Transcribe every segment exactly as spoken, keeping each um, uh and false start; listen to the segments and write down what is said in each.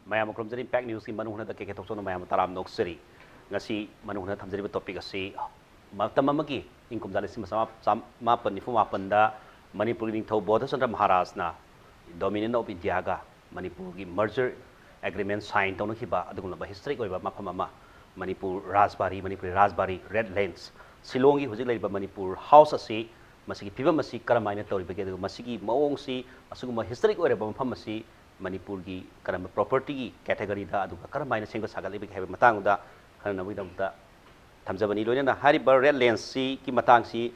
ꯃꯌꯥꯝ ꯈꯨꯔꯨꯝꯖꯔꯤ꯫ ꯏꯝꯄꯦꯛ ꯅ꯭ꯌꯨꯁꯀꯤ ꯃꯅꯨꯡ ꯍꯨꯠꯅ ꯀꯦ ꯀꯦ ꯊꯣꯛꯆꯣꯝꯅ ꯃꯌꯥꯝ ꯇꯔꯥꯝꯅ ꯑꯣꯛꯆꯔꯤ꯫ ꯉꯁꯤ ꯃꯅꯨꯡ ꯍꯨꯠꯅ ꯊꯝꯖꯔꯤꯕ ꯇꯣꯄꯤꯛ ꯑꯁꯤ ꯃꯇꯝ ꯑꯃꯒꯤ ꯏꯪ ꯀꯨꯝꯖꯥ ꯂꯤꯁꯤꯡ ꯑꯃ ꯆꯥꯃꯥꯄꯟ ꯅꯤꯐꯨ ꯃꯥꯄꯟꯗ ꯃꯅꯤꯄꯨꯔꯒꯤ ꯅꯤꯡꯊꯧ ꯕꯣꯙꯆꯟꯗ꯭ꯔ ꯃꯍꯥꯔꯥꯖꯅ ꯗꯣꯃꯤꯅꯤꯌꯟ ꯑꯣꯐ ꯏꯟꯗꯤꯌꯥꯒ ꯃꯅꯤꯄꯨꯔꯒꯤ ꯃꯔꯖꯔ ꯑꯦꯒ꯭ꯔꯤꯃꯦꯟ ꯁꯥꯏꯟ ꯇꯧꯅꯈꯤꯕ ꯑꯗꯨꯒꯨꯝꯂꯕ ꯍꯤꯁꯇꯣꯔꯤꯛ ꯑꯣꯏꯕ ꯃꯐꯝ ꯑꯃ, ꯃꯅꯤꯄꯨꯔ ꯔꯥꯖꯕꯥꯔꯤ, ꯃꯅꯤꯄꯨꯔꯤ ꯔꯥꯖꯕꯥꯔꯤ, ꯔꯦꯗ ꯂꯦꯟꯁ, ꯁꯤꯂꯣꯡꯒꯤ ꯍꯧꯖꯤꯛ ꯂꯩꯔꯤꯕ ꯃꯅꯤꯄꯨꯔ ꯍꯥꯎꯁ ꯑꯁꯤ, ꯃꯁꯤꯒꯤ ꯐꯤꯕꯝ ꯑꯁꯤ ꯀꯔꯝꯍꯥꯏꯅ ꯇꯧꯔꯤꯕꯒꯦ, ꯑꯗꯨꯒ ꯃꯁꯤꯒꯤ ꯃꯑꯣꯡꯁꯤ, ꯑꯁꯤꯒꯨꯝꯕ ꯍꯤꯁꯇꯣꯔꯤꯛ ꯑꯣꯏꯔꯕ ꯃꯐꯝ ꯑꯁꯤ ꯃꯅꯤꯄꯨꯔꯒꯤ ꯀꯔꯝꯕ ꯄ꯭ꯔꯣꯄꯔꯇꯤꯒꯤ ꯀꯦꯇꯦꯒꯣꯔꯤꯗ, ꯑꯗꯨꯒ ꯀꯔꯝꯍꯥꯏꯅ ꯁꯦꯝꯒꯠ ꯁꯥꯒꯠꯂꯤꯕꯒꯦ ꯍꯥꯏꯕꯒꯤ ꯃꯇꯥꯡꯗ ꯈꯟꯅꯅꯕꯒꯤꯗꯃꯛꯇ ꯊꯝꯖꯕꯅꯤ꯫ ꯂꯣꯏꯅꯅ ꯍꯥꯏꯔꯤꯕ ꯔꯦꯗ ꯂꯦꯟꯁꯁꯤꯒꯤ ꯃꯇꯥꯡꯁꯤ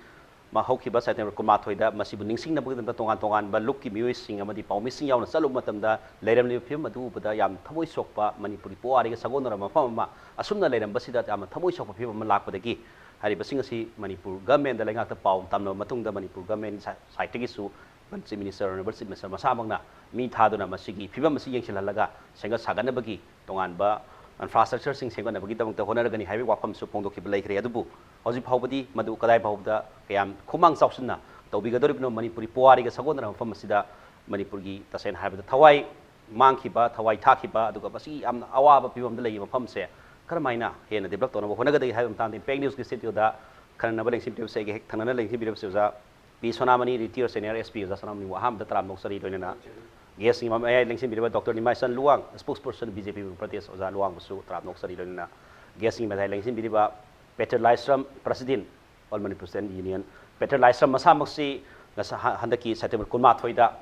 ꯃꯥ ꯍꯧꯈꯤꯕ ꯁꯦꯞꯇꯦꯝꯕꯔ ꯀꯨꯟꯃꯥꯊꯣꯏꯗ ꯃꯁꯤꯕꯨ ꯅꯤꯡꯁꯤꯡꯅꯕꯒꯤꯗꯃꯛꯇ ꯇꯣꯉꯥꯟ ꯇꯣꯉꯥꯟꯕ ꯂꯨꯞꯀꯤ ꯃꯤꯑꯣꯏꯁꯤꯡ ꯑꯃꯗꯤ ꯄꯥꯎꯃꯤꯁꯤꯡ ꯌꯥꯎꯅ ꯆꯠꯂꯨꯕ ꯃꯇꯝꯗ, ꯂꯩꯔꯝꯂꯤꯕ ꯐꯤꯕꯝ ꯑꯗꯨ ꯎꯕꯗ ꯌꯥꯝ ꯊꯃꯣꯏ ꯁꯣꯛꯄ, ꯃꯅꯤꯄꯨꯔꯒꯤ ꯄꯨꯋꯥꯔꯤꯒ ꯁꯥꯒꯣꯟꯅꯔꯕ ꯃꯐꯝ ꯑꯃ, ꯑꯁꯨꯝꯅ ꯂꯩꯔꯝꯕꯁꯤꯗ ꯌꯥꯝꯅ ꯊꯃꯣꯏ ꯁꯣꯛꯄ ꯐꯤꯕꯝ ꯑꯃ ꯂꯥꯛꯄꯗꯒꯤ, ꯍꯥꯏꯔꯤꯕꯁꯤꯡ ꯑꯁꯤ ꯃꯅꯤꯄꯨꯔ ꯒꯃꯦꯟꯗ ꯂꯩꯉꯥꯛꯇ ꯄꯥꯎ ꯇꯝꯅꯕ ꯃꯇꯨꯡꯗ, ꯃꯅꯤꯄꯨꯔ ꯒꯃꯦꯟ ꯁꯥꯏꯠꯇꯒꯤꯁꯨ chief minister, honourable chief minister ꯃꯁꯥꯃꯛꯅ ꯃꯤ ꯊꯥꯗꯨꯅ ꯃꯁꯤꯒꯤ ꯐꯤꯕꯝ ꯑꯁꯤ ꯌꯦꯡꯁꯤꯜꯍꯜꯂꯒ ꯁꯦꯝꯒꯠ ꯁꯥꯒꯠꯅꯕꯒꯤ ꯇꯣꯉꯥꯟꯕ ꯏꯟꯐ꯭ꯔꯥꯁ꯭ꯇ꯭ꯔꯛꯆꯔꯁꯤꯡ ꯁꯦꯝꯒꯠꯅꯕꯒꯤꯗꯃꯛꯇ ꯍꯣꯠꯅꯔꯒꯅꯤ ꯍꯥꯏꯕꯒꯤ ꯋꯥꯐꯝꯁꯨ ꯐꯣꯡꯗꯣꯛꯈꯤꯕ ꯂꯩꯈ꯭ꯔꯦ꯫ ꯑꯗꯨꯕꯨ ꯍꯧꯖꯤꯛ ꯐꯥꯎꯕꯗꯤ ꯃꯗꯨ ꯀꯗꯥꯏ ꯐꯥꯎꯕꯗ ꯀꯌꯥꯝ ꯈꯨꯃꯥꯡ ꯆꯥꯎꯁꯤꯟꯅ ꯇꯧꯕꯤꯒꯗꯧꯔꯤꯕꯅꯣ, ꯃꯅꯤꯄꯨꯔꯤ ꯄꯨꯋꯥꯔꯤꯒ ꯁꯥꯒꯣꯟꯅꯔꯕ ꯃꯐꯝ ꯑꯁꯤꯗ ꯃꯅꯤꯄꯨꯔꯒꯤ ꯇꯁꯦꯡꯅ ꯍꯥꯏꯔꯕꯗ ꯊꯋꯥꯏ ꯃꯥꯡꯈꯤꯕ, ꯊꯋꯥꯏ ꯊꯥꯈꯤꯕ, ꯑꯗꯨꯒ ꯃꯁꯤ ꯌꯥꯝꯅ ꯑꯋꯥꯕ ꯐꯤꯕꯝꯗ ꯂꯩꯔꯤꯕ ꯃꯐꯝꯁꯦ ꯀꯔꯝꯍꯥꯏꯅ ꯍꯦꯟꯅ ꯗꯤꯕꯂꯞ ꯇꯧꯅꯕ ꯍꯣꯠꯅꯒꯗꯒꯦ ꯍꯥꯏꯕ ꯃꯇꯥꯡꯗ ꯏꯝꯄꯦꯛ ꯅ꯭ꯌꯨꯁꯀꯤ ꯁ꯭ꯇꯨꯗꯤꯑꯣꯗ ꯈꯟꯅꯅꯕ ꯂꯦꯡꯁꯤꯟꯕꯤꯔꯤꯕꯁꯦ ꯑꯩꯒꯤ ꯍꯦꯛ ꯊꯪꯅꯅ ꯂꯦꯡꯁꯤꯟꯕꯤꯔꯤꯕꯁꯤ ꯑꯣꯖꯥ ꯄꯤ ꯁꯣꯅꯥꯃꯅꯤ, ꯔꯤꯇꯤꯌꯔ ꯁꯦꯅꯤꯌꯔ ꯑꯦꯁ ꯄꯤ ꯑꯣꯖꯥ ꯁꯣꯅꯥꯃꯅꯤꯕꯨ ꯑꯍꯥꯟꯕꯗ ꯇꯔꯥꯝꯅ ꯑꯣꯛꯆꯔꯤ꯫ ꯂꯣꯏꯅꯅ ꯒꯦꯁꯁꯤꯡ ꯃꯌꯥꯏ ꯂꯦꯡꯁꯤꯟꯕꯤꯔꯤꯕ doctor Nimaichand Luwang, spokesperson B J P Pradesh ꯑꯣꯖꯥ ꯂꯨꯋꯥꯡꯕꯨꯁꯨ ꯇꯔꯥꯝꯅ ꯑꯣꯛꯆꯔꯤ꯫ ꯂꯣꯏꯅꯅ ꯒꯦꯁꯁꯤꯡ ꯃꯌꯥꯏ ꯂꯦꯡꯁꯤꯟꯕꯤꯔꯤꯕ Peter Laishram, president, all Manipur student union, Peter Laishram ꯃꯁꯥꯃꯛꯁꯤ ꯉꯁꯥ-, ꯍ-, ꯍꯟꯗꯛꯀꯤ ꯁꯦꯞꯇꯦꯝꯕꯔ ꯀꯨꯟꯃꯥꯊꯣꯏꯗ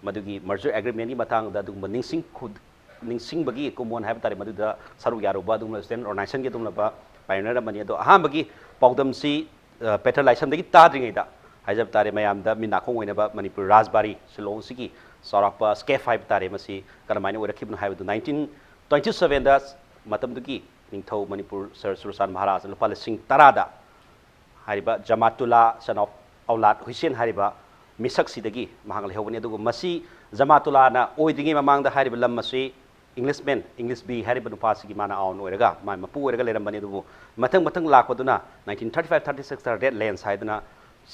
ꯃꯗꯨꯒꯤ ꯃꯔꯖꯔ ꯑꯦꯒ꯭ꯔꯤꯃꯦꯟꯒꯤ ꯃꯇꯥꯡꯗ ꯑꯗꯨꯒꯨꯝꯕ ꯅꯤꯡꯁꯤꯡ ꯈꯨ-, ꯅꯤꯡꯁꯤꯡꯕꯒꯤ ꯀꯨꯝꯑꯣꯟ ꯍꯥꯏꯕ ꯇꯥꯔꯦ, ꯃꯗꯨꯗ ꯁꯔꯨꯛ ꯌꯥꯔꯨꯕ ꯑꯗꯨꯒꯨꯝꯂꯕ ꯁ꯭ꯇꯨꯗꯦꯟꯠ ꯑꯣꯔꯒꯅꯥꯏꯖꯦꯁꯟꯒꯤ ꯑꯗꯨꯒꯨꯝꯂꯕ ꯄꯥꯏꯑꯣꯅꯤꯌꯔ ꯑꯃꯅꯤ꯫ ꯑꯗꯣ ꯑꯍꯥꯟꯕꯒꯤ ꯄꯥꯎꯗꯝꯁꯤ, ꯑ, ꯄꯦꯇꯔ ꯂꯥꯏꯁ꯭ꯔꯝꯗꯒꯤ ꯇꯥꯗ꯭ꯔꯤꯉꯩꯗ ꯍꯥꯏꯖꯕ ꯇꯥꯔꯦ, ꯃꯌꯥꯝꯗ ꯃꯤꯠ ꯅꯥꯀꯣꯡ ꯑꯣꯏꯅꯕ ꯃꯅꯤꯄꯨꯔ ꯔꯥꯖꯕꯥꯔꯤ ꯁꯤꯂꯣꯡꯁꯤꯒꯤ ꯆꯥꯎꯔꯥꯛꯄ ꯁ꯭ꯀꯦꯞ ꯍꯥꯏꯕ ꯇꯥꯔꯦ, ꯃꯁꯤ ꯀꯔꯝꯍꯥꯏꯅ ꯑꯣꯏꯔꯛꯈꯤꯕꯅꯣ ꯍꯥꯏꯕꯗꯨ, ꯅꯥꯏꯟꯇꯤꯟ ꯇ꯭ꯋꯦꯟꯇꯤ ꯁꯕꯦꯟꯗ ꯃꯇꯝꯗꯨꯒꯤ ꯅꯤꯡꯊꯧ ꯃꯅꯤꯄꯨꯔ ꯁꯔ ꯁꯨꯔꯆꯥꯟ ꯃꯍꯥꯔꯥꯖꯅ ꯂꯨꯄꯥ ꯂꯤꯁꯤꯡ ꯇꯔꯥꯗ ꯍꯥꯏꯔꯤꯕ ꯖꯃꯥꯇꯨꯂꯥ ꯁꯟ ꯑꯣꯐ ꯑꯧꯂꯥꯗ ꯍꯨꯏꯁꯦꯟ ꯍꯥꯏꯔꯤꯕ ꯃꯤꯁꯛꯁꯤꯗꯒꯤ ꯃꯍꯥꯛ ꯂꯩꯍꯧꯕꯅꯤ꯫ ꯑꯗꯨꯒ ꯃꯁꯤ ꯖꯃꯥꯇꯨꯂꯥꯅ ꯑꯣꯏꯗ꯭ꯔꯤꯉꯩ ꯃꯃꯥꯡꯗ ꯍꯥꯏꯔꯤꯕ ꯂꯝ ꯑꯁꯤ ꯏꯪꯂꯤꯁꯃꯦꯟ, ꯏꯪꯂꯤꯁ ꯕꯤ ꯍꯥꯏꯔꯤꯕ ꯅꯨꯄꯥꯁꯤꯒꯤ ꯃꯥꯅ ꯑꯥꯎꯟ ꯑꯣꯏꯔꯒ, ꯃꯥ ꯃꯄꯨ ꯑꯣꯏꯔꯒ ꯂꯩꯔꯝꯕꯅꯤ꯫ ꯑꯗꯨꯕꯨ ꯃꯊꯪ ꯃꯊꯪ ꯂꯥꯛꯄꯗꯨꯅ ꯅꯥꯏꯟꯇꯤꯟ ꯊꯥꯔꯇꯤ ꯐꯥꯏꯚ ꯊꯥꯔꯇꯤ ꯁꯤꯛꯁꯇ ꯔꯦꯗ ꯂꯦꯟꯁ ꯍꯥꯏꯗꯅ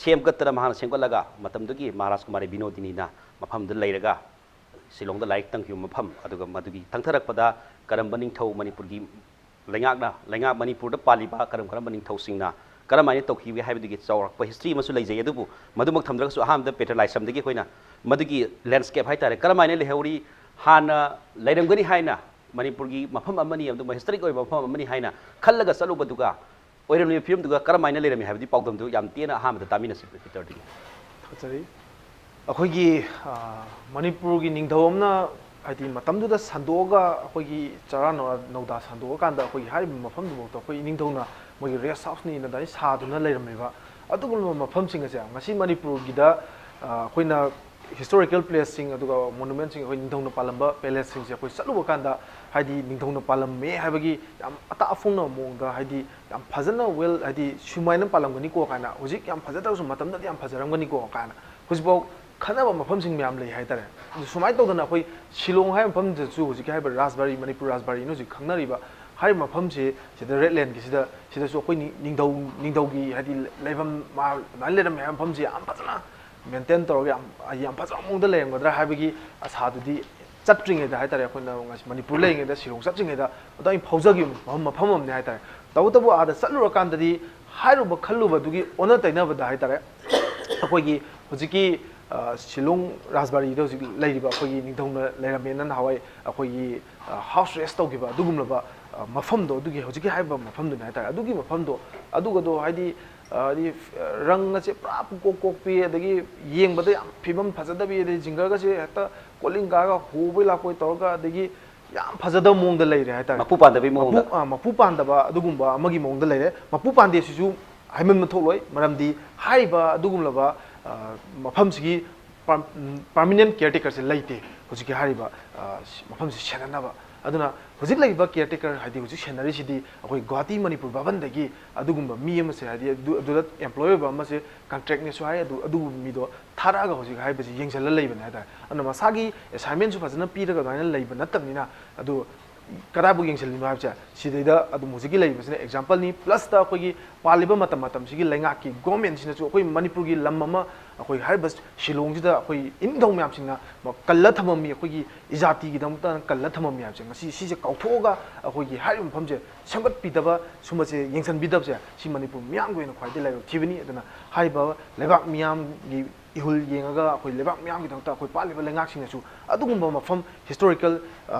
ꯁꯦꯝꯒꯠꯇꯅ ꯃꯍꯥꯛꯅ ꯁꯦꯝꯒꯠꯂꯒ, ꯃꯇꯝꯗꯨꯒꯤ ꯃꯍꯥꯔꯥꯖ ꯀꯨꯃꯥꯔꯤ ꯕꯤꯅꯣꯗꯤꯅꯤꯅ ꯃꯐꯝꯗꯨꯗ ꯂꯩꯔꯒ ꯁꯤꯂꯣꯡꯗ ꯂꯥꯏꯔꯤꯛ ꯇꯝꯈꯤꯕ ꯃꯐꯝ, ꯑꯗꯨꯒ ꯃꯗꯨꯒꯤ ꯊꯪꯊꯔꯛꯄꯗ ꯀꯔꯝꯕ ꯅꯤꯡꯊꯧ ꯃꯅꯤꯄꯨꯔꯒꯤ ꯂꯩꯉꯥꯛꯅ, ꯂꯩꯉꯥꯛ ꯃꯅꯤꯄꯨꯔꯗ ꯄꯥꯜꯂꯤꯕ ꯀꯔꯝ ꯀꯔꯝꯕ ꯅꯤꯡꯊꯧꯁꯤꯡꯅ ꯀꯔꯝꯍꯥꯏꯅ ꯇꯧꯈꯤꯕꯒꯦ ꯍꯥꯏꯕꯗꯨꯒꯤ ꯆꯥꯎꯔꯥꯛꯄ ꯍꯤꯁꯇ꯭ꯔꯤ ꯑꯃꯁꯨ ꯂꯩꯖꯩ꯫ ꯑꯗꯨꯕꯨ ꯃꯗꯨꯃꯛ ꯊꯝꯗ꯭ꯔꯒꯁꯨ ꯑꯍꯥꯟꯕꯗ ꯄꯦꯇ꯭ꯔ ꯂꯥꯏꯁ꯭ꯔꯝꯗꯒꯤ ꯑꯩꯈꯣꯏꯅ ꯃꯗꯨꯒꯤ ꯂꯦꯟꯁ꯭ꯀꯦꯞ ꯍꯥꯏꯇꯥꯔꯦ, ꯀꯔꯝꯍꯥꯏꯅ ꯂꯩꯍꯧꯔꯤ, ꯍꯥꯟꯅ ꯂꯩꯔꯝꯒꯅꯤ ꯍꯥꯏꯅ ꯃꯅꯤꯄꯨꯔꯒꯤ ꯃꯐꯝ ꯑꯃꯅꯤ, ꯑꯗꯨꯒ ꯍꯤꯁꯇꯣꯔꯤꯛ ꯑꯣꯏꯕ ꯃꯐꯝ ꯑꯃꯅꯤ ꯍꯥꯏꯅ ꯈꯜꯂꯒ ꯆꯠꯂꯨꯕꯗꯨꯒ ꯑꯣꯏꯔꯝꯂꯤꯕ ꯐꯤꯕꯝꯗꯨꯒ ꯀꯔꯝꯍꯥꯏꯅ ꯂꯩꯔꯝꯃꯤ ꯍꯥꯏꯕꯗꯤ ꯄꯥꯎꯗꯝꯗꯨ ꯌꯥꯝ ꯇꯦꯟꯅ ꯑꯍꯥꯟꯕꯗ ꯇꯥꯃꯤꯟꯅꯁꯤ ꯄꯤꯇꯔꯗꯒꯤ꯫ ꯊꯥꯒꯠꯆꯔꯤ꯫ ꯑꯩꯈꯣꯏꯒꯤ, ꯑ, ꯃꯅꯤꯄꯨꯔꯒꯤ ꯅꯤꯡꯊꯧ ꯑꯃꯅ, ꯍꯥꯏꯗꯤ, ꯃꯇꯝꯗꯨꯗ ꯁꯟꯗꯣꯛꯑꯒ, ꯑꯩꯈꯣꯏꯒꯤ ꯆꯔꯥ ꯅꯧ-, ꯅꯧꯗꯥ ꯁꯟꯗꯣꯛꯑꯀꯥꯟꯗ ꯑꯩꯈꯣꯏꯒꯤ ꯍꯥꯏꯔꯤꯕ ꯃꯐꯝꯗꯨꯐꯥꯎꯗ ꯑꯩꯈꯣꯏ ꯏꯅꯤꯡꯊꯧꯅ ꯃꯣꯏꯒꯤ ꯔꯦꯁ ꯍꯥꯎꯁꯅꯤꯅ ꯑꯗꯨꯃꯥꯏꯅ ꯁꯥꯗꯨꯅ ꯂꯩꯔꯝꯃꯦꯕ꯫ ꯑꯗꯨꯒꯨꯝꯂꯕ ꯃꯐꯝꯁꯤꯡ ꯑꯁꯦ ꯉꯁꯤ ꯃꯅꯤꯄꯨꯔꯒꯤꯗ, ꯑ, ꯑꯩꯈꯣꯏꯅ ꯍꯤꯁꯇꯣꯔꯤꯀꯦꯜ ꯄ꯭ꯂꯦꯁꯁꯤꯡ ꯑꯗꯨꯒ ꯃꯣꯅꯨꯃꯦꯟꯠꯁꯤꯡ, ꯑꯩꯈꯣꯏ ꯅꯤꯡꯊꯧꯅ ꯄꯥꯜꯂꯝꯕ ꯄꯦꯂꯦꯁꯁꯤꯡꯁꯦ ꯑꯩꯈꯣꯏ ꯆꯠꯂꯨꯕ ꯀꯥꯟꯗ, ꯍꯥꯏꯗꯤ, ꯅꯤꯡꯊꯧꯅ ꯄꯥꯜꯂꯝꯃꯦ ꯍꯥꯏꯕꯒꯤ ꯌꯥꯝ ꯑꯇꯥ ꯑꯐꯣꯡꯅꯕ ꯃꯑꯣꯡꯗ, ꯍꯥꯏꯗꯤ, ꯌꯥꯝ ꯐꯖꯅ ꯋꯦꯜ, ꯍꯥꯏꯗꯤ, ꯁꯨꯃꯥꯏꯅ ꯄꯥꯜꯂꯝꯒꯅꯤꯀꯣ ꯀꯥꯏꯅ, ꯍꯧꯖꯤꯛ ꯌꯥꯝ ꯐꯖꯗ꯭ꯔꯁꯨ ꯃꯇꯝꯗꯗꯤ ꯌꯥꯝ ꯐꯖꯔꯝꯒꯅꯤꯀꯣ ꯀꯥꯏꯅ ꯍꯧꯖꯤꯛꯐꯥꯎ ꯈꯟꯅꯕ ꯃꯐꯝꯁꯤꯡ ꯃꯌꯥꯝ ꯂꯩ ꯍꯥꯏꯇꯥꯔꯦ꯫ ꯑꯗꯨ ꯁꯨꯃꯥꯏꯅ ꯇꯧꯗꯅ ꯑꯩꯈꯣꯏ ꯁꯤꯂꯣꯡ ꯍꯥꯏꯕ ꯃꯐꯝꯗꯁꯨ ꯍꯧꯖꯤꯛꯀꯤ ꯍꯥꯏꯔꯤꯕ ꯔꯥꯖꯕꯥꯔꯤ, ꯃꯅꯤꯄꯨꯔ ꯔꯥꯖꯕꯥꯔꯤꯅ ꯍꯧꯖꯤꯛ ꯈꯪꯅꯔꯤꯕ ꯍꯥꯏꯔꯤꯕ ꯃꯐꯝꯁꯤ, ꯁꯤꯗ ꯔꯦꯗ ꯂꯦꯟꯒꯤꯁꯤꯗ, ꯁꯤꯗꯁꯨ ꯑꯩꯈꯣꯏ ꯅꯤꯡ-, ꯅꯤꯡꯊꯧ, ꯅꯤꯡꯊꯧꯒꯤ, ꯍꯥꯏꯗꯤ, ꯂꯩꯐꯝ ꯃꯥ ꯑꯗꯨꯃꯥꯏꯅ ꯂꯩꯔꯝꯃꯦ ꯍꯥꯏꯕ ꯃꯐꯝꯁꯤ ꯌꯥꯝ ꯐꯖꯅ ꯃꯦꯟꯇꯦꯟ ꯇꯧꯔꯒ ꯌꯥꯝ, ꯌꯥꯝ ꯐꯖꯕ ꯃꯑꯣꯡꯗ ꯂꯩꯔꯝꯒꯗ꯭ꯔꯥ ꯍꯥꯏꯕꯒꯤ ꯑꯁꯥꯗꯨꯗꯤ ꯆꯠꯇ꯭ꯔꯤꯉꯩꯗ ꯍꯥꯏꯇꯥꯔꯦ, ꯑꯩꯈꯣꯏꯅ ꯉꯁꯤ ꯃꯅꯤꯄꯨꯔ ꯂꯩꯔꯤꯉꯩꯗ, ꯁꯤꯂꯣꯡ ꯆꯠꯇ꯭ꯔꯤꯉꯩꯗ ꯑꯗꯨꯃꯥꯏꯅ ꯐꯥꯎꯖꯈꯤꯕ ꯃꯐꯝ, ꯃꯐꯝ ꯑꯃꯅꯤ ꯍꯥꯏꯇꯥꯔꯦ꯫ ꯇꯧꯕꯇꯕꯨ ꯑꯥꯗ ꯆꯠꯂꯨꯔꯀꯥꯟꯗꯗꯤ ꯍꯥꯏꯔꯨꯕ ꯈꯜꯂꯨꯕꯗꯨꯒꯤ ꯑꯣꯟꯅ ꯇꯩꯅꯕꯗ ꯍꯥꯏꯇꯥꯔꯦ, ꯑꯩꯈꯣꯏꯒꯤ ꯍꯧꯖꯤꯛꯀꯤ, ꯑ, ꯁꯤꯂꯣꯡ ꯔꯥꯖꯕꯥꯔꯤꯗ ꯍꯧꯖꯤꯛ ꯂꯩꯔꯤꯕ ꯑꯩꯈꯣꯏꯒꯤ ꯅꯤꯡꯊꯧꯅ ꯂꯩꯔꯝꯃꯦꯅ ꯅꯍꯥꯟꯋꯥꯏ ꯑꯩꯈꯣꯏꯒꯤ, ꯑ, ꯍꯥꯎꯁ ꯔꯦꯁ ꯇꯧꯈꯤꯕ ꯑꯗꯨꯒꯨꯝꯂꯕ, ꯑ, ꯃꯐꯝꯗꯣ, ꯑꯗꯨꯒꯤ ꯍꯧꯖꯤꯛꯀꯤ ꯍꯥꯏꯔꯤꯕ ꯃꯐꯝꯗꯨꯅꯤ ꯍꯥꯏꯇꯥꯔꯦ꯫ ꯑꯗꯨꯒꯤ ꯃꯐꯝꯗꯣ, ꯑꯗꯨꯒꯗꯣ ꯍꯥꯏꯗꯤ, ꯑ, ꯍꯥꯏꯗꯤ, ꯑ, ꯔꯪ ꯑꯁꯦ ꯄꯨꯔꯥ ꯄꯨꯡꯀꯣꯛ ꯀꯣꯛꯄꯤ, ꯑꯗꯒꯤ ꯌꯦꯡꯕꯗ ꯌꯥꯝ ꯐꯤꯕꯝ ꯐꯖꯗꯕꯤ, ꯑꯗꯩ ꯖꯤꯡꯒꯔꯒꯁꯦ ꯍꯦꯛꯇ ꯀꯣꯂꯤꯡ ꯀꯥꯔꯒ ꯍꯣꯕꯩ ꯂꯥꯛꯄꯩ ꯇꯧꯔꯒ, ꯑꯗꯒꯤ ꯌꯥꯝ ꯐꯖꯗꯕ ꯃꯑꯣꯡꯗ ꯂꯩꯔꯦ ꯍꯥꯏꯇꯥꯔꯦ꯫ ꯃꯄꯨ ꯄꯥꯟꯗꯕꯩ ꯃꯄꯨ, ꯃꯑꯣꯡꯗ꯫ ꯑ, ꯃꯄꯨ ꯄꯥꯟꯗꯕ ꯑꯗꯨꯒꯨꯝꯕ ꯑꯃꯒꯤ ꯃꯑꯣꯡꯗ ꯂꯩꯔꯦ꯫ ꯃꯄꯨ ꯄꯥꯟꯗꯦ ꯁꯤꯁꯨ ꯍꯥꯏꯃꯟꯕ ꯊꯣꯛꯂꯣꯏ, ꯃꯔꯝꯗꯤ ꯍꯥꯏꯔꯤꯕ ꯑꯗꯨꯒꯨꯝꯂꯕ, ꯑ, ꯃꯐꯝꯁꯤꯒꯤ ꯄꯔ-, ꯎꯝ, ꯄꯔꯃꯤꯅꯦꯟ ꯀꯤꯌꯔ ꯇꯦꯀꯔꯁꯦ ꯂꯩꯇꯦ ꯍꯧꯖꯤꯛꯀꯤ ꯍꯥꯏꯔꯤꯕ, ꯑ, ꯁꯤ-, ꯃꯐꯝꯁꯤ ꯁꯦꯟꯅꯅꯕ꯫ ꯑꯗꯨꯅ ꯍꯧꯖꯤꯛ ꯂꯩꯔꯤꯕ ꯀꯤꯌꯔ ꯇꯦꯀꯔ, ꯍꯥꯏꯗꯤ ꯍꯧꯖꯤꯛ ꯁꯦꯟꯅꯔꯤꯁꯤꯗꯤ ꯑꯩꯈꯣꯏ ꯒꯨꯋꯥꯍꯥꯇꯤ ꯃꯅꯤꯄꯨꯔ ꯚꯕꯟꯗꯒꯤ ꯑꯗꯨꯒꯨꯝꯕ ꯃꯤ ꯑꯃꯁꯦ, ꯍꯥꯏꯗꯤ ꯑꯗꯨ, ꯑꯗꯨꯗ ꯑꯦꯝꯄ꯭ꯂꯣꯏ ꯑꯣꯏꯕ ꯑꯃꯁꯦ ꯀꯟꯇ꯭ꯔꯦꯛꯅꯦꯁꯨ ꯍꯥꯏ, ꯑꯗꯨ, ꯑꯗꯨꯒꯨꯝꯕ ꯃꯤꯗꯣ ꯊꯥꯔꯛꯑꯒ ꯍꯧꯖꯤꯛ ꯍꯥꯏꯔꯤꯕꯁꯤ ꯌꯦꯡꯁꯤꯜꯂ ꯂꯩꯕꯅꯦ ꯍꯥꯏꯇꯥꯔꯦ꯫ ꯑꯗꯨꯅ ꯃꯁꯥꯒꯤ ꯑꯦꯁꯥꯏꯟꯃꯦꯟꯁꯨ ꯐꯖꯅ ꯄꯤꯔꯒ ꯑꯗꯨꯃꯥꯏꯅ ꯂꯩꯕ ꯅꯠꯇꯕꯅꯤꯅ, ꯑꯗꯨ ꯀꯗꯥꯏꯐꯥꯎ ꯌꯦꯡꯁꯤꯜꯂꯤꯅꯣ ꯍꯥꯏꯕꯁꯦ ꯁꯤꯗꯩꯗ ꯑꯗꯨꯝ ꯍꯧꯖꯤꯛꯀꯤ ꯂꯩꯔꯤꯕꯁꯤꯅ ꯑꯦꯛꯖꯥꯝꯄꯜꯅꯤ꯫ ꯄ꯭ꯂꯁꯇ ꯑꯩꯈꯣꯏꯒꯤ ꯄꯥꯜꯂꯤꯕ ꯃꯇꯝ ꯃꯇꯝꯁꯤꯒꯤ ꯂꯩꯉꯥꯛꯀꯤ ꯒꯣꯔꯃꯦꯟꯁꯤꯅꯁꯨ ꯑꯩꯈꯣꯏ ꯃꯅꯤꯄꯨꯔꯒꯤ ꯂꯝ ꯑꯃ, ꯑꯩꯈꯣꯏ ꯍꯥꯏꯔꯤꯕ ꯁꯤꯂꯣꯡꯁꯤꯗ ꯑꯩꯈꯣꯏ ꯏꯅꯤꯡꯊꯧ ꯃꯌꯥꯝꯁꯤꯡꯅ ꯀꯜꯂ ꯊꯝꯃꯝꯃꯤ, ꯑꯩꯈꯣꯏꯒꯤ ꯏꯖꯥꯇꯤꯒꯤꯗꯃꯛꯇ ꯀꯜꯂ ꯊꯝꯃꯝꯃꯤ ꯍꯥꯏꯕꯁꯦ ꯉꯁꯤ ꯁꯤꯁꯦ ꯀꯥꯎꯊꯣꯛꯑꯒ ꯑꯩꯈꯣꯏꯒꯤ ꯍꯥꯏꯔꯤꯕ ꯃꯐꯝꯁꯦ ꯁꯦꯝꯒꯠꯄꯤꯗꯕ, ꯁꯨꯝꯕꯁꯦ ꯌꯦꯡꯁꯤꯟꯕꯤꯗꯕꯁꯦ ꯁꯤ ꯃꯅꯤꯄꯨꯔ ꯃꯤꯌꯥꯝꯒꯤ ꯑꯣꯏꯅ ꯈ꯭ꯋꯥꯏꯗꯒꯤ ꯂꯥꯏꯕꯛ ꯊꯤꯕꯅꯤ꯫ ꯑꯗꯨꯅ ꯍꯥꯏꯔꯤꯕ ꯂꯩꯕꯥꯛ ꯃꯤꯌꯥꯝꯒꯤ ꯏꯍꯨꯜ ꯌꯦꯡꯉꯒ ꯑꯩꯈꯣꯏ ꯂꯩꯕꯥꯛ ꯃꯤꯌꯥꯝꯒꯤꯗꯃꯛꯇ ꯑꯩꯈꯣꯏ ꯄꯥꯜꯂꯤꯕ ꯂꯩꯉꯥꯛꯁꯤꯡꯅꯁꯨ ꯑꯗꯨꯒꯨꯝꯕ ꯃꯐꯝ, ꯍꯤꯁꯇꯣꯔꯤꯀꯦꯜ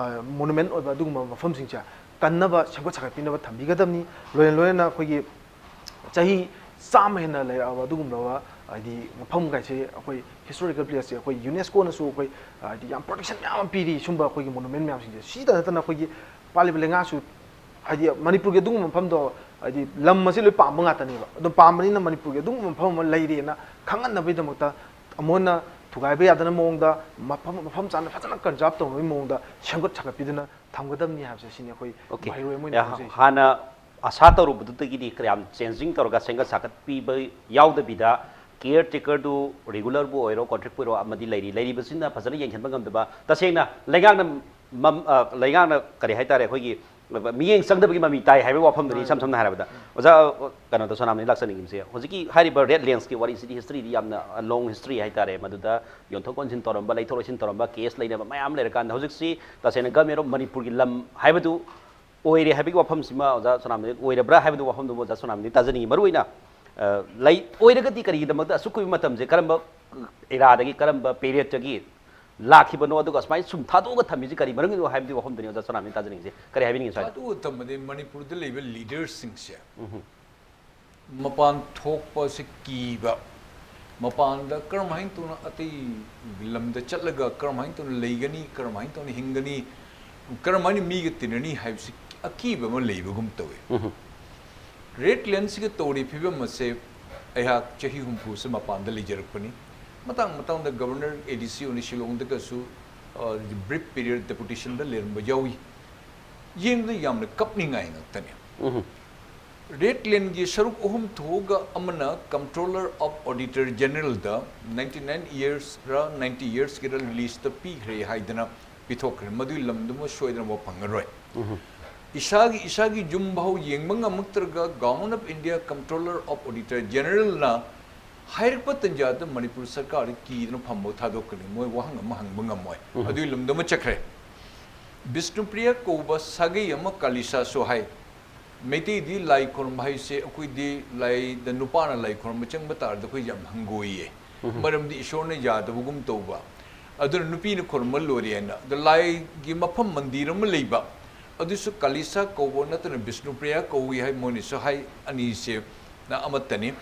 ꯃꯣꯅꯨꯃꯦꯟ ꯑꯣꯏꯕ ꯑꯗꯨꯒꯨꯝꯕ ꯃꯐꯝꯁꯤꯡꯁꯦ ꯀꯟꯅꯕ, ꯁꯦꯝꯒꯠ ꯁꯥꯒꯠꯄꯤꯅꯕ ꯊꯝꯕꯤꯒꯗꯕꯅꯤ꯫ ꯂꯣꯏꯅ ꯂꯣꯏꯅꯅ ꯑꯩꯈꯣꯏꯒꯤ ꯆꯍꯤ ꯆꯥꯝꯃ ꯍꯦꯟꯅ ꯂꯩꯔꯛꯑꯕ ꯑꯗꯨꯒꯨꯝꯂꯕ ꯍꯥꯏꯗꯤ ꯃꯐꯝ ꯀꯥꯏꯁꯦ ꯑꯩꯈꯣꯏ ꯍꯤꯁꯇꯣꯔꯤꯀꯦꯜ ꯄ꯭ꯂꯦꯁꯁꯦ ꯑꯩꯈꯣꯏ ꯌꯨꯅꯦꯁꯀꯣꯅꯁꯨ ꯑꯩꯈꯣꯏ ꯍꯥꯏꯗꯤ ꯌꯥꯝ ꯄ꯭ꯔꯣꯇꯦꯛꯁꯟ ꯃꯌꯥꯝ ꯑꯃ ꯄꯤꯔꯤ꯫ ꯁꯨꯝꯕ ꯑꯩꯈꯣꯏꯒꯤ ꯃꯣꯅꯨꯃꯦꯟ ꯃꯌꯥꯝꯁꯤꯡꯁꯦ ꯁꯤꯗ ꯅꯠꯇꯅ ꯑꯩꯈꯣꯏꯒꯤ ꯄꯥꯜꯂꯤꯕ ꯂꯩꯉꯥꯛꯁꯨ ꯍꯥꯏꯗꯤ ꯃꯅꯤꯄꯨꯔꯒꯤ ꯑꯗꯨꯒꯨꯝꯕ ꯃꯐꯝꯗꯣ ꯍꯥꯏꯗꯤ ꯂꯝ ꯑꯁꯤ ꯂꯣꯏ ꯄꯥꯝꯕ ꯉꯥꯛꯇꯅꯦꯕ꯫ ꯑꯗꯨꯝ ꯄꯥꯝꯕꯅꯤꯅ ꯃꯅꯤꯄꯨꯔꯒꯤ ꯑꯗꯨꯒꯨꯝꯕ ꯃꯐꯝ ꯑꯃ ꯂꯩꯔꯦꯅ ꯈꯪꯍꯟꯅꯕꯒꯤꯗꯃꯛꯇ ꯑꯃꯨꯛ ꯍꯟꯅ ꯊꯨꯒꯥꯏꯕ ꯌꯥꯗꯅ ꯃꯑꯣꯡꯗ ꯃꯐꯝ, ꯃꯐꯝ ꯆꯥꯅ ꯐꯖꯅ ꯀꯟꯖꯥꯔꯕ ꯇꯧꯅꯕꯒꯤ ꯃꯑꯣꯡꯗ ꯁꯦꯝꯒꯠ ꯁꯥꯒꯠꯄꯤꯗꯨꯅ ꯊꯝꯒꯗꯕꯅꯤ ꯍꯥꯏꯕꯁꯦ ꯁꯤꯅꯤ ꯑꯩꯈꯣꯏ ꯑꯣꯀꯦ꯫ ꯃꯍꯩꯔꯣꯏ ꯑꯃ ꯑꯣꯏꯅ ꯌꯥ-, ꯈꯪꯖꯩꯁꯦ꯫ ꯍꯥꯟꯅ ꯑꯁꯥ ꯇꯧꯔꯨꯕꯗꯨꯗꯒꯤꯗꯤ ꯀꯌꯥꯝ ꯆꯦꯟꯖꯤꯡ ꯇꯧꯔꯒ ꯁꯦꯝꯒꯠ ꯁꯥꯒꯠꯄꯤꯕ ꯌꯥꯎꯗꯕꯤꯗ ꯀꯤꯌꯔ ꯇꯦꯀꯔꯗꯨ ꯔꯤꯒꯨꯂꯔꯕꯨ ꯑꯣꯏꯔꯣ, ꯀꯣꯟꯇ꯭ꯔꯦꯛꯄꯨ ꯑꯣꯏꯔꯣ, ꯑꯃꯗꯤ ꯂꯩꯔꯤ꯫ ꯂꯩꯔꯤꯕꯁꯤꯅ ꯐꯖꯅ ꯌꯦꯡꯁꯤꯟꯕ ꯉꯝꯗꯕ, ꯇꯁꯦꯡꯅ ꯂꯩꯉꯥꯛꯅ ꯃꯝ-, ꯑ, ꯂꯩꯉꯥꯛꯅ ꯀꯔꯤ ꯍꯥꯏꯇꯥꯔꯦ, ꯑꯩꯈꯣꯏꯒꯤ ꯃꯤꯠꯌꯦꯡ ꯆꯪꯗꯕꯒꯤ ꯃꯃꯤ ꯇꯥꯏ ꯍꯥꯏꯕꯒꯤ ꯋꯥꯐꯝꯗꯨꯅꯤ꯫ ꯏꯁꯝ ꯁꯝꯅ ꯍꯥꯏꯔꯕꯗ, ꯑꯣꯖꯥ, ꯑ, ꯀꯩꯅꯣꯗ ꯁꯣꯅꯥꯝꯅꯤ ꯂꯥꯛꯆꯅꯤꯡꯉꯤꯕꯁꯦ, ꯍꯧꯖꯤꯛꯀꯤ ꯍꯥꯏꯔꯤꯕ ꯔꯦꯠ ꯂꯦꯟꯁꯀꯤ ꯋꯥꯔꯤꯁꯤꯗꯤ ꯍꯤꯁꯇ꯭ꯔꯤꯗꯤ ꯌꯥꯝꯅ ꯂꯣꯡ ꯍꯤꯁꯇ꯭ꯔꯤ ꯍꯥꯏꯇꯥꯔꯦ꯫ ꯃꯗꯨꯗ ꯌꯣꯟꯊꯣꯛ ꯌꯣꯟꯁꯤꯟ ꯇꯧꯔꯝꯕ, ꯂꯩꯊꯣꯛ ꯂꯩꯁꯤꯟ ꯇꯧꯔꯝꯕ, ꯀꯦꯁ ꯂꯩꯅꯕ ꯃꯌꯥꯝ ꯂꯩꯔꯀꯥꯟꯗ ꯍꯧꯖꯤꯛꯁꯤ ꯇꯁꯦꯡꯅ ꯒꯃꯦꯟ ꯑꯣꯐ ꯃꯅꯤꯄꯨꯔꯒꯤ ꯂꯝ ꯍꯥꯏꯕꯗꯨ ꯑꯣꯏꯔꯦ ꯍꯥꯏꯕꯒꯤ ꯋꯥꯐꯝꯁꯤꯃ ꯑꯣꯖꯥ ꯁꯣꯅꯥꯝꯅꯤ ꯑꯣꯏꯔꯕ꯭ꯔꯥ ꯍꯥꯏꯕꯗꯨ ꯋꯥꯐꯝꯗꯨꯃ ꯑꯣꯖꯥ ꯁꯣꯅꯥꯝꯅꯤ ꯇꯥꯖꯅꯤꯡꯉꯤ꯫ ꯃꯔꯨꯑꯣꯏꯅ, ꯑ, ꯂꯩ, ꯑꯣꯏꯔꯒꯗꯤ ꯀꯔꯤꯒꯤꯗꯃꯛꯇ ꯑꯁꯨꯛ ꯀꯨꯏꯕ ꯃꯇꯝꯁꯦ ꯀꯔꯝꯕ ꯑꯦꯔꯥꯗꯒꯤ, ꯀꯔꯝꯕ ꯄꯦꯔꯤꯌꯗꯇꯒꯤ ꯂꯥꯛꯈꯤꯕꯅꯣ, ꯑꯗꯨꯒ ꯑꯁꯨꯃꯥꯏꯅ ꯁꯨꯝ ꯊꯥꯗꯣꯛꯑꯒ ꯊꯝꯃꯤꯁꯤ ꯀꯔꯤ ꯃꯔꯝꯒꯤꯅꯣ ꯍꯥꯏꯕꯗꯨꯒꯤ ꯋꯥꯐꯝꯗꯨꯅꯤ ꯑꯣꯖꯥ ꯁꯣꯅꯥꯝꯅꯤ ꯇꯥꯖꯅꯤꯡꯉꯤꯁꯦ꯫ ꯀꯔꯤ ꯍꯥꯏꯕꯤꯅꯤꯡꯉꯤ ꯁ꯭ꯋꯥꯏꯗ? ꯊꯥꯗꯣꯛꯑ ꯊꯝꯕꯗꯤ ꯃꯅꯤꯄꯨꯔꯗ ꯂꯩꯕ ꯂꯤꯗꯔꯁꯤꯡꯁꯦ ꯎꯝ꯫ ꯃꯄꯥꯟ ꯊꯣꯛꯄꯁꯦ ꯀꯤꯕ, ꯃꯄꯥꯟꯗ ꯀꯔꯝꯍꯥꯏꯅ ꯇꯧꯅ ꯑꯇꯩ ꯂꯝꯗ ꯆꯠꯂꯒ ꯀꯔꯝꯍꯥꯏꯅ ꯇꯧꯅ ꯂꯩꯒꯅꯤ, ꯀꯔꯝꯍꯥꯏꯅ ꯇꯧꯅ ꯍꯤꯡꯒꯅꯤ, ꯀꯔꯝꯍꯥꯏꯅ ꯃꯤꯒ ꯇꯤꯟꯅꯅꯤ ꯍꯥꯏꯕꯁꯤ ꯑꯀꯤꯕ ꯑꯃ ꯂꯩꯕꯒꯨꯝ ꯇꯧꯏ꯫ ꯎꯝ꯫ ꯔꯦꯠ ꯂꯦꯟꯁꯤꯒ ꯇꯧꯔꯤ ꯐꯤꯕꯝ ꯑꯁꯦ ꯑꯩꯍꯥꯛ ꯆꯍꯤ ꯍꯨꯝꯐꯨꯁꯦ ꯃꯄꯥꯟꯗ ꯂꯩꯖꯔꯛꯄꯅꯤ꯫ ꯃꯇꯥꯡ ꯃꯇꯥꯡꯗ ꯒꯕꯔꯅꯔ, ꯑꯦ ꯗꯤ ꯁꯤ ꯑꯣꯏꯅ ꯁꯤꯂꯣꯡꯗꯒꯁꯨ, ꯑ, ꯕ꯭ꯔꯤꯐ ꯄꯤꯔꯤꯌꯗ ꯗꯦꯄꯨꯇꯦꯁꯟꯗ ꯂꯩꯔꯝꯕ ꯌꯥꯎꯏ꯫ ꯌꯦꯡꯕꯗ ꯌꯥꯝꯅ ꯀꯞꯅꯤꯡꯉꯥꯏ ꯉꯥꯛꯇꯅꯤ꯫ ꯎꯝ꯫ ꯔꯦꯠ ꯂꯦꯟꯒꯤ ꯁꯔꯨꯛ ꯑꯍꯨꯝ ꯊꯣꯛꯑꯒ ꯑꯃꯅ Comptroller of Auditor Generalꯗ ninety nine yearsꯔ ninety yearsꯀꯤꯔ leaseꯇ ꯄꯤꯈ꯭ꯔꯦ ꯍꯥꯏꯗꯅ ꯄꯤꯊꯣꯛꯈ꯭ꯔꯦ꯫ ꯃꯗꯨꯒꯤ ꯂꯝꯗꯨꯃ ꯁꯣꯏꯗꯅꯃꯛ ꯐꯪꯉꯔꯣꯏ꯫ ꯏꯁꯥꯒꯤ ꯏꯁꯥꯒꯤ ꯌꯨꯝ ꯐꯥꯎ ꯌꯦꯡꯕ ꯉꯝꯃꯛꯇ꯭ꯔꯒ Government of India Comptroller of Auditor Generalꯅ ꯍꯥꯏꯔꯛꯄ ꯇꯟꯖꯥꯗ ꯃꯅꯤꯄꯨꯔ ꯁꯔꯀꯥꯔꯗ ꯀꯤꯗꯅ ꯐꯝꯕ ꯊꯥꯗꯣꯛꯀꯅꯤ, ꯃꯣꯏ ꯋꯥꯍꯪ ꯑꯃ ꯍꯪꯕ ꯉꯝꯃꯣꯏ꯫ ꯑꯗꯨꯒꯤ ꯂꯝꯗ ꯑꯃ ꯆꯠꯈ꯭ꯔꯦ꯫ ꯕꯤꯁꯅꯨꯄ꯭ꯔꯤꯌꯥ ꯀꯧꯕ ꯁꯥꯒꯩ ꯑꯃ ꯀꯥꯂꯤꯁꯥꯁꯨ ꯍꯥꯏ꯫ ꯃꯩꯇꯩꯗꯤ ꯂꯥꯏ ꯈꯨꯔꯨꯝꯕ ꯍꯥꯏꯁꯦ, ꯑꯩꯈꯣꯏꯗꯤ ꯂꯥꯏꯗ ꯅꯨꯄꯥꯅ ꯂꯥꯏ ꯈꯨꯔꯨꯝꯕ ꯆꯪꯕ ꯇꯥꯔꯗꯤ ꯑꯩꯈꯣꯏ ꯌꯥꯝ ꯍꯪꯒꯣꯏꯌꯦ, ꯃꯔꯝꯗꯤ ꯏꯁꯣꯔꯅ ꯌꯥꯗꯕꯒꯨꯝ ꯇꯧꯕ꯫ ꯑꯗꯨꯅ ꯅꯨꯄꯤꯅ ꯈꯨꯔꯨꯝꯕ ꯂꯣꯏꯔꯦꯅ꯫ ꯑꯗꯣ ꯂꯥꯏꯒꯤ ꯃꯐꯝ ꯃꯟꯗꯤꯔ ꯑꯃ ꯂꯩꯕ, ꯑꯗꯨꯁꯨ ꯀꯥꯂꯤꯁꯥ ꯀꯧꯕ ꯅꯠꯇꯅ ꯕꯤꯁꯅꯨꯄ꯭ꯔꯤꯌꯥ ꯀꯧꯏ ꯍꯥꯏ, ꯃꯣꯏꯅꯁꯨ ꯍꯥꯏ, ꯑꯅꯤꯁꯦ ꯅ ꯑꯃꯠꯇꯅꯤ꯫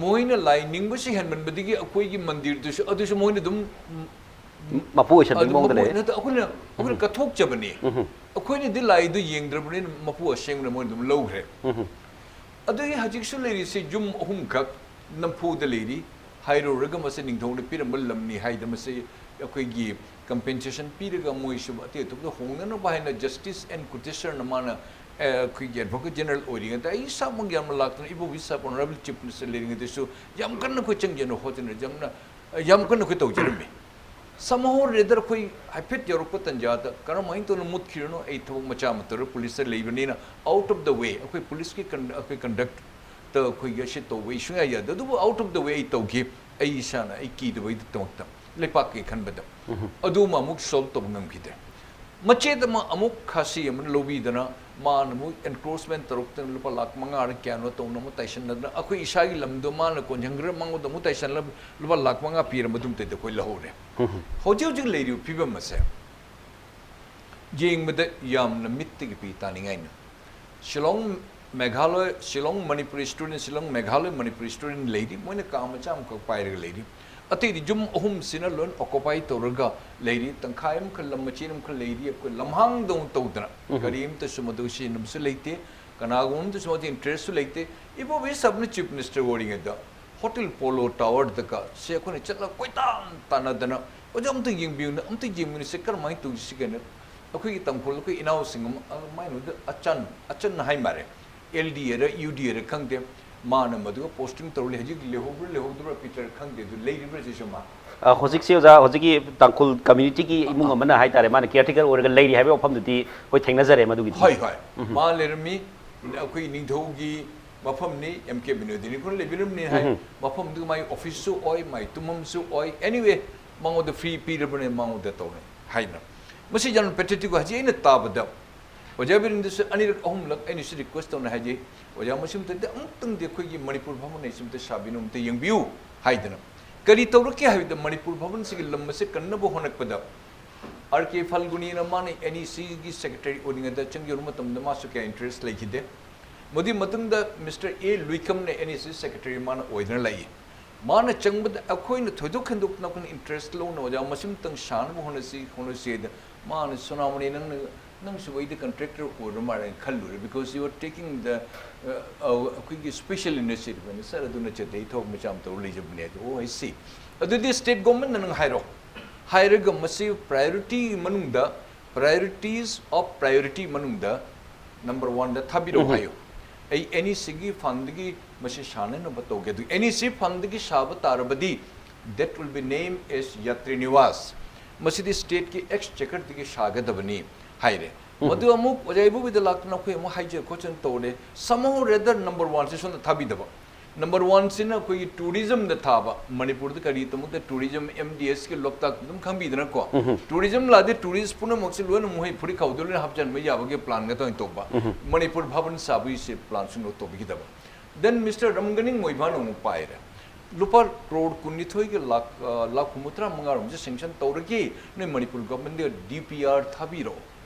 ꯃꯣꯏꯅ ꯂꯥꯏ ꯅꯤꯡꯕꯁꯤ ꯍꯦꯟꯃꯟꯕꯗꯒꯤ ꯑꯩꯈꯣꯏꯒꯤ ꯃꯟꯗꯤꯔꯗꯨꯁꯨ, ꯑꯗꯨꯁꯨ ꯃꯣꯏꯅ ꯑꯗꯨꯝ ꯃꯄꯨ ꯑꯣꯏꯁꯟꯕꯒꯤ ꯑꯗꯨ ꯃꯑꯣꯡꯗ ꯃꯄꯨ ꯂꯩꯔꯦ꯫ ꯅꯠꯇ-, ꯑꯩꯈꯣꯏꯅ ꯑꯩꯈꯣꯏꯅ ꯀꯠꯊꯣꯛꯆꯕꯅꯤ꯫ ꯑꯩꯈꯣꯏꯅꯗꯤ ꯂꯥꯏꯗꯨ ꯌꯦꯡꯗ꯭ꯔꯕꯅꯤꯅ ꯃꯄꯨ ꯑꯁꯦꯡꯕꯅ ꯃꯣꯏꯅ ꯑꯗꯨꯝ ꯂꯧꯈ꯭ꯔꯦ꯫ ꯑꯗꯨꯒꯤ ꯍꯧꯖꯤꯛꯁꯨ ꯂꯩꯔꯤꯁꯦ ꯌꯨꯝ ꯑꯍꯨꯝꯈꯛ ꯅꯝꯐꯨꯗ ꯂꯩꯔꯤ꯫ ꯍꯥꯏꯔꯨꯔꯒ ꯃꯁꯤ ꯅꯤꯡꯊꯧꯅ ꯄꯤꯔꯝꯕ ꯂꯝꯅꯤ ꯍꯥꯏꯗꯅ ꯃꯁꯤ ꯑꯩꯈꯣꯏꯒꯤ compensation ꯄꯤꯔꯒ ꯃꯣꯏꯁꯨ ꯑꯇꯩ ꯑꯇꯣꯞꯄꯗ ꯍꯣꯡꯅꯅꯕ ꯍꯥꯏꯅ Justice N Kuteswarna ꯃꯥꯅ, ꯑꯦ, ꯑꯩꯈꯣꯏꯒꯤ Advocate General ꯑꯣꯏꯔꯤꯉꯩꯗ ꯑꯩ ꯏꯁꯥꯃꯛ ꯌꯥꯝꯅ ꯂꯥꯛꯇꯅ ꯏꯕꯣꯕꯤ ꯁꯥꯍꯦꯕ Honourable Chief Minister ꯂꯩꯔꯤꯉꯩꯗꯁꯨ ꯌꯥꯝ ꯀꯟꯅ ꯑꯩꯈꯣꯏ ꯆꯪꯖꯅ ꯍꯣꯠꯇꯅ ꯌꯥꯝꯅ, ꯌꯥꯝ ꯀꯟꯅ ꯑꯩꯈꯣꯏ ꯇꯧꯖꯔꯝꯃꯤ꯫ Somehow or other ꯑꯩꯈꯣꯏ ꯍꯥꯏꯐꯦꯠ ꯌꯧꯔꯛꯄ ꯇꯟꯖꯥꯗ ꯀꯔꯝꯍꯥꯏꯅ ꯇꯧꯅ ꯃꯨꯠꯈꯤꯔꯅꯣ, ꯑꯩ ꯊꯕꯛ ꯃꯆꯥ ꯑꯃ ꯇꯧꯔ police ꯇ ꯂꯩꯕꯅꯤꯅ out of the way ꯑꯩꯈꯣꯏ police ꯀꯤ ꯀꯟ-, ꯑꯩꯈꯣꯏ conduct ꯇ ꯑꯩꯈꯣꯏꯒꯤ ꯑꯁꯤ ꯇꯧꯕ ꯑꯩ ꯁꯨꯡꯌꯥ ꯌꯥꯗꯦ꯫ ꯑꯗꯨꯕꯨ out of the way ꯑꯩ ꯇꯧꯈꯤ, ꯑꯩ ꯏꯁꯥꯅ ꯑꯩ ꯀꯤꯗꯕꯒꯤꯗꯃꯛꯇ, ꯂꯩꯄꯥꯛꯀꯤ ꯈꯟꯕꯗ꯫ ꯑꯗꯨꯃ ꯑꯃꯨꯛ solve ꯇꯧꯕ ꯉꯝꯈꯤꯗ꯭ꯔꯦ꯫ ꯃꯆꯦꯠ ꯑꯃ ꯑꯃꯨꯛ ꯈꯥꯁꯤ ꯑꯃꯅ ꯂꯧꯕꯤꯗꯅ ꯃꯥꯅ ꯑꯃꯨꯛ encroachment ꯇꯧꯔꯛꯇꯅ ꯂꯨꯄꯥ ꯂꯥꯈ ꯃꯉꯥꯔ ꯀꯌꯥꯅꯣ ꯇꯧꯅ ꯑꯃꯨꯛ ꯇꯥꯏꯁꯟꯅꯗꯅ ꯑꯩꯈꯣꯏ ꯏꯁꯥꯒꯤ ꯂꯝꯗꯣ ꯃꯥꯅ ꯀꯣꯟꯁꯤꯟꯈ꯭ꯔ ꯃꯉꯣꯟꯗ ꯑꯃꯨꯛ ꯇꯥꯏꯁꯜꯂ ꯂꯨꯄꯥ ꯂꯥꯈ ꯃꯉꯥ ꯄꯤꯔ ꯃꯇꯨꯡꯗꯗꯤ ꯑꯩꯈꯣꯏ ꯂꯧꯍꯧꯔꯦ꯫ ꯍꯧꯖꯤꯛ ꯍꯧꯖꯤꯛ ꯂꯩꯔꯤꯕ ꯐꯤꯕꯝ ꯑꯁꯦ ꯌꯦꯡꯕꯗ ꯌꯥꯝꯅ ꯃꯤꯠꯇꯒꯤ ꯄꯤ ꯇꯥꯅꯤꯡꯉꯥꯏꯅꯤ꯫ ꯁꯤꯂꯣꯡ ꯃꯦꯘꯥꯂꯣꯏ, ꯁꯤꯂꯣꯡ ꯃꯅꯤꯄꯨꯔꯤ student, ꯁꯤꯂꯣꯡ ꯃꯦꯘꯥꯂꯣꯏ ꯃꯅꯤꯄꯨꯔꯤ student ꯂꯩꯔꯤ, ꯃꯣꯏꯅ ꯀꯥ ꯃꯆꯥ ꯑꯃꯈꯛ ꯄꯥꯏꯔꯒ ꯂꯩꯔꯤ꯫ ꯑꯇꯩꯗꯤ ꯌꯨꯝ ꯑꯍꯨꯝꯁꯤꯅ ꯂꯣꯏ occupy ꯇꯧꯔꯒ ꯂꯩꯔꯤ꯫ ꯇꯪꯈꯥꯏ ꯑꯃꯈꯛ ꯂꯝ ꯃꯆꯦꯠ ꯑꯃꯈꯛ ꯂꯩꯔꯤ꯫ ꯑꯩꯈꯣꯏ ꯂꯝꯍꯥꯡꯗꯧꯅ ꯇꯧꯗꯅ ꯒꯥꯔꯤ ꯑꯃꯇꯁꯨ ꯃꯗꯨ ꯁꯤꯖꯤꯟꯅꯕꯁꯨ ꯂꯩꯇꯦ, ꯀꯅꯥꯒꯨꯝꯕ ꯑꯃꯇꯁꯨ ꯃꯗꯨ interest ꯁꯨ ꯂꯩꯇꯦ꯫ ꯏꯕꯣꯕꯤ ꯁꯥꯍꯦꯕꯅ Chief Minister ꯑꯣꯏꯔꯤꯉꯩꯗ Hotel Polo Tower ꯗꯒ ꯁꯦ ꯑꯩꯈꯣꯏꯅ ꯆꯠꯂꯒ ꯀꯣꯏꯇꯥꯟ ꯇꯥꯟꯅꯗꯅ, "ꯑꯣꯖꯥ, ꯑꯝꯇ ꯌꯦꯡꯕꯤꯌꯨꯅ, ꯑꯝꯇ ꯌꯦꯡꯕꯤꯌꯨꯅ, ꯁꯦ ꯀꯔꯝꯍꯥꯏꯅ ꯇꯧꯁꯤ?" ꯀꯥꯏꯅ ꯑꯩꯈꯣꯏꯒꯤ ꯇꯥꯡꯈꯨꯜ ꯑꯩꯈꯣꯏ ꯏꯅꯥꯎꯁꯤꯡ ꯑꯃ, ꯑ, ꯃꯥꯏꯅꯣꯗ ꯑꯆꯟ, ꯑꯆꯟ ꯍꯥꯏ ꯃꯥꯜꯂꯦ, L D ꯔ U D ꯔ ꯈꯪꯗꯦ, ꯃꯥꯅ ꯃꯗꯨꯒ posting ꯇꯧꯔ ꯂꯩ꯫ ꯍꯧꯖꯤꯛ ꯂꯩꯍꯧꯕ꯭ꯔꯥ ꯂꯩꯍꯧꯗꯕ꯭ꯔꯥ ꯄꯤꯇꯔ ꯈꯪꯗꯦ, ꯑꯗꯨ ꯂꯩꯔꯤꯕ꯭ꯔꯥ ꯁꯤꯁꯨ ꯃꯥ? ꯑ, ꯍꯧꯖꯤꯛꯁꯦ ꯑꯣꯖꯥ, ꯍꯧꯖꯤꯛꯀꯤ ꯇꯥꯡꯈꯨꯜ community ꯒꯤ ꯏꯃꯨꯡ ꯑꯃꯅ ꯍꯥꯏꯇꯥꯔꯦ, ꯃꯥꯅ caretaker ꯑꯣꯏꯔꯒ ꯂꯩꯔꯤ ꯍꯥꯏꯕ ꯋꯥꯐꯝꯗꯨꯗꯤ ꯑꯩꯈꯣꯏ ꯊꯦꯡꯅꯖꯔꯦ ꯃꯗꯨꯒꯤꯗꯤ꯫ ꯍꯣꯏ ꯍꯣꯏ꯫ ꯃꯥ ꯂꯩꯔꯝꯃꯤ꯫ ꯑꯩꯈꯣꯏ ꯅꯤꯡꯊꯧꯒꯤ ꯃꯐꯝꯅꯤ, ꯑꯦꯝ ꯀꯦ ꯕꯤꯅꯣꯗꯤꯅꯤ ꯈꯨꯔ ꯂꯩꯕꯤꯔꯝꯅꯤ ꯍꯥꯏ꯫ ꯃꯐꯝꯗꯨ ꯃꯥꯒꯤ office ꯁꯨ ꯑꯣꯏ, ꯃꯥꯒꯤ ꯇꯨꯝꯐꯝꯁꯨ ꯑꯣꯏ꯫ Anyway, ꯃꯉꯣꯟꯗ free ꯄꯤꯔꯕꯅꯦ, ꯃꯉꯣꯟꯗ ꯇꯧꯔꯦ ꯍꯥꯏꯅ꯫ ꯃꯁꯤ ꯌꯥꯝꯅ pathetic ꯑꯣꯏ꯫ ꯍꯧꯖꯤꯛ ꯑꯩꯅ ꯇꯥꯕꯗ ꯑꯣꯖꯥ ꯕꯤꯔꯦꯟꯗꯁꯨ ꯑꯅꯤꯔꯛ ꯑꯍꯨꯝꯂꯛ ꯑꯩꯅꯁꯨ request ꯇꯧꯅ ꯍꯥꯏꯖꯩ, "ꯑꯣꯖꯥ, ꯃꯁꯤ ꯃꯇꯝꯗ ꯑꯃꯨꯛꯇꯪꯗꯤ ꯑꯩꯈꯣꯏꯒꯤ ꯃꯅꯤꯄꯨꯔ ꯚꯕꯟ ꯑꯁꯤ ꯑꯝꯇ ꯁꯥꯕꯤꯅꯨ, ꯑꯝꯇ ꯌꯦꯡꯕꯤꯌꯨ" ꯍꯥꯏꯗꯅ꯫ ꯀꯔꯤ ꯇꯧꯔꯛꯀꯦ ꯍꯥꯏꯕꯗ, ꯃꯅꯤꯄꯨꯔ ꯚꯕꯟꯁꯤꯒꯤ ꯂꯝ ꯑꯁꯤ ꯀꯟꯅꯕ ꯍꯣꯠꯅꯔꯛꯄꯗ ꯑꯥꯔ ꯀꯦ ꯐꯜꯒꯨꯅꯤꯅ ꯃꯥꯅ ꯑꯦꯟ ꯏ ꯁꯤꯒꯤ secretary ꯑꯣꯏꯔꯤꯉꯩꯗ ꯆꯪꯖꯔꯨꯕ ꯃꯇꯝꯗ ꯃꯥꯁꯨ ꯀꯌꯥ interest ꯂꯩꯈꯤꯗꯦ꯫ ꯃꯗꯨꯒꯤ ꯃꯇꯨꯡꯗ ꯃꯤꯁꯇꯔ ꯑꯦ ꯂꯨꯏꯀꯝꯅ ꯑꯦꯟ ꯏ ꯁꯤ secretary ꯃꯥꯅ ꯑꯣꯏꯗꯨꯅ ꯂꯩ꯫ ꯃꯥꯅ ꯆꯪꯕꯗ ꯑꯩꯈꯣꯏꯅ ꯊꯣꯏꯗꯣꯛ ꯍꯦꯟꯗꯣꯛꯅ ꯑꯩꯈꯣꯏꯅ interest ꯂꯧꯅ ꯑꯣꯖꯥ ꯃꯁꯤꯃꯇꯪ ꯁꯥꯅꯕ ꯍꯣꯠꯅꯁꯤ, ꯍꯣꯠꯅꯁꯤ ꯍꯥꯏꯗ ꯃꯥꯅ, "ꯁꯣꯅꯥꯃꯅꯤ, ꯅꯪꯅ, ꯅꯪꯁꯨ ꯑꯩꯗꯤ contractor ꯑꯣꯏꯔ ꯃꯥꯜꯂꯦ ꯈꯜꯂꯨꯔꯦ, because you are taking the, uh, uh, ꯑꯩꯈꯣꯏꯒꯤ special initiative ꯑꯣꯏꯅ, ꯁꯥꯔ, ꯑꯗꯨ ꯅꯠꯇꯗꯤ ꯑꯩ ꯊꯕꯛ ꯃꯆꯥ ꯑꯃ ꯇꯧꯔ ꯂꯩꯖꯕꯅꯦ" ꯍꯥꯏꯗꯣ꯫ "ꯑꯣ, I see꯫ ꯑꯗꯨꯗꯤ state government ꯅ ꯅꯪ ꯍꯥꯏꯔꯣ, ꯍꯥꯏꯔꯒ ꯃꯁꯤ priority ꯒꯤ ꯃꯅꯨꯡꯗ, priorities of priority ꯃꯅꯨꯡꯗ number one ꯗ ꯊꯥꯕꯤꯔꯛꯎ ꯍꯥꯏꯌꯨ꯫ ꯑꯩ ꯑꯦꯟ ꯏ ꯁꯤꯒꯤ fund ꯗꯒꯤ ꯃꯁꯤ ꯁꯥꯟꯅꯅꯕ ꯇꯧꯒꯦ꯫ ꯑꯗꯨ ꯑꯦꯟ ꯏ ꯁꯤ fund ꯗꯒꯤ ꯁꯥꯕ ꯇꯥꯔꯕꯗꯤ, that will be name as ꯌꯥꯇ꯭ꯔꯤ ꯅꯤꯋꯥꯁ꯫ ꯃꯁꯤꯗꯤ state ꯀꯤ exchequer ꯗꯒꯤ ꯁꯥꯒꯗꯕꯅꯤ" ꯍꯥꯏꯔꯦ꯫ ꯃꯗꯨ ꯑꯃꯨꯛ ꯑꯣꯖꯥ ꯏꯕꯣꯕꯤꯗ ꯂꯥꯛꯇꯨꯅ ꯑꯩꯈꯣꯏ ꯑꯃꯨꯛ ꯍꯥꯏꯖ ꯈꯣꯠꯆꯅ ꯇꯧꯔꯦ꯫ Somehow rather number one ꯁꯤ ꯁꯣꯝꯗ ꯊꯥꯕꯤꯗꯕ꯫ Number one ꯁꯤꯅ ꯑꯩꯈꯣꯏꯒꯤ tourism ꯗ ꯊꯥꯕ꯫ ꯃꯅꯤꯄꯨꯔꯗ ꯀꯔꯤꯗꯃꯛꯇ tourism, ꯑꯦꯝ ꯗꯤ ꯑꯦꯁ ꯀꯤ ꯂꯣꯛꯇꯥꯛ ꯑꯗꯨꯝ ꯈꯪꯕꯤꯗꯅꯀꯣ꯫ Tourism ꯂꯥꯛꯑꯗꯤ tourist ꯄꯨꯝꯅꯃꯛꯁꯤ ꯂꯣꯏꯅ ꯃꯈꯣꯏ ꯐꯨꯔꯤꯠ ꯈꯥꯎꯗ ꯂꯣꯏꯅ ꯍꯥꯞꯆꯤꯟꯕ ꯌꯥꯕꯒꯤ plan ꯉꯥꯛꯇ ꯑꯣꯏꯅ ꯇꯧꯕ꯫ ꯃꯅꯤꯄꯨꯔ ꯚꯕꯟ ꯁꯥꯕꯒꯤꯁꯦ plan ꯁꯨꯡꯂꯧ ꯇꯧꯕꯤꯈꯤꯗꯕ꯫ Then ꯃꯤꯁꯇꯔ ꯔꯝꯒꯅꯤꯡ ꯃꯣꯏꯕꯥꯅ ꯑꯃꯨꯛ ꯄꯥꯏꯔꯦ꯫ ꯂꯨꯄꯥ ꯀ꯭ꯔꯣꯔ ꯀꯨꯟꯅꯤꯊꯣꯏꯒ ꯂꯥꯛ, ꯑ, ꯂꯥꯛ ꯍꯨꯝꯐꯨꯇꯔꯥ ꯃꯉꯥꯔꯣꯝꯁꯦ sanction ꯇꯧꯔꯒꯦ, ꯅꯣꯏ ꯃꯅꯤꯄꯨꯔ government ꯗ D P R ꯊꯥꯕꯤꯔꯛꯑꯣ,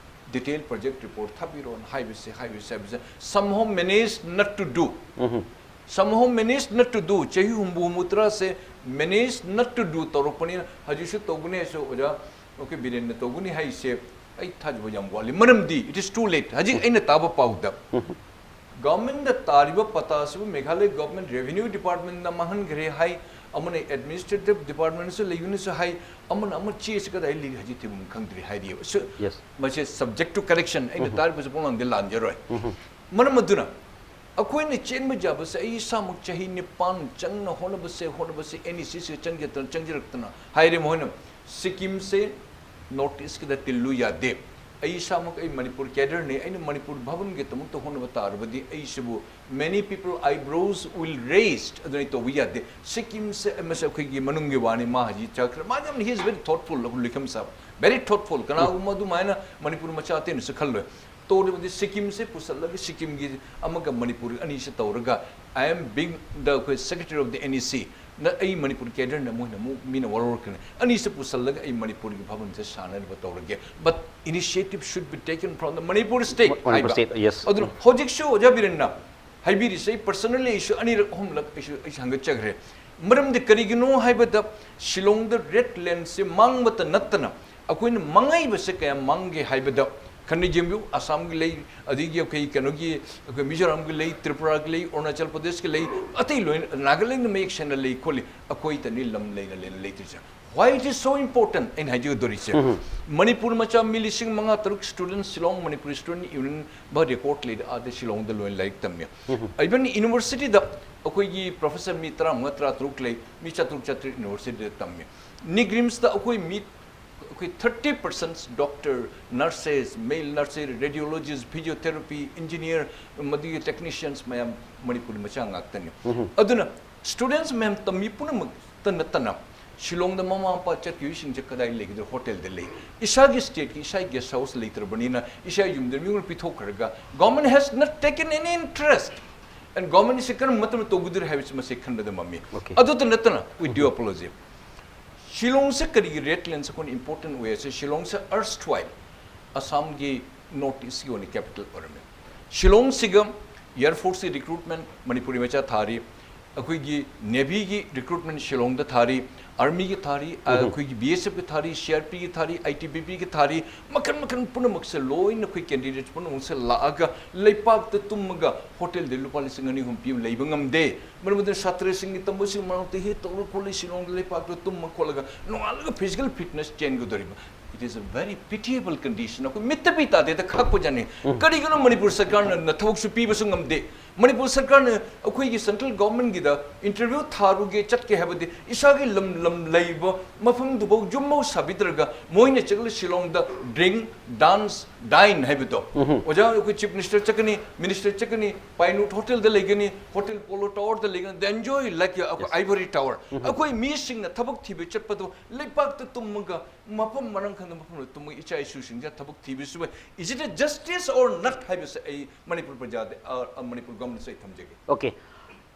detail project report ꯊꯥꯕꯤꯔꯛꯑꯣꯅ ꯍꯥꯏꯕꯁꯦ, ꯍꯥꯏꯕꯁꯦ, ꯍꯥꯏꯕꯁꯦ, somehow manage not to do, somehow manage not to do, ꯆꯍꯤ ꯍꯨꯝꯐꯨ ꯍꯨꯝꯐꯨꯇꯔꯥꯁꯦ manage not to do ꯇꯧꯔꯛꯄꯅꯤꯅ, ꯍꯧꯖꯤꯛꯁꯨ ꯇꯧꯒꯅꯤ ꯍꯥꯏꯁꯨ ꯑꯣꯖꯥ, ꯑꯩꯈꯣꯏ ꯕꯤꯔꯦꯟꯅ ꯇꯧꯒꯅꯤ ꯍꯥꯏꯁꯦ ꯑꯩ ꯊꯥꯖꯕ ꯌꯥꯝ ꯋꯥꯠꯂꯤ꯫ ꯃꯔꯝꯗꯤ it is too late꯫ ꯍꯧꯖꯤꯛ ꯑꯩꯅ ꯇꯥꯕ ꯄꯥꯎꯗ government ꯇ ꯇꯥꯔꯤꯕ ꯄꯇꯥꯁꯤꯕꯨ ꯃꯦꯘꯥꯂꯌ government revenue department ꯅ ꯃꯥꯡꯍꯟꯈ꯭ꯔꯦ ꯍꯥꯏ, ꯑꯃꯅ administrative department ꯁꯨ ꯂꯩꯕꯅꯁꯨ ꯍꯥꯏ, ꯑꯃꯅ ꯑꯃ ꯆꯦꯁꯤ ꯀꯗꯥꯏ ꯂꯩ ꯍꯧꯖꯤꯛ ꯊꯤꯕ ꯈꯪꯗ꯭ꯔꯤ ꯍꯥꯏꯔꯤꯑꯕ꯫ ꯁꯨ-, Yes. ꯃꯁꯤ subject to correction ꯑꯩꯅ ꯇꯥꯔꯤꯕꯁꯤ ꯄꯨꯡꯂꯥꯟꯗꯤ ꯂꯥꯟꯖꯔꯣꯏ꯫ ꯃꯔꯝ ꯑꯗꯨꯅ ꯑꯩꯈꯣꯏꯅ ꯆꯦꯟꯕ ꯌꯥꯕꯁꯦ, ꯑꯩ ꯏꯁꯥꯃꯛ ꯆꯍꯤ ꯅꯤꯄꯥꯟ ꯆꯪꯅ ꯍꯣꯠꯅꯕꯁꯦ, ꯍꯣꯠꯅꯕꯁꯦ, ꯑꯦꯟ ꯏ ꯁꯤ ꯁꯤꯗ ꯆꯪꯖꯔꯛꯇꯅ, ꯆꯪꯖꯔꯛꯇꯅ ꯍꯥꯏꯔꯦ ꯃꯈꯣꯏꯅ, ꯁꯤꯛꯀꯤꯝꯁꯦ ꯅꯣꯔꯠ ꯏꯁꯀꯤꯗ ꯇꯤꯜꯂꯨ ꯌꯥꯗꯦ꯫ ꯑꯩ ꯏꯁꯥꯃꯛ, ꯑꯩ ꯃꯅꯤꯄꯨꯔ ꯀꯦꯗꯔꯅꯤ, ꯑꯩꯅ ꯃꯅꯤꯄꯨꯔ ꯚꯥꯕꯟꯒꯤꯗꯃꯛꯇ ꯍꯣꯠꯅꯕ ꯇꯥꯔꯕꯗꯤ ꯑꯩꯁꯤꯕꯨ many people eyebrows will raised ꯑꯗꯨꯅ ꯇꯧꯕ ꯌꯥꯗꯦ꯫ ꯁꯤꯛꯀꯤꯝꯁꯦ, ꯃꯁꯤ ꯑꯩꯈꯣꯏꯒꯤ ꯃꯅꯨꯡꯒꯤ ꯋꯥꯅꯤ, ꯃꯥ ꯍꯧꯖꯤꯛ ꯆꯠꯈ꯭ꯔꯦ꯫ ꯃꯥ ꯌꯥꯝꯅ, he is very thoughtful, ꯂꯨꯈꯝ ꯁꯥꯕ, very thoughtful꯫ ꯀꯅꯥꯒꯨꯝꯕ ꯑꯗꯨꯃꯥꯏꯅ ꯃꯅꯤꯄꯨꯔ ꯃꯆꯥ ꯑꯇꯩꯅꯁꯨ ꯈꯜꯂꯣꯏ꯫ ꯇꯧꯔꯤꯕꯗꯤ ꯁꯤꯛꯀꯤꯝꯁꯦ ꯄꯨꯁꯜꯂꯒ ꯁꯤꯛꯀꯤꯝꯒꯤ ꯑꯃꯒ ꯃꯅꯤꯄꯨꯔ ꯑꯅꯤꯁꯦ ꯇꯧꯔꯒ, I am being the, ꯑꯩꯈꯣꯏ, secretary of the N E C ꯅ, ꯑꯩ ꯃꯅꯤꯄꯨꯔ ꯀꯦꯗꯔꯅ ꯃꯣꯏꯅ ꯑꯃꯨꯛ ꯃꯤꯅ ꯋꯥꯔꯧꯔꯛꯀꯅꯤ꯫ ꯑꯅꯤꯁꯦ ꯄꯨꯁꯜꯂꯒ ꯑꯩ ꯃꯅꯤꯄꯨꯔꯒꯤ ꯚꯥꯕꯟꯁꯦ ꯁꯥꯟꯅꯅꯕ ꯇꯧꯔꯒꯦ꯫ But initiative should be taken from the Manipur state Manipur ꯍꯥꯏꯕ꯫ State, yes. ꯑꯗꯨꯅ ꯎꯝ꯫ ꯍꯧꯖꯤꯛꯁꯨ ꯑꯣꯖꯥ ꯕꯤꯔꯦꯟꯅ ꯍꯥꯏꯕꯤꯔꯤꯁꯦ, ꯑꯩ personally ꯑꯩꯁꯨ ꯑꯅꯤꯔꯛ ꯑꯍꯨꯝꯂꯛ ꯑꯩꯁꯨ, ꯑꯩꯁꯨ ꯍꯪꯒꯠꯆꯈ꯭ꯔꯦ꯫ ꯃꯔꯝꯗꯤ ꯀꯔꯤꯒꯤꯅꯣ ꯍꯥꯏꯕꯗ, ꯁꯤꯂꯣꯡꯗ ꯔꯦꯗ ꯂꯦꯟꯁꯦ ꯃꯥꯡꯕꯇ ꯅꯠꯇꯅ ꯑꯩꯈꯣꯏꯅ ꯃꯥꯡꯉꯛꯏꯕꯁꯦ ꯀꯌꯥꯝ ꯃꯥꯡꯒꯦ ꯍꯥꯏꯕꯗ, ꯈꯟꯅ ꯌꯦꯡꯕꯤꯌꯨ, ꯑꯁꯥꯝꯒꯤ ꯂꯩ, ꯑꯗꯒꯤ ꯑꯩꯈꯣꯏ ꯀꯩꯅꯣꯒꯤ, ꯑꯩꯈꯣꯏ ꯃꯤꯖꯣꯔꯥꯝꯒꯤ ꯂꯩ, ꯇ꯭ꯔꯤꯄꯨꯔꯥꯒꯤ ꯂꯩ, ꯑꯔꯨꯅꯥꯆꯜ ꯄ꯭ꯔꯗꯦꯁꯀꯤ ꯂꯩ, ꯑꯇꯩ ꯂꯣꯏꯅ, ꯅꯥꯒꯥꯂꯦꯟꯗ ꯃꯌꯦꯛ ꯁꯦꯡꯅ ꯂꯩ ꯈꯣꯠꯂꯤ, ꯑꯩꯈꯣꯏꯗꯅꯤ ꯂꯝ ꯂꯩꯅ ꯂꯩꯅ ꯂꯩꯇ꯭ꯔꯤꯁꯦ꯫ Why it is so important? ꯑꯩꯅ ꯍꯥꯏꯖꯒꯗꯧꯔꯤꯁꯦ, ꯎꯝ꯫ ꯃꯅꯤꯄꯨꯔ ꯃꯆꯥ ꯃꯤ ꯂꯤꯁꯤꯡ ꯃꯉꯥ ꯇꯔꯨꯛ student, Shillong Manipur Student Union ꯕ record ꯂꯩꯗ, ꯑꯥꯗ ꯁꯤꯂꯣꯡꯗ ꯂꯣꯏꯅ ꯂꯥꯏꯔꯤꯛ ꯇꯝꯃꯤ꯫ ꯎꯝ꯫ Even university ꯗ ꯑꯩꯈꯣꯏꯒꯤ professor ꯃꯤ ꯇꯔꯥꯃꯉꯥ, ꯇꯔꯥꯇꯔꯨꯛ ꯂꯩ, ꯃꯤ ꯆꯥꯇ꯭ꯔꯨꯛ ꯆꯥꯇ꯭ꯔꯦꯠ university ꯗ ꯇꯝꯃꯤ꯫ ꯅꯤꯒ꯭ꯔꯤꯝꯁꯇ ꯑꯩꯈꯣꯏ ꯃꯤ, ꯑꯩꯈꯣꯏ thirty percent doctor, nurses, male nurses, radiologist, physiotherapy, engineer, ꯃꯗꯨꯒꯤ technicians ꯃꯌꯥꯝ ꯃꯅꯤꯄꯨꯔꯤ ꯃꯆꯥ ꯉꯥꯛꯇꯅꯤ꯫ ꯎꯝ꯫ ꯑꯗꯨꯅ students ꯃꯌꯥꯝ ꯇꯝꯃꯤ ꯄꯨꯝꯅꯃꯛꯇ ꯅꯠꯇꯅ ꯁꯤꯂꯣꯡꯗ ꯃꯃꯥ ꯃꯄꯥ ꯆꯠꯈꯤꯕꯁꯤꯡꯁꯦ ꯀꯗꯥꯏ ꯂꯩꯒꯗ꯭ꯔꯣ? ꯍꯣꯇꯦꯜꯗ ꯂꯩ꯫ ꯏꯁꯥꯒꯤ stateꯀꯤ, ꯏꯁꯥꯒꯤ guest house ꯂꯩꯇ꯭ꯔꯕꯅꯤꯅ ꯏꯁꯥ ꯌꯨꯝꯗ ꯃꯤꯉꯣꯟꯗ ꯄꯤꯊꯣꯛꯈ꯭ꯔꯒ, government has not taken any interest꯫ And government ꯁꯤ ꯀꯔꯝꯕ ꯃꯇꯝꯗ ꯇꯧꯒꯗꯣꯔꯤ ꯍꯥꯏꯕꯁꯤ ꯃꯁꯤ ꯈꯟꯕꯗ ꯃꯝꯃꯤ꯫ Okay. ꯑꯗꯨꯇ ꯅꯠꯇꯅ, with due apology, ꯁꯤꯂꯣꯡꯁꯦ ꯀꯔꯤꯒꯤ ꯔꯦꯗ ꯂꯦꯟꯁꯦ ꯑꯩꯈꯣꯏꯅ important ꯑꯣꯏ ꯍꯥꯏꯁꯦ, ꯁꯤꯂꯣꯡꯁꯦ erstwhile ꯑꯁꯥꯝꯒꯤ North Eastꯀꯤ ꯑꯣꯏꯅ capital ꯑꯣꯏꯔꯝꯃꯤ꯫ ꯁꯤꯂꯣꯡꯁꯤꯒ Air Forceꯀꯤ recruitment ꯃꯅꯤꯄꯨꯔꯤ ꯃꯆꯥ ꯊꯥꯔꯤ, ꯑꯩꯈꯣꯏꯒꯤ Navyꯒꯤ recruitment ꯁꯤꯂꯣꯡꯗ ꯊꯥꯔꯤ, Armyꯒꯤ ꯊꯥꯔꯤ, ꯎꯝ꯫ ꯑꯩꯈꯣꯏꯒꯤ B S Fꯀꯤ ꯊꯥꯔꯤ, C R Pꯒꯤ ꯊꯥꯔꯤ, I T B Pꯒꯤ ꯊꯥꯔꯤ, ꯃꯈꯜ ꯃꯈꯜ ꯄꯨꯝꯅꯃꯛꯁꯦ ꯂꯣꯏꯅ ꯑꯩꯈꯣꯏ candidates ꯄꯨꯝꯅꯃꯛꯁꯦ ꯂꯥꯛꯑꯒ ꯂꯩꯄꯥꯛꯇ ꯇꯨꯝꯃꯒ ꯍꯣꯇꯦꯜꯗ ꯂꯨꯄꯥ ꯂꯤꯁꯤꯡ ꯑꯅꯤ ꯑꯍꯨꯝ ꯄꯤꯕ ꯂꯩꯕ ꯉꯝꯗꯦ꯫ ꯃꯔꯝ ꯑꯗꯨꯅ ꯁꯥꯇ꯭ꯔꯁꯤꯡꯒꯤ ꯇꯝꯕꯁꯤꯡ ꯃꯔꯛꯇ ꯍꯦꯛ ꯇꯧꯔ ꯈꯣꯠꯂ ꯁꯤꯂꯣꯡꯗ ꯂꯩꯄꯥꯛꯇ ꯇꯨꯝꯃ ꯈꯣꯠꯂꯒ ꯅꯣꯡꯉꯥꯜꯂꯒ physical fitness ꯆꯦꯟꯒꯗꯧꯔꯤꯕ꯫ It is a very pitiable condition. ꯑꯩꯈꯣꯏ ꯃꯤꯠꯇ ꯄꯤ ꯇꯥꯗꯦꯗ ꯈꯛꯄꯖꯥꯠꯅꯤ꯫ ꯀꯔꯤꯒꯤꯅꯣ ꯃꯅꯤꯄꯨꯔ ꯁꯔꯀꯥꯔꯅ ꯊꯕꯛꯁꯨ ꯄꯤꯕꯁꯨ ꯉꯝꯗꯦ? ꯃꯅꯤꯄꯨꯔ ꯁꯔꯀꯥꯔꯅ ꯑꯩꯈꯣꯏꯒꯤ central governmentꯒꯤꯗ interview ꯊꯥꯔꯨꯒꯦ ꯆꯠꯀꯦ ꯍꯥꯏꯕꯗꯤ ꯏꯁꯥꯒꯤ ꯂꯝ ꯂꯝ ꯂꯩꯕ ꯃꯐꯝꯗꯨꯐꯥꯎ ꯌꯨꯝꯐꯥꯎ ꯁꯥꯕꯤꯗ꯭ꯔꯒ ꯃꯣꯏꯅ ꯆꯠꯂ ꯁꯤꯂꯣꯡꯗ drink, dance, dine ꯍꯥꯏꯕꯗꯣ꯫ ꯑꯣꯖꯥ, ꯑꯩꯈꯣꯏ chief minister ꯆꯠꯀꯅꯤ, minister ꯆꯠꯀꯅꯤ, Pinewood Hotelꯗ ꯂꯩꯒꯅꯤ, Hotel Polo Towerꯗ ꯂꯩꯒꯅꯤ, they enjoy like a ivory tower꯫ ꯑꯩꯈꯣꯏ ꯃꯤꯁꯤꯡꯅ ꯊꯕꯛ ꯊꯤꯕ ꯆꯠꯄꯗꯣ ꯂꯩꯄꯥꯛꯇ ꯇꯨꯝꯃꯒ ꯃꯐꯝ ꯃꯔꯥꯡ ꯈꯪꯗꯕ ꯃꯐꯝꯗ ꯇꯨꯝꯃꯒ ꯏꯆꯥ ꯏꯁꯨꯁꯤꯡꯁꯦ ꯊꯕꯛ ꯊꯤꯕꯁꯨ ꯌꯥꯏ꯫ Is it a justice or not ꯍꯥꯏꯕꯁꯦ ꯑꯩ ꯃꯅꯤꯄꯨꯔ ꯄ꯭ꯔꯖꯥꯗ, ꯑ, ꯑ, ꯃꯅꯤꯄꯨꯔ governmentꯁꯦ ꯑꯩ ꯊꯝꯖꯒꯦ꯫ Okay,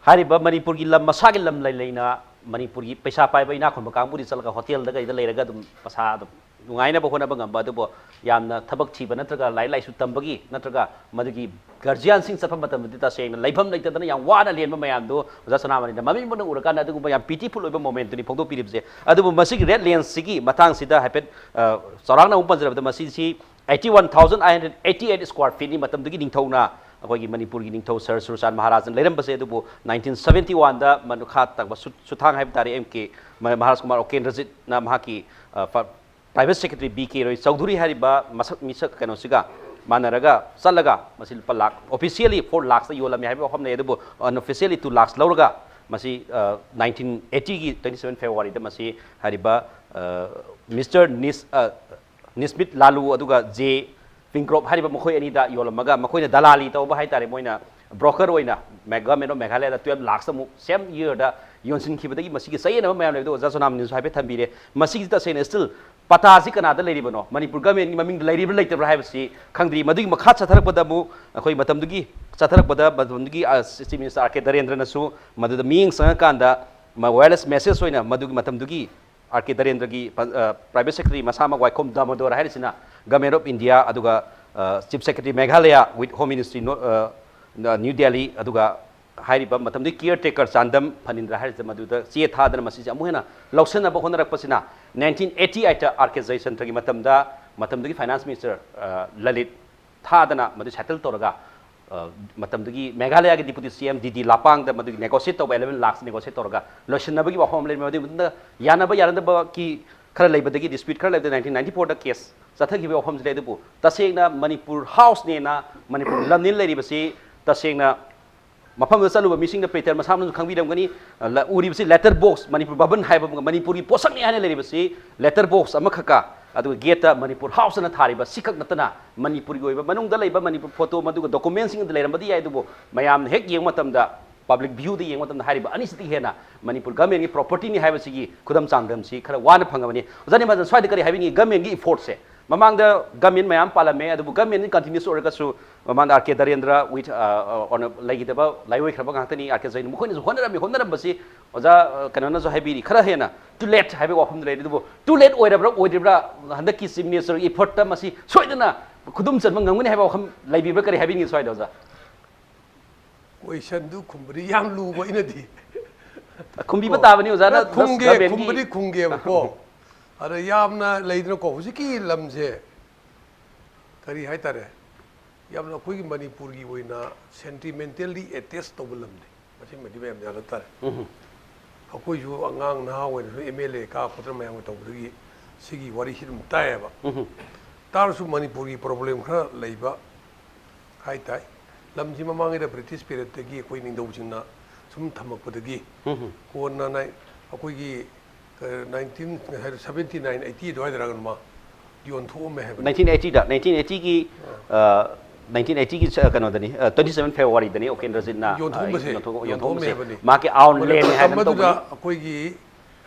ꯍꯥꯏꯔꯤꯕ ꯃꯅꯤꯄꯨꯔꯒꯤ ꯂꯝ ꯃꯁꯥꯒꯤ ꯂꯝ ꯂꯩ ꯂꯩꯅ ꯃꯅꯤꯄꯨꯔꯒꯤ ꯄꯩꯁꯥ ꯄꯥꯏꯕ ꯏꯅꯥꯛ ꯈꯨꯟꯕ ꯀꯥꯡꯕꯨꯗꯤ ꯆꯠꯂꯒ ꯍꯣꯇꯦꯜꯗ ꯀꯩꯗ ꯂꯩꯔꯒ ꯑꯗꯨꯝ ꯃꯁꯥ ꯑꯗꯨꯝ ꯅꯨꯡꯉꯥꯏꯅꯕ ꯍꯣꯠꯅꯕ ꯉꯝꯕ, ꯑꯗꯨꯕꯨ ꯌꯥꯝꯅ ꯊꯕꯛ ꯊꯤꯕ ꯅꯠꯇ꯭ꯔꯒ ꯂꯥꯏꯔꯤꯛ ꯂꯥꯏꯁꯨ ꯇꯝꯕꯒꯤ ꯅꯠꯇ꯭ꯔꯒ ꯃꯗꯨꯒꯤ guardianꯁꯤꯡ ꯆꯠꯄ ꯃꯇꯝꯗꯗꯤ ꯇꯁꯦꯡꯅ ꯂꯩꯐꯝ ꯂꯩꯇꯗꯅ ꯌꯥꯝ ꯋꯥꯅ ꯂꯦꯟꯕ ꯃꯌꯥꯝꯗꯨ ꯑꯣꯖꯥ ꯁꯅꯥꯃꯅꯤꯅ ꯃꯃꯤꯠ ꯃꯛꯅ ꯎꯔꯀꯥꯟꯗ ꯑꯗꯨꯒꯨꯝꯕ ꯌꯥꯝ pitiful ꯑꯣꯏꯕ momentꯇꯨꯅꯤ ꯐꯣꯡꯗꯣꯛꯄꯤꯔꯤꯕꯁꯦ꯫ ꯑꯗꯨꯕꯨ ꯃꯁꯤꯒꯤ red lensꯁꯤꯒꯤ ꯃꯇꯥꯡꯁꯤꯗ ꯍꯥꯏꯐꯦꯠ, ꯑ, ꯆꯥꯎꯔꯥꯛꯅ ꯑꯃꯨꯛ ꯄꯟꯖꯔꯕꯗ ꯃꯁꯤꯁꯤ eighty one thousand eight hundred eighty eight square feetꯅꯤ꯫ ꯃꯇꯝꯗꯨꯒꯤ ꯅꯤꯡꯊꯧꯅ, ꯑꯩꯈꯣꯏꯒꯤ ꯃꯅꯤꯄꯨꯔꯒꯤ ꯅꯤꯡꯊꯧ ꯁꯔ ꯁꯨꯔꯆꯥꯟ ꯃꯍꯥꯔꯥꯖꯅ ꯂꯩꯔꯝꯕꯁꯦ, ꯑꯗꯨꯕꯨ nineteen seventy oneꯗ ꯃꯈꯥ ꯇꯥꯕ ꯁꯨ-, ꯁꯨꯊꯥꯡ ꯍꯥꯏꯕ ꯇꯥꯔꯦ, ꯑꯦꯝ ꯀꯦ ꯃ-, ꯃꯍꯥꯔꯥꯖ ꯀꯨꯃꯥꯔ ꯑꯣꯀꯦꯟꯗ꯭ꯔꯖꯤꯠꯅ ꯃꯍꯥꯛꯀꯤ, ꯑ, ꯐ-, private secretary ꯕꯤ ꯀꯦ ꯔꯣꯏ ꯆꯧꯙꯨꯔꯤ ꯍꯥꯏꯔꯤꯕ ꯃꯁꯛ ꯃꯤꯁꯛ ꯀꯩꯅꯣꯁꯤꯒ ꯃꯥꯟꯅꯔꯒ ꯆꯠꯂꯒ ꯃꯁꯤ ꯂꯨꯄꯥ ꯂꯥꯈ, officially four lakhsꯇ ꯌꯣꯜꯂꯝꯃꯤ ꯍꯥꯏꯕ ꯋꯥꯐꯝ ꯂꯩ, ꯑꯗꯨꯕꯨ unofficially two lakhs ꯂꯧꯔꯒ ꯃꯁꯤ, ꯑ, nineteen eightyꯒꯤ twenty seven Februaryꯗ ꯃꯁꯤ ꯍꯥꯏꯔꯤꯕ, ꯑ, Mister Nis-, ꯑ, ꯅꯤꯁꯃꯤꯠ ꯂꯥꯂꯨ ꯑꯗꯨꯒ ꯖꯦ ꯄꯤꯡꯀ꯭ꯔꯣꯞ ꯍꯥꯏꯔꯤꯕ ꯃꯈꯣꯏ ꯑꯅꯤꯗ ꯌꯣꯜꯂꯝꯃꯒ ꯃꯈꯣꯏꯅ ꯗꯂꯥꯂꯤ ꯇꯧꯕ ꯍꯥꯏꯇꯥꯔꯦ, ꯃꯣꯏꯅ broker ꯑꯣꯏꯅ ꯃꯦ-, Government of Meghalayaꯗ twelve lakhsꯇ ꯑꯃꯨꯛ same yearꯗ ꯌꯣꯟꯁꯤꯟꯈꯤꯕꯗꯒꯤ ꯃꯁꯤꯒꯤ ꯆꯌꯦꯠꯅꯕ ꯃꯌꯥꯝ ꯂꯩꯕꯗꯣ ꯑꯣꯖꯥ ꯁꯣꯅꯥꯃꯅꯤꯅꯁꯨ ꯍꯥꯏꯐꯦꯠ ꯊꯝꯕꯤꯔꯦ꯫ ꯃꯁꯤꯒꯤ ꯇꯁꯦꯡꯅ still ꯄꯇꯥꯁꯤ ꯀꯅꯥꯗ ꯂꯩꯔꯤꯕꯅꯣ, ꯃꯅꯤꯄꯨꯔ governmentꯀꯤ ꯃꯃꯤꯡꯗ ꯂꯩꯔꯤꯕ꯭ꯔꯥ ꯂꯩꯇꯕ꯭ꯔꯥ ꯍꯥꯏꯕꯁꯤ ꯈꯪꯗ꯭ꯔꯤ꯫ ꯃꯗꯨꯒꯤ ꯃꯈꯥ ꯆꯠꯊꯔꯛꯄꯗ ꯑꯃꯨꯛ ꯑꯩꯈꯣꯏ ꯃꯇꯝꯗꯨꯒꯤ ꯆꯠꯊꯔꯛꯄꯗ ꯃꯇꯝꯗꯨꯒꯤ, ꯑ, Chief Minister ꯑꯥꯔ ꯀꯦ ꯗꯔꯦꯟꯗ꯭ꯔꯅꯁꯨ ꯃꯗꯨꯗ ꯃꯤꯠꯌꯦꯡ ꯆꯪꯉꯀꯥꯟꯗ ꯃ-, wireless message ꯑꯣꯏꯅ ꯃꯗꯨꯒꯤ ꯃꯇꯝꯗꯨꯒꯤ ꯑꯥꯔ ꯀꯦ ꯗꯔꯦꯟꯗ꯭ꯔꯒꯤ ꯄ-, ꯑ, private secretary ꯃꯁꯥꯃꯛ ꯋꯥꯏꯈꯣꯝ ꯗꯥꯃꯣꯗꯣꯔ ꯍꯥꯏꯔꯤꯁꯤꯅ Government of India ꯑꯗꯨꯒ, ꯑ, Chief Secretary Meghalaya with Home Ministry, ꯅꯣ-, ꯑ, ꯅ-, New Delhi, ꯑꯗꯨꯒ ꯍꯥꯏꯔꯤꯕ ꯃꯇꯝꯗꯨꯒꯤ caretaker ꯆꯥꯟꯗꯝ ꯐꯅꯤꯟꯗ꯭ꯔ ꯍꯥꯏꯔꯤꯁꯤꯗ ꯃꯗꯨꯗ ꯆꯦ ꯊꯥꯗꯅ ꯃꯁꯤꯁꯦ ꯑꯃꯨꯛ ꯍꯦꯟꯅ ꯂꯧꯁꯤꯟꯅꯕ ꯍꯣꯠꯅꯔꯛꯄꯁꯤꯅ nineteen eighty eightꯇ ꯑꯥꯔ ꯀꯦ ꯖꯌꯁꯟꯇ꯭ꯔꯒꯤ ꯃꯇꯝꯗ ꯃꯇꯝꯗꯨꯒꯤ finance minister, ꯑ, ꯂꯂꯤꯠ ꯊꯥꯗꯅ ꯃꯗꯨ settle ꯇꯧꯔꯒ, ꯑ, ꯃꯇꯝꯗꯨꯒꯤ ꯃꯦꯘꯥꯂꯌꯥꯒꯤ deputy C M ꯗꯤ ꯗꯤ ꯂꯥꯄꯥꯡꯗ ꯃꯗꯨꯒꯤ negotiate ꯇꯧꯕ eleven lakhs negotiate ꯇꯧꯔꯒ ꯂꯣꯏꯁꯤꯟꯅꯕꯒꯤ ꯋꯥꯐꯝ ꯑꯃ ꯂꯩꯔꯝꯃꯤ꯫ ꯃꯗꯨꯒꯤ ꯃꯇꯨꯡꯗ ꯌꯥꯅꯕ ꯌꯥꯅꯗꯕꯒꯤ ꯈꯔ ꯂꯩꯕꯗꯒꯤ, dispute ꯈꯔ ꯂꯩꯕꯗ nineteen ninety fourꯗ case ꯆꯠꯊꯈꯤꯕ ꯋꯥꯐꯝꯁꯤ ꯂꯩ꯫ ꯑꯗꯨꯕꯨ ꯇꯁꯦꯡꯅ ꯃꯅꯤꯄꯨꯔ ꯍꯥꯎꯁꯅꯦꯅ ꯃꯅꯤꯄꯨꯔ ꯂꯝꯅꯦꯅ ꯂꯩꯔꯤꯕꯁꯤ ꯇꯁꯦꯡꯅ ꯃꯐꯝꯗꯨꯗ ꯆꯠꯂꯨꯕ ꯃꯤꯁꯤꯡꯅ, ꯄ꯭ꯔꯦꯇꯔ ꯃꯁꯥ ꯃꯅꯨꯡꯁꯨ ꯈꯪꯕꯤꯔꯝꯒꯅꯤ, ꯂ-, ꯎꯔꯤꯕꯁꯤ letter box, ꯃꯅꯤꯄꯨꯔ ꯚꯕꯟ ꯍꯥꯏꯕ ꯃꯅꯤꯄꯨꯔꯒꯤ ꯄꯣꯠꯁꯛꯅꯤ ꯍꯥꯏꯅ ꯂꯩꯔꯤꯕꯁꯤ letter box ꯑꯃꯈꯛꯀ, ꯑꯗꯨꯒ ꯒꯦꯠꯇ ꯃꯅꯤꯄꯨꯔ ꯍꯥꯎꯁ ꯑꯅ ꯊꯥꯔꯤꯕ ꯁꯤꯈꯛ ꯅꯠꯇꯅ ꯃꯅꯤꯄꯨꯔꯒꯤ ꯑꯣꯏꯕ ꯃꯅꯨꯡꯗ ꯂꯩꯕ ꯃꯅꯤꯄꯨꯔ ꯐꯣꯇꯣ ꯃꯗꯨꯒ ꯗꯣꯀꯨꯃꯦꯟꯁꯤꯡ ꯑꯗꯨ ꯂꯩꯔꯝꯕꯗꯤ ꯌꯥꯏ, ꯑꯗꯨꯕꯨ ꯃꯌꯥꯝꯅ ꯍꯦꯛ ꯌꯦꯡꯕ ꯃꯇꯝꯗ, ꯄꯕ꯭ꯂꯤꯛ ꯚ꯭ꯌꯨꯗ ꯌꯦꯡꯕ ꯃꯇꯝꯗ ꯍꯥꯏꯔꯤꯕ ꯑꯅꯤꯁꯤꯗꯒꯤ ꯍꯦꯟꯅ ꯃꯅꯤꯄꯨꯔ ꯒꯃꯦꯟꯒꯤ ꯄ꯭ꯔꯣꯄꯔꯇꯤꯅꯤ ꯍꯥꯏꯕꯁꯤꯒꯤ ꯈꯨꯗꯝ ꯆꯥꯡꯗꯝꯁꯤ ꯈꯔ ꯋꯥꯅ ꯐꯪꯉꯕꯅꯤ꯫ ꯑꯣꯖꯥ ꯅꯤꯃꯥꯟꯖꯟ, ꯁ꯭ꯋꯥꯏꯗ ꯀꯔꯤ ꯍꯥꯏꯕꯤꯅꯤꯡꯉꯤ? ꯒꯃꯦꯟꯒꯤ ꯏꯐꯣꯔꯠꯁꯦ ꯃꯃꯥꯡꯗ ꯒꯃꯦꯟ ꯃꯌꯥꯝ ꯄꯥꯜꯂꯝꯃꯦ, ꯑꯗꯨꯕꯨ ꯒꯃꯦꯟꯒꯤ ꯀꯟꯇꯤꯅ꯭ꯌꯨꯁ ꯑꯣꯏꯔꯒꯁꯨ ꯃꯃꯥꯡꯗ ꯑꯥꯔ ꯀꯦ ꯗꯔꯦꯟꯗ꯭ꯔ with, ꯑ, ꯑ, on a, ꯂꯩꯈꯤꯗꯕ ꯂꯥꯏꯑꯣꯏꯈ꯭ꯔꯕ ꯉꯥꯛꯇꯅꯤ꯫ ꯑꯥꯔ ꯀꯦ ꯖꯩꯅ ꯃꯈꯣꯏꯅꯁꯨ ꯍꯣꯠꯅꯔꯝꯃꯤ, ꯍꯣꯠꯅꯔꯝꯕꯁꯤ ꯑꯣꯖꯥ, ꯑ, ꯀꯩꯅꯣꯅꯁꯨ ꯍꯥꯏꯕꯤꯔꯤ, ꯈꯔ ꯍꯦꯟꯅ too late ꯍꯥꯏꯕꯒꯤ ꯋꯥꯐꯝꯗ ꯂꯩꯔꯤ꯫ ꯑꯗꯨꯕꯨ too late ꯑꯣꯏꯔꯕ꯭ꯔꯥ ꯑꯣꯏꯗ꯭ꯔꯤꯕ꯭ꯔꯥ, ꯍꯟꯗꯛꯀꯤ ꯆꯤꯐ ꯃꯤꯅꯤꯁꯇꯔꯒꯤ ꯏꯐꯣꯔꯠꯇ ꯃꯁꯤ ꯁꯣꯏꯗꯅ ꯈꯨꯗꯨꯝ ꯆꯟꯕ ꯉꯝꯒꯅꯤ ꯍꯥꯏꯕ ꯋꯥꯐꯝ ꯂꯩꯕꯤꯕ꯭ꯔꯥ? ꯀꯔꯤ ꯍꯥꯏꯕꯤꯅꯤꯡꯉꯤ ꯁ꯭ꯋꯥꯏꯗ ꯑꯣꯖꯥ? ꯀꯣꯏꯁꯟꯗꯨ ꯈꯨꯝꯕꯗꯤ ꯌꯥꯝ ꯂꯨꯕ ꯑꯩꯅꯗꯤ꯫ ꯈꯨꯝꯕꯤꯕ ꯀꯣ, ꯇꯥꯕꯅꯤ ꯑꯣꯖꯥꯅ, ꯈꯔ ꯈꯨꯝꯒꯦ, ꯒꯃꯦꯟꯒꯤ ꯈꯨꯝꯕꯗꯤ ꯈꯨꯝꯒꯦꯕꯀꯣ꯫ ꯑꯗ ꯌꯥꯝꯅ ꯂꯩꯗꯅꯀꯣ, ꯍꯧꯖꯤꯛꯀꯤ ꯂꯝꯁꯦ ꯀꯔꯤ ꯍꯥꯏꯇꯥꯔꯦ, ꯌꯥꯝꯅ ꯑꯩꯈꯣꯏꯒꯤ ꯃꯅꯤꯄꯨꯔꯒꯤ ꯑꯣꯏꯅ sentimentally attach ꯇꯧꯕ ꯂꯝꯅꯤ꯫ ꯃꯁꯤꯃꯗꯤ ꯃꯌꯥꯝ ꯌꯥꯅ ꯇꯥꯔꯦ꯫ ꯎꯝ꯫ ꯑꯩꯈꯣꯏꯁꯨ ꯑꯉꯥꯡ ꯅꯍꯥ ꯑꯣꯏꯅꯁꯨ ꯑꯦꯝ ꯑꯦꯜ ꯑꯦ ꯀꯥ ꯈꯣꯠꯇꯅ ꯃꯌꯥꯝꯒ ꯇꯧꯕꯗꯒꯤ ꯁꯤꯒꯤ ꯋꯥꯔꯤꯁꯤ ꯑꯗꯨꯝ ꯇꯥꯏꯌꯦꯕ꯫ ꯎꯝ꯫ ꯇꯥꯔꯁꯨ ꯃꯅꯤꯄꯨꯔꯒꯤ ꯄ꯭ꯔꯣꯕ꯭ꯂꯦꯝ ꯈꯔ ꯂꯩꯕ ꯍꯥꯏ ꯇꯥꯏ꯫ ꯂꯝꯁꯤ ꯃꯃꯥꯡꯉꯩꯗ ꯕ꯭ꯔꯤꯇꯤꯁ ꯄꯤꯔꯤꯌꯠꯇꯒꯤ ꯑꯩꯈꯣꯏ ꯅꯤꯡꯊꯧꯁꯤꯡꯅ ꯁꯨꯝ ꯊꯝꯃꯛꯄꯗꯒꯤ ꯎꯝ꯫ ꯀꯣꯟꯅ ꯅꯥꯏ-, ꯑꯩꯈꯣꯏꯒꯤ, ꯑ, ꯅꯥꯏꯟꯇꯤꯟ, ꯉꯁꯥꯏ seventy nine eighty ꯑꯗꯨꯋꯥꯏꯗꯔ ꯀꯩꯅꯣꯃ ꯌꯣꯟꯊꯣꯛꯑꯝꯃꯦ ꯍꯥꯏꯕꯅꯤ꯫ Nineteen eightyꯗ, nineteen eightyꯒꯤ, ꯑ, nineteen eightyꯒꯤ ꯆ-, ꯀꯩꯅꯣꯗꯅꯤ, ꯑ, twenty seven Februaryꯗꯅꯤ ꯎꯄꯦꯟꯗ꯭ꯔꯖꯤꯠꯅ, ꯌꯣꯟꯊꯣꯛꯑꯝꯕꯁꯦ, ꯑ, ꯌꯣꯟꯊꯣꯛ-, ꯌꯣꯟꯊꯣꯛꯑꯝꯃꯦ ꯌꯣꯟꯊꯣꯛꯑꯝꯕꯁꯦ ꯍꯥꯏꯕꯅꯤ꯫ ꯃꯍꯥꯛꯀꯤ ꯑꯥꯎꯟ ꯃꯇꯝ-, ꯂꯦꯟ ꯃꯇꯝ ꯍꯥꯏꯗꯅ ꯑꯗꯨꯗ ꯇꯧꯕꯅꯤ꯫ ꯑꯩꯈꯣꯏꯒꯤ,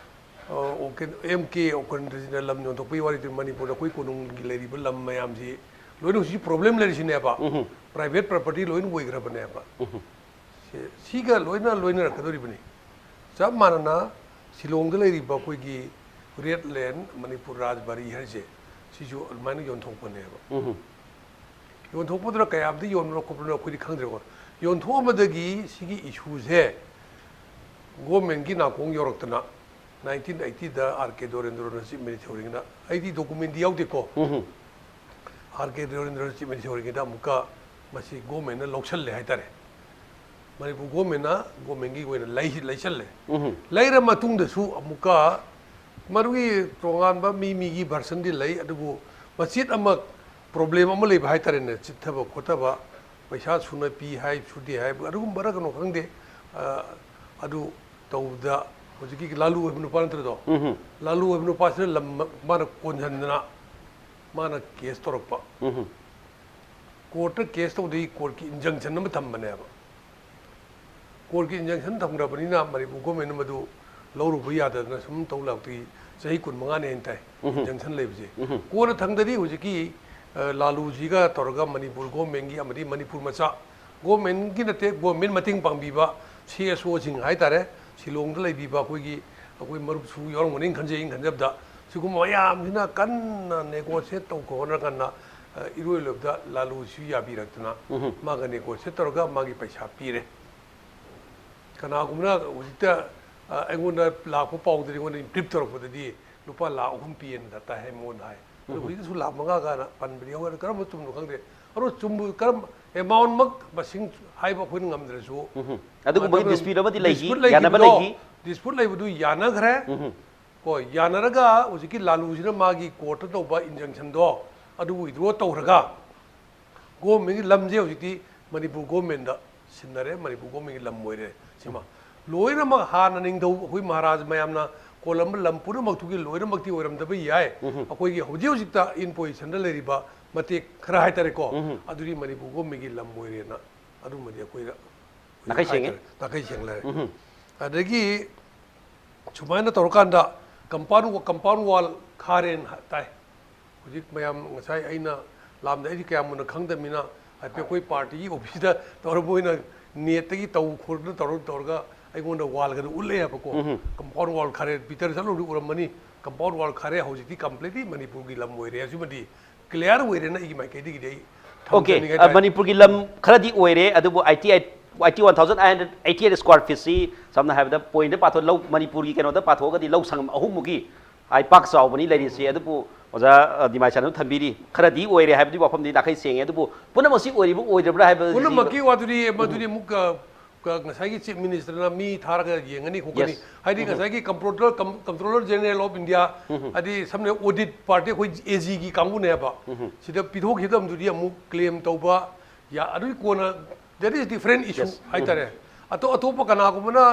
ꯑ, ꯑꯣꯀꯦ-, ꯑꯦꯝ ꯀꯦ ꯎꯄꯦꯟꯗ꯭ꯔꯖꯤꯠꯅ ꯂꯝ ꯌꯣꯟꯊꯣꯛꯄꯒꯤ ꯋꯥꯔꯤꯗꯨ ꯃꯅꯤꯄꯨꯔꯗ ꯑꯩꯈꯣꯏ ꯀꯣꯅꯨꯡꯒꯤ ꯂꯩꯔꯤꯕ ꯂꯝ ꯃꯌꯥꯝꯁꯤ ꯂꯣꯏꯅ ꯍꯧꯖꯤꯛ ꯄ꯭ꯔꯣꯕ꯭ꯂꯦꯝ ꯂꯩꯔꯤꯁꯤꯅꯦꯕ꯫ ꯎꯝ꯫ ꯄ꯭ꯔꯥꯏꯚꯦꯠ ꯄ꯭ꯔꯣꯄꯔꯇꯤ ꯂꯣꯏꯅ ꯑꯣꯏꯈ꯭ꯔꯕꯅꯦꯕ꯫ ꯎꯝ꯫ ꯁꯤ-, ꯁꯤꯒ ꯂꯣꯏꯅ ꯂꯣꯏꯅꯔꯛꯀꯗꯧꯔꯤꯕꯅꯤ꯫ ꯆꯞ ꯃꯥꯟꯅꯅ ꯁꯤꯂꯣꯡꯗ ꯂꯩꯔꯤꯕ ꯑꯩꯈꯣꯏꯒꯤ ꯔꯦꯠ ꯂꯦꯟ ꯃꯅꯤꯄꯨꯔ ꯔꯥꯖꯕꯥꯔꯤ ꯍꯥꯏꯔꯤꯁꯦ, ꯁꯤꯁꯨ ꯑꯗꯨꯃꯥꯏꯅ ꯌꯣꯟꯊꯣꯛꯄꯅꯦꯕ꯫ ꯎꯝ꯫ ꯌꯣꯟꯊꯣꯛꯄꯗꯨꯅ ꯀꯌꯥꯝꯗꯤ ꯌꯣꯟꯕꯅꯣ ꯈꯣꯠꯄꯅꯣ ꯑꯩꯈꯣꯏꯗꯤ ꯈꯪꯗ꯭ꯔꯦꯀꯣ꯫ ꯌꯣꯟꯊꯣꯛꯑꯝꯕꯗꯒꯤ ꯁꯤꯒꯤ ꯏꯁꯨꯁꯦ ꯒꯣꯔꯃꯦꯟꯒꯤ ꯅꯥꯀꯣꯡ ꯌꯧꯔꯛꯇꯅ nineteen eightyꯗ ꯑꯥꯔ ꯀꯦ ꯗꯣꯔꯦꯟꯗ꯭ꯔꯣꯅ ꯆꯤꯐ ꯃꯤꯅꯤꯁꯇꯔ ꯑꯣꯏꯔꯤꯉꯩꯗ, ꯑꯩꯗꯤ ꯗꯣꯀꯨꯃꯦꯟꯗꯤ ꯌꯥꯎꯗꯦꯀꯣ꯫ ꯎꯝ꯫ ꯑꯥꯔ ꯀꯦ ꯗꯣꯔꯦꯟꯗ꯭ꯔꯣꯅ ꯆꯤꯐ ꯃꯤꯅꯤꯁꯇꯔ ꯑꯣꯏꯔꯤꯉꯩꯗ ꯑꯃꯨꯛꯀ ꯃꯁꯤ ꯒꯣꯔꯃꯦꯟꯅ ꯂꯧꯁꯜꯂꯦ ꯍꯥꯏꯇꯥꯔꯦ꯫ ꯃꯅꯤꯄꯨꯔ ꯒꯣꯔꯃꯦꯟꯅ, ꯒꯣꯔꯃꯦꯟꯒꯤ ꯑꯣꯏꯅ ꯂꯩ-, ꯂꯩꯁꯜꯂꯦ꯫ ꯎꯝ꯫ ꯂꯩꯔ ꯃꯇꯨꯡꯗꯁꯨ ꯑꯃꯨꯛꯀ ꯃꯗꯨꯒꯤ ꯇꯣꯉꯥꯟꯕ ꯃꯤ ꯃꯤꯒꯤ versionꯗꯤ ꯂꯩ, ꯑꯗꯨꯕꯨ ꯃꯆꯦꯠ ꯑꯃ problem ꯑꯃ ꯂꯩꯕ ꯍꯥꯏꯇꯥꯔꯦꯅꯦ, ꯆꯤꯠꯊꯕ ꯈꯣꯠꯊꯕ, ꯄꯩꯁꯥ ꯁꯨꯅ ꯄꯤ ꯍꯥꯏ, ꯁꯨꯗꯦ ꯍꯥꯏ, ꯑꯗꯨꯒꯨꯝꯕꯔ ꯀꯩꯅꯣ ꯈꯪꯗꯦ꯫ ꯑ, ꯑꯗꯨ ꯇꯧꯕꯗ ꯍꯧꯖꯤꯛꯀꯤ ꯂꯥꯂꯨ ꯍꯥꯏꯕ ꯅꯨꯄꯥ ꯅꯠꯇ꯭ꯔꯗꯣ? ꯎꯝꯍꯨꯝ꯫ ꯂꯥꯂꯨ ꯍꯥꯏꯕ ꯅꯨꯄꯥꯁꯤꯅ ꯂꯝ ꯃꯥꯅ ꯀꯣꯟꯁꯤꯟꯗꯅ ꯃꯥꯅ case ꯇꯧꯔꯛꯄ꯫ ꯎꯝꯍꯨꯝ꯫ Courtꯇ case ꯇꯧꯗꯣꯏ courtꯀꯤ injunction ꯑꯃ ꯊꯝꯕꯅꯦꯕ꯫ Courtꯀꯤ injunction ꯊꯝꯈ꯭ꯔꯕꯅꯤꯅ ꯃꯅꯤꯄꯨꯔ governmentꯅ ꯃꯗꯨ ꯂꯧꯔꯨꯕ ꯌꯥꯗꯗꯅ ꯁꯨꯝ ꯇꯧ ꯂꯥꯛꯇꯒꯤ ꯆꯍꯤ ꯀꯨꯟꯃꯉꯥꯅꯤ ꯍꯥꯏꯅ ꯇꯥꯏ, ꯎꯝꯍꯨꯝ꯫ Injunction ꯂꯩꯕꯁꯦ꯫ ꯎꯝꯍꯨꯝ꯫ ꯀꯣꯟꯅ ꯊꯪꯗꯗꯤ ꯍꯧꯖꯤꯛꯀꯤ, ꯑ, ꯂꯥꯂꯨꯁꯤꯒ ꯇꯧꯔꯒ ꯃꯅꯤꯄꯨꯔ governmentꯀꯤ ꯑꯃꯗꯤ ꯃꯅꯤꯄꯨꯔ ꯃꯆꯥ, governmentꯀꯤ ꯅꯠꯇꯦ, government ꯃꯇꯦꯡ ꯄꯥꯡꯕꯤꯕ CSOꯁꯤꯡ ꯍꯥꯏꯇꯥꯔꯦ, ꯁꯤꯂꯣꯡꯗ ꯂꯩꯕꯤꯕ ꯑꯩꯈꯣꯏꯒꯤ, ꯑꯩꯈꯣꯏ ꯃꯔꯨꯞꯁꯨ ꯌꯥꯎꯔꯝꯒꯅꯤ ꯈꯟꯖꯩ꯫ ꯑꯩꯅ ꯈꯟꯖꯕꯗ ꯁꯤꯒꯨꯝꯕ ꯃꯌꯥꯝꯁꯤꯅ ꯀꯟꯅ negotiate ꯇꯧ ꯈꯣꯠꯅ ꯀꯟꯅ, ꯑ, ꯏꯔꯣꯏ ꯂꯣꯏꯕꯗ ꯂꯥꯂꯨꯁꯤ ꯌꯥꯕꯤꯔꯛꯇꯅ ꯎꯝꯍꯨꯝ꯫ ꯃꯥꯒ negotiate ꯇꯧꯔꯒ ꯃꯥꯒꯤ ꯄꯩꯁꯥ ꯄꯤꯔꯦ꯫ ꯀꯅꯥꯒꯨꯝꯕꯅ ꯍꯧꯖꯤꯛꯇ, ꯑ, ꯑꯩꯉꯣꯟꯗ ꯂꯥꯛꯄ ꯄꯥꯎꯗꯗꯤ, ꯑꯩꯉꯣꯟꯗ brief ꯇꯧꯔꯛꯄꯗꯗꯤ ꯂꯨꯄꯥ ꯂꯥꯈ ꯑꯍꯨꯝ ꯄꯤꯌꯦꯅ ꯇꯥꯏ ꯍꯥꯏ, ꯃꯉꯣꯟꯗ ꯍꯥꯏ꯫ ꯑꯗꯣ ꯎꯝꯍꯨꯝ꯫ ꯍꯧꯖꯤꯛꯇꯁꯨ ꯂꯥꯈ ꯃꯉꯥ ꯀꯥꯏꯅ ꯄꯟꯕꯗꯤ ꯌꯥꯎꯋꯦ꯫ ꯑꯗꯣ ꯀꯔꯝꯕ ꯆꯨꯝꯕꯅꯣ ꯈꯪꯗꯦ꯫ ꯑꯗꯣ ꯆꯨꯝꯕ ꯀꯔꯝꯕ amountꯃꯛ ꯃꯁꯤꯡ ꯍꯥꯏꯕ ꯑꯩꯈꯣꯏꯅ ꯉꯝꯗ꯭ꯔꯁꯨ, ꯎꯝꯍꯨꯝ꯫ ꯑꯗꯨꯒꯨꯝꯕꯒꯤ ꯃꯇꯝꯗ dispute ꯑꯃꯗꯤ ꯂꯩꯈꯤ, dispute ꯌꯥꯅꯕ ꯂꯩꯈꯤꯕꯗꯣ, ꯂꯩꯈꯤ꯫ Dispute ꯂꯩꯕꯗꯨ ꯌꯥꯅꯈ꯭ꯔꯦ꯫ ꯎꯝꯍꯨꯝ꯫ ꯀꯣ, ꯌꯥꯅꯔꯒ ꯍꯧꯖꯤꯛꯀꯤ ꯂꯥꯂꯨꯁꯤꯅ ꯃꯥꯒꯤ courtꯇ ꯇꯧꯕ injunctionꯗꯣ ꯑꯗꯨ withdraw ꯇꯧꯈ꯭ꯔꯒ governmentꯀꯤ ꯂꯝꯁꯦ ꯍꯧꯖꯤꯛꯇꯤ ꯃꯅꯤꯄꯨꯔ governmentꯇ ꯁꯤꯟꯅꯔꯦ, ꯃꯅꯤꯄꯨꯔ governmentꯀꯤ ꯂꯝ ꯑꯣꯏꯔꯦ꯫ ꯁꯤꯃ ꯂꯣꯏꯅꯃꯛ ꯍꯥꯟꯅ ꯅꯤꯡꯊꯧ ꯑꯩꯈꯣꯏ ꯃꯍꯥꯔꯥꯖ ꯃꯌꯥꯝꯅ ꯀꯣꯜꯂꯝꯕ ꯂꯝ ꯄꯨꯝꯅꯃꯛꯇꯨꯒꯤ ꯂꯣꯏꯅꯃꯛꯇꯤ ꯑꯣꯏꯔꯝꯗꯕ ꯌꯥꯏ꯫ ꯎꯝꯍꯨꯝ꯫ ꯑꯩꯈꯣꯏꯒꯤ ꯍꯧꯖꯤꯛ ꯍꯧꯖꯤꯛꯇ in positionꯗ ꯂꯩꯔꯤꯕ ꯃꯇꯦꯛ ꯈꯔ ꯍꯥꯏꯇꯥꯔꯦꯀꯣ, ꯎꯝꯍꯨꯝ꯫ ꯑꯗꯨꯗꯤ ꯃꯅꯤꯄꯨꯔ governmentꯀꯤ ꯂꯝ ꯑꯣꯏꯔꯦꯅ ꯑꯗꯨꯃꯗꯤ ꯑꯩꯈꯣꯏꯗ ꯅꯥꯈꯩ ꯁꯦꯡꯉꯦ? ꯍꯥꯏꯇꯥꯔꯦ, ꯅꯥꯈꯩ ꯁꯦꯡꯂꯔꯦ꯫ ꯎꯝꯍꯨꯝ꯫ ꯑꯗꯒꯤ ꯁꯨꯃꯥꯏꯅ ꯇꯧꯔꯀꯥꯟꯗ compound, compound wall ꯈꯥꯔꯦꯅ ꯇꯥꯏ꯫ ꯍꯧꯖꯤꯛ ꯃꯌꯥꯝ ꯉꯁꯥꯏ ꯑꯩꯅ ꯂꯥꯝꯗ ꯑꯩꯁꯦ ꯀꯌꯥꯝ ꯃꯨꯟꯅ ꯈꯪꯗꯕꯅꯤꯅ ꯍꯥꯏꯐꯦꯠ ꯑꯩꯈꯣꯏ partyꯒꯤ officeꯇ ꯇꯧꯔꯒ ꯃꯣꯏꯅ netꯇꯒꯤ ꯇꯧ ꯈꯣꯠꯇꯅ ꯇꯧꯔ ꯇꯧꯔꯒ ꯑꯩꯉꯣꯟꯗ wallꯒꯗꯣ ꯎꯠꯂꯛꯑꯦꯕꯀꯣ꯫ ꯎꯝꯍꯨꯝ꯫ Compound wall ꯈꯥꯔꯦ, ꯄꯤꯇꯔ ꯆꯠꯂꯨꯔꯗꯤ ꯎꯔꯝꯃꯅꯤ꯫ Compound wall ꯈꯥꯔꯦ, ꯍꯧꯖꯤꯛꯇꯤ completely ꯃꯅꯤꯄꯨꯔꯒꯤ ꯂꯝ ꯑꯣꯏꯔꯦ꯫ ꯑꯁꯤꯃꯗꯤ clear ꯑꯣꯏꯔꯦꯅ ꯑꯩꯒꯤ ꯃꯥꯏꯀꯩꯗꯒꯤꯗꯤ ꯑꯩ OK, ꯊꯝꯖꯅꯤꯡꯉꯥꯏ ꯑ, ꯇꯥꯏ꯫ ꯃꯅꯤꯄꯨꯔꯒꯤ ꯂꯝ ꯈꯔꯗꯤ ꯑꯣꯏꯔꯦ, ꯑꯗꯨꯕꯨ eighty eight, eighty one thousand eight hundred eighty eight square feetꯁꯤ ꯁꯝꯅ ꯍꯥꯏꯔꯕꯗ pointꯗ ꯄꯥꯊꯣꯛ-, ꯂꯧ, ꯃꯅꯤꯄꯨꯔꯒꯤ ꯀꯩꯅꯣꯗ ꯄꯥꯊꯣꯛꯑꯒꯗꯤ ꯂꯧ ꯁꯪꯉꯝ ꯑꯍꯨꯝꯃꯨꯛꯀꯤ ꯍꯥꯏ ꯄꯥꯛ ꯆꯥꯎꯕꯅꯤ ꯂꯩꯔꯤꯁꯤ꯫ ꯑꯗꯨꯕꯨ ꯑꯣꯖꯥ, ꯑ, ꯗꯤꯃꯥꯏꯁꯥꯅꯁꯨ ꯊꯝꯕꯤꯔꯤ, ꯈꯔꯗꯤ ꯑꯣꯏꯔꯦ ꯍꯥꯏꯕꯗꯤ ꯋꯥꯐꯝꯗꯤ ꯅꯥꯈꯩ ꯁꯦꯡꯉꯦ, ꯑꯗꯨꯕꯨ ꯄꯨꯝꯅꯃꯛꯁꯤ ꯑꯣꯏꯔꯤꯕ ꯑꯣꯏꯗ꯭ꯔꯕ꯭ꯔꯥ ꯍꯥꯏꯕꯁꯤ ꯄꯨꯝꯅꯃꯛꯀꯤ ꯋꯥꯗꯨꯗꯤ, ꯃꯗꯨꯗꯤ ꯑꯃꯨꯛ, ꯑ, ꯉꯁꯥꯏꯒꯤ ꯆꯤꯐ ꯃꯤꯅꯤꯁꯇꯔꯅ ꯃꯤ ꯊꯥꯔꯒ ꯌꯦꯡꯒꯅꯤ ꯈꯣꯠꯀꯅꯤ Yes. ꯍꯥꯏꯗꯤ ꯎꯝ. ꯉꯁꯥꯏꯒꯤ ꯀꯝꯄ꯭ꯔꯣꯗꯔ ꯀꯝꯄ꯭ꯔꯣꯗꯔ ꯖꯦꯅꯔꯦꯜ ꯑꯣꯐ ꯏꯟꯗꯤꯌꯥ ꯎꯝ. ꯍꯥꯏꯗꯤ ꯁꯝꯅ ꯑꯣꯗꯤꯠ ꯄꯥꯔꯇꯤ ꯑꯩꯈꯣꯏ ꯑꯦ ꯖꯤꯒꯤ ꯀꯥꯡꯕꯨꯅꯦꯕ ꯎꯝ. ꯁꯤꯗ ꯄꯤꯊꯣꯛꯈꯤꯗꯕꯗꯨꯗꯤ ꯑꯃꯨꯛ ꯀ꯭ꯂꯦꯝ ꯇꯧꯕ ꯌꯥ ꯑꯗꯨꯒꯤ ꯀꯣꯟꯅ that is different issue Yes. ꯍꯥꯏꯇꯥꯔꯦ ꯑꯇꯣꯞ ꯑꯇꯣꯞꯄ ꯀꯅꯥꯒꯨꯝꯕꯅ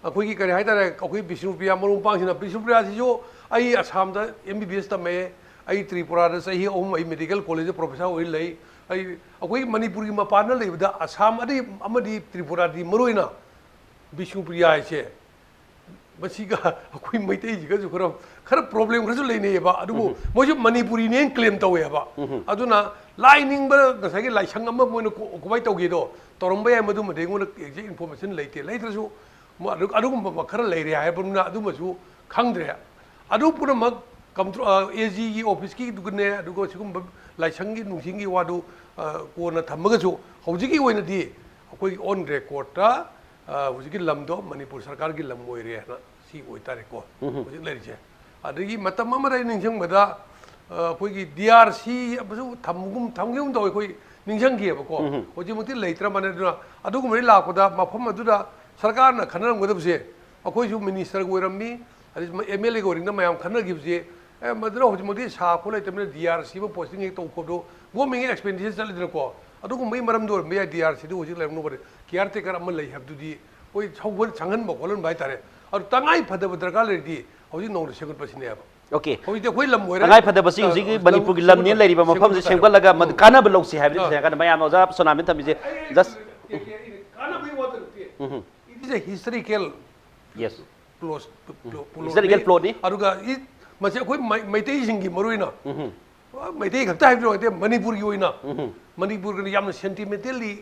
ꯑꯩꯈꯣꯏꯒꯤ ꯀꯔꯤ ꯍꯥꯏꯇꯥꯔꯦ ꯑꯩꯈꯣꯏ ꯕꯤꯁꯅꯨꯄ꯭ꯔꯤꯌꯥ ꯃꯔꯨꯞ ꯃꯄꯥꯡꯁꯤꯡꯅ ꯕꯤꯁꯅꯨꯄ꯭ꯔꯤꯌꯥꯁꯤꯁꯨ ꯑꯩ ꯑꯁꯥꯝꯗ ꯑꯦꯝ ꯕꯤ ꯕꯤ ꯑꯦꯁ ꯇꯝꯃꯛꯑꯦ ꯑꯩ ꯇ꯭ꯔꯤꯄꯨꯔꯥꯗ ꯆꯍꯤ ꯑꯍꯨꯝ ꯑꯩ ꯃꯦꯗꯤꯀꯦꯜ ꯀꯣꯂꯦꯖꯇ ꯄ꯭ꯔꯣꯐꯦꯁꯔ ꯑꯣꯏ ꯂꯩ ꯑꯩ ꯑꯩꯈꯣꯏꯒꯤ ꯃꯅꯤꯄꯨꯔꯒꯤ ꯃꯄꯥꯟꯗ ꯂꯩꯕꯗ ꯑꯁꯥꯝ ꯑꯗꯩ ꯑꯃꯗꯤ ꯇ꯭ꯔꯤꯄꯨꯔꯥꯗꯤ ꯃꯔꯨꯑꯣꯏꯅ ꯕꯤꯁꯅꯨꯄ꯭ꯔꯤꯌꯥ ꯍꯥꯏꯁꯦ ꯃꯁꯤꯒ ꯑꯩꯈꯣꯏ ꯃꯩꯇꯩꯁꯤꯒꯁꯨ ꯈꯔ ꯈꯔ ꯄ꯭ꯔꯣꯕ꯭ꯂꯦꯝ ꯈꯔꯁꯨ ꯂꯩꯅꯩꯌꯦꯕ ꯑꯗꯨꯕꯨ ꯃꯣꯏꯁꯨ ꯃꯅꯤꯄꯨꯔꯤꯅꯦꯅ ꯀ꯭ꯂꯦꯝ ꯇꯧꯋꯦꯕ ꯑꯗꯨꯅ ꯂꯥꯏ ꯅꯤꯡꯕ ꯉꯁꯥꯏꯒꯤ ꯂꯥꯏꯁꯪ ꯑꯃ ꯃꯣꯏꯅ ꯀꯃꯥꯏꯅ ꯇꯧꯒꯦꯗꯣ ꯇꯧꯔꯝꯕ ꯌꯥꯏ ꯃꯗꯨꯃꯗꯤ ꯑꯩꯉꯣꯟꯗ ꯑꯦꯛꯖꯦꯛ ꯏꯟꯐꯣꯔꯃꯦꯁꯟ ꯂꯩꯇꯦ ꯂꯩꯇ꯭ꯔꯁꯨ ꯑꯗꯨꯒꯨꯝꯕ ꯈꯔ ꯂꯩꯔꯦ ꯍꯥꯏꯕꯅꯤꯅ ꯑꯗꯨꯃꯁꯨ ꯈꯪꯗ꯭ꯔꯦ ꯑꯗꯨ ꯄꯨꯝꯅꯃꯛ ꯑꯦ ꯖꯤꯒꯤ ꯑꯣꯐꯤꯁꯀꯤꯗꯨꯒꯅꯦ ꯑꯗꯨꯒ ꯁꯤꯒꯨꯝꯕ ꯂꯥꯏꯁꯪꯒꯤ ꯅꯨꯡꯁꯤꯡꯒꯤ ꯋꯥꯗꯨ ꯀꯣꯟꯅ ꯊꯝꯃꯒꯁꯨ ꯍꯧꯖꯤꯛꯀꯤ ꯑꯣꯏꯅꯗꯤ ꯑꯩꯈꯣꯏꯒꯤ ꯑꯣꯟ ꯔꯦꯀꯣꯔꯠꯇ ꯍꯧꯖꯤꯛꯀꯤ ꯂꯝꯗꯣ ꯃꯅꯤꯄꯨꯔ ꯁꯔꯀꯥꯔꯒꯤ ꯂꯝ ꯑꯣꯏꯔꯦꯅ ꯁꯤ ꯑꯣꯏꯇꯥꯔꯦꯀꯣ ꯍꯧꯖꯤꯛ ꯂꯩꯔꯤꯁꯦ ꯑꯗꯒꯤ ꯃꯇꯝ ꯑꯃꯗ ꯑꯩ ꯅꯤꯡꯁꯤꯡꯕꯗ ꯑꯩꯈꯣꯏꯒꯤ ꯗꯤ ꯑꯥꯔ ꯁꯤ ꯑꯃꯁꯨ ꯊꯝꯒꯨꯝ ꯊꯝꯈꯤꯒꯨꯝ ꯇꯧꯋꯦ ꯑꯩꯈꯣꯏ ꯅꯤꯡꯁꯤꯡꯈꯤꯑꯕꯀꯣ ꯍꯧꯖꯤꯛꯃꯛꯇꯤ ꯂꯩꯇ꯭ꯔ ꯃꯥꯜꯂꯦ ꯑꯗꯨꯅ ꯑꯗꯨꯒꯨꯝꯕꯗꯤ ꯂꯥꯛꯄꯗ ꯃꯐꯝ ꯑꯗꯨꯗ ꯁꯔꯀꯥꯔꯅ ꯈꯟꯅꯔꯝꯒꯗꯕꯁꯦ ꯑꯩꯈꯣꯏꯁꯨ ꯃꯤꯅꯤꯁꯇꯔꯒ ꯑꯣꯏꯔꯝꯃꯤ ꯑꯗꯩ ꯑꯦꯝ ꯑꯦꯜ ꯑꯦꯒ ꯑꯣꯏꯔꯤꯉꯩꯗ ꯃꯌꯥꯝ ꯈꯟꯅꯈꯤꯕꯁꯦ ꯑꯦ ꯃꯗꯨꯅ ꯍꯧꯖꯤꯛꯃꯛꯇꯤ ꯁꯥ ꯈꯣꯠ ꯂꯩꯇꯕꯅꯤꯅ ꯗꯤ ꯑꯥꯔ ꯁꯤ ꯑꯃ ꯄꯣꯁꯇꯤꯡ ꯍꯦꯛ ꯇꯧ ꯈꯣꯠꯇꯣ ꯒꯣꯔꯃꯦꯟꯒꯤ ꯑꯦꯛꯁꯄꯦꯟꯗꯤꯆꯔ ꯆꯠꯂꯤꯗꯅꯀꯣ ꯑꯗꯨꯒꯨꯝꯕꯒꯤ ꯃꯔꯝꯗ ꯑꯣꯏꯔꯝꯕ ꯌꯥꯏ ꯗꯤ ꯑꯥꯔ ꯁꯤꯗ ꯍꯧꯖꯤꯛ ꯂꯩꯔꯝꯅꯨꯕꯗꯤ ꯀꯤꯌꯥꯔ ꯇꯦꯀꯔ ꯑꯃ ꯂꯩ ꯍꯥꯏꯕꯗꯨꯗꯤ ꯑꯩꯈꯣꯏ ꯁꯧꯒꯠ ꯁꯪꯍꯟꯕ ꯈꯣꯠꯍꯟꯕ ꯍꯥꯏꯇꯥꯔꯦ ꯑꯗꯨ ꯇꯉꯥꯏ ꯐꯗꯕ ꯗꯔꯀꯥꯔ ꯂꯩꯔꯗꯤ ꯍꯧꯖꯤꯛ ꯅꯧꯅ ꯁꯦꯝꯒꯠꯄꯁꯤꯅꯦꯕ ꯑꯣꯀꯦ ꯍꯧꯖꯤꯛꯇꯤ ꯑꯩꯈꯣꯏ ꯂꯝ ꯑꯣꯏꯔꯦ ꯇꯉꯥꯏ ꯐꯗꯕꯁꯤ ꯍꯧꯖꯤꯛꯀꯤ ꯃꯅꯤꯄꯨꯔꯒꯤ ꯂꯝꯅꯦꯅ ꯂꯩꯔꯤꯕ ꯃꯐꯝꯁꯤ ꯁꯦꯝꯒꯠꯂꯒ ꯃꯗꯨ ꯀꯥꯟꯅꯕ ꯂꯧꯁꯤ ꯍꯥꯏꯕꯅꯤ ꯁꯦꯡꯅ ꯀꯥꯟꯗ ꯃꯌꯥꯝꯅ ꯑꯣꯖꯥ ꯁꯣꯅꯥꯃꯤꯅ ꯊꯝꯃꯤꯁꯦ ꯖꯁ ꯀꯥꯟꯅꯕꯒꯤ ꯋꯥꯗ ꯅꯠꯇꯦ ꯎꯝ It is a historical yes plot Historical plotꯅꯤ. ꯑꯗꯨꯒ ꯃꯁꯤ ꯑꯩꯈꯣꯏ ꯃꯩꯇꯩꯁꯤꯡꯒꯤ ꯃꯔꯨꯑꯣꯏꯅ ꯎꯝ ꯃꯩꯇꯩ ꯈꯛꯇ ꯍꯥꯏꯕꯗꯤ ꯅꯠꯇꯦ ꯃꯅꯤꯄꯨꯔꯒꯤ ꯑꯣꯏꯅ ꯎꯝ ꯃꯅꯤꯄꯨꯔꯒꯤꯅ ꯌꯥꯝꯅ ꯁꯦꯟꯇꯤꯃꯦꯟꯇꯦꯜꯂꯤ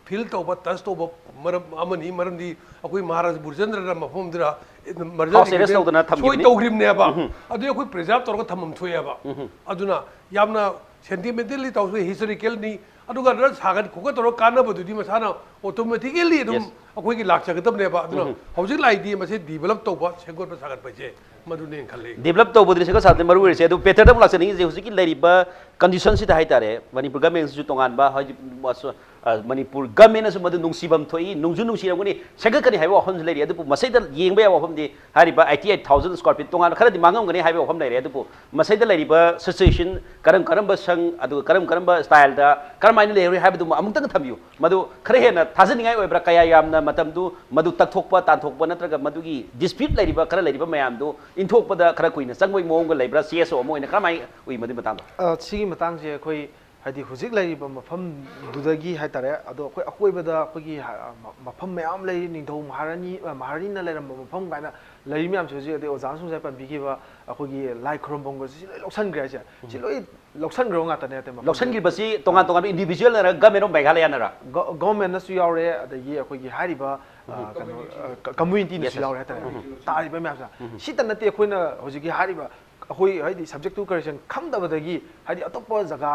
ꯐꯤꯜ ꯇꯧꯕ ꯇꯁ ꯇꯧꯕ ꯃꯔꯝ ꯑꯃꯅꯤ ꯃꯔꯝꯗꯤ ꯑꯩꯈꯣꯏ ꯃꯍꯥꯔꯥꯖ ꯒꯨꯔꯨꯆꯟꯗ꯭ꯔꯅ ꯃꯐꯝꯗꯨꯗ House arrest ꯇꯧꯗꯅ ꯁꯣꯏ ꯊꯝꯈꯤꯕꯅꯤ. ꯇꯧꯈ꯭ꯔꯤꯕꯅꯦꯕ ꯎꯝ. ꯑꯗꯨ ꯑꯩꯈꯣꯏ ꯄ꯭ꯔꯤꯖꯥꯕ ꯇꯧꯔꯒ ꯊꯝꯐꯝ ꯊꯣꯛꯑꯦꯕ ꯎꯝ. ꯑꯗꯨꯅ ꯌꯥꯝꯅ ꯁꯦꯟꯇꯤꯃꯦꯟꯇꯦꯜꯂꯤ ꯇꯧꯁꯨ ꯍꯤꯁꯇꯣꯔꯤꯀꯦꯜꯅꯤ ꯑꯗꯨꯒ ꯑꯗꯨꯅ ꯁꯥꯒꯠ ꯈꯣꯀꯠ ꯇꯧꯔꯒ ꯀꯥꯟꯅꯕꯗꯨꯗꯤ ꯃꯁꯥꯅ ꯑꯣꯇꯣꯃꯦꯇꯤꯀꯦꯜꯂꯤ ꯑꯗꯨꯝ Yes. ꯑꯩꯈꯣꯏꯒꯤ ꯂꯥꯛꯆꯒꯗꯕꯅꯦꯕ ꯑꯗꯨꯅ ꯎꯝ. ꯍꯧꯖꯤꯛ ꯂꯥꯛꯏꯗꯤ ꯃꯁꯤ ꯗꯤꯕꯂꯞ ꯇꯧꯕ ꯁꯦꯝꯒꯠꯄ ꯁꯥꯒꯠꯄꯁꯦ ꯃꯗꯨꯅꯦꯅ ꯈꯜꯂꯤ ꯗꯤꯕꯂꯞ ꯇꯧꯕꯗꯨꯅꯤ ꯁꯦꯝꯒꯠ ꯁꯥꯒꯠꯄꯗ ꯃꯔꯨ ꯑꯣꯏꯔꯤꯁꯦ ꯑꯗꯨ ꯄꯦꯇꯔꯗ ꯑꯃꯨꯛ ꯂꯥꯛꯆꯅꯤꯡꯉꯤꯁꯦ ꯍꯧꯖꯤꯛꯀꯤ ꯂꯩꯔꯤꯕ ꯀꯟꯗꯤꯁꯟꯁꯤꯗ ꯍꯥꯏꯇꯥꯔꯦ ꯃꯅꯤꯄꯨꯔ ꯒꯃꯦꯟꯁꯤꯁꯨ ꯇꯣꯉꯥꯟꯕ ꯍꯧꯖꯤꯛ ꯑ, ꯃꯅꯤꯄꯨꯔ ꯒꯃꯦꯟꯅꯁꯨ ꯃꯗꯨ ꯅꯨꯡꯁꯤꯐꯝ ꯊꯣꯛꯏ, ꯅꯨꯡꯁꯨ ꯅꯨꯡꯁꯤꯔꯝꯒꯅꯤ, ꯁꯦꯝꯒꯠꯀꯅꯤ ꯍꯥꯏꯕ ꯋꯥꯐꯝꯁꯨ ꯂꯩꯔꯤ꯫ ꯑꯗꯨꯕꯨ ꯃꯁꯤꯗ ꯌꯦꯡꯕ ꯌꯥꯕ ꯋꯥꯐꯝꯗꯤ ꯍꯥꯏꯔꯤꯕ eighty eight thousand square feet ꯇꯣꯉꯥꯟꯅ ꯈꯔꯗꯤ ꯃꯥꯡꯉꯝꯒꯅꯤ ꯍꯥꯏꯕ ꯋꯥꯐꯝ ꯂꯩꯔꯦ꯫ ꯑꯗꯨꯕꯨ ꯃꯁꯤꯗ ꯂꯩꯔꯤꯕ situation, ꯀꯔꯝ ꯀꯔꯝꯕ ꯁꯪ, ꯑꯗꯨꯒ ꯀꯔꯝ ꯀꯔꯝꯕ styleꯗ ꯀꯔꯝꯍꯥꯏꯅ ꯂꯩꯍꯧꯔꯤ ꯍꯥꯏꯕꯗꯨꯃ ꯑꯃꯨꯛꯇꯪ ꯊꯝꯕꯤꯌꯨ꯫ ꯃꯗꯨ ꯈꯔ ꯍꯦꯟꯅ ꯊꯥꯖꯅꯤꯡꯉꯥꯏ ꯑꯣꯏꯕ꯭ꯔꯥ? ꯀꯌꯥ ꯌꯥꯝꯅ ꯃꯇꯝꯗꯨ ꯃꯗꯨ ꯇꯛꯊꯣꯛꯄ, ꯇꯥꯟꯊꯣꯛꯄ, ꯅꯠꯇ꯭ꯔꯒ ꯃꯗꯨꯒꯤ dispute ꯂꯩꯔꯤꯕ, ꯈꯔ ꯂꯩꯔꯤꯕ ꯃꯌꯥꯝꯗꯨ ꯏꯟꯊꯣꯛꯄꯗ ꯈꯔ ꯀꯨꯏꯅ ꯆꯪꯕꯒꯤ ꯃꯑꯣꯡꯒ ꯂꯩꯕ꯭ꯔꯥ? C S O ꯑꯃ ꯑꯣꯏꯅ ꯀꯔꯝꯍꯥꯏꯅ ꯎꯏ ꯃꯗꯨꯒꯤ ꯃꯇꯥꯡꯗ? ꯑ, ꯁꯤꯒꯤ ꯃꯇꯥꯡꯁꯦ ꯑꯩꯈꯣꯏ ꯍꯥꯏꯗꯤ ꯍꯧꯖꯤꯛ ꯂꯩꯔꯤꯕ ꯃꯐꯝꯗꯨꯗꯒꯤ ꯍꯥꯏꯇꯥꯔꯦ, ꯑꯗꯣ ꯑꯩꯈꯣꯏ ꯑꯀꯣꯏꯕꯗ ꯑꯩꯈꯣꯏꯒꯤ ꯍ-, ꯃ-, ꯃꯐꯝ ꯃꯌꯥꯝ ꯂꯩꯔꯤ, ꯅꯤꯡꯊꯧ ꯃꯍꯥꯔꯥꯅꯤ, ꯑ, ꯃꯍꯥꯔꯥꯅꯤꯅ ꯂꯩꯔꯝꯕ ꯃꯐꯝ ꯀꯥꯏꯅ ꯂꯩꯔꯤ ꯃꯌꯥꯝꯁꯦ ꯍꯧꯖꯤꯛ, ꯑꯗꯩ ꯑꯣꯖꯥꯅꯁꯨ ꯉꯁꯥꯏ ꯄꯟꯕꯤꯈꯤꯕ ꯑꯩꯈꯣꯏꯒꯤ ꯂꯥꯏ ꯈꯨꯔꯨꯝꯐꯝꯒꯁꯦ ꯁꯤ ꯂꯣꯏ ꯂꯧꯁꯟꯈ꯭ꯔꯦ ꯍꯥꯏꯁꯦ꯫ ꯁꯤ ꯂꯣꯏ ꯂꯧꯁꯟꯈ꯭ꯔꯕ ꯉꯥꯛꯇꯅꯦ ꯑꯇꯩ ꯃꯐꯝ ꯂꯧꯁꯟꯈꯤꯕꯁꯤ ꯇꯣꯉꯥꯟ ꯇꯣꯉꯥꯟꯕ individualꯅꯔ government of Meghalayanaꯔ? ꯒ-, governmentꯅꯁꯨ ꯌꯥꯎꯔꯦ, ꯑꯗꯒꯤ ꯑꯩꯈꯣꯏꯒꯤ ꯍꯥꯏꯔꯤꯕ, ꯑ, ꯀꯩꯅꯣ, ꯑ, ꯀ-, communityꯅꯁꯨ Yes, yes. ꯌꯥꯎꯔꯦ ꯍꯥꯏꯇꯥꯔꯦ꯫ ꯇꯥꯔꯤꯕ ꯃꯌꯥꯝꯁꯦ꯫ ꯁꯤꯇ ꯅꯠꯇꯦ ꯑꯩꯈꯣꯏꯅ ꯍꯧꯖꯤꯛꯀꯤ ꯍꯥꯏꯔꯤꯕ ꯑꯩꯈꯣꯏ ꯍꯥꯏꯗꯤ subject to correction ꯈꯪꯗꯕꯗꯒꯤ ꯍꯥꯏꯗꯤ ꯑꯇꯣꯞꯄ ꯖꯒꯥ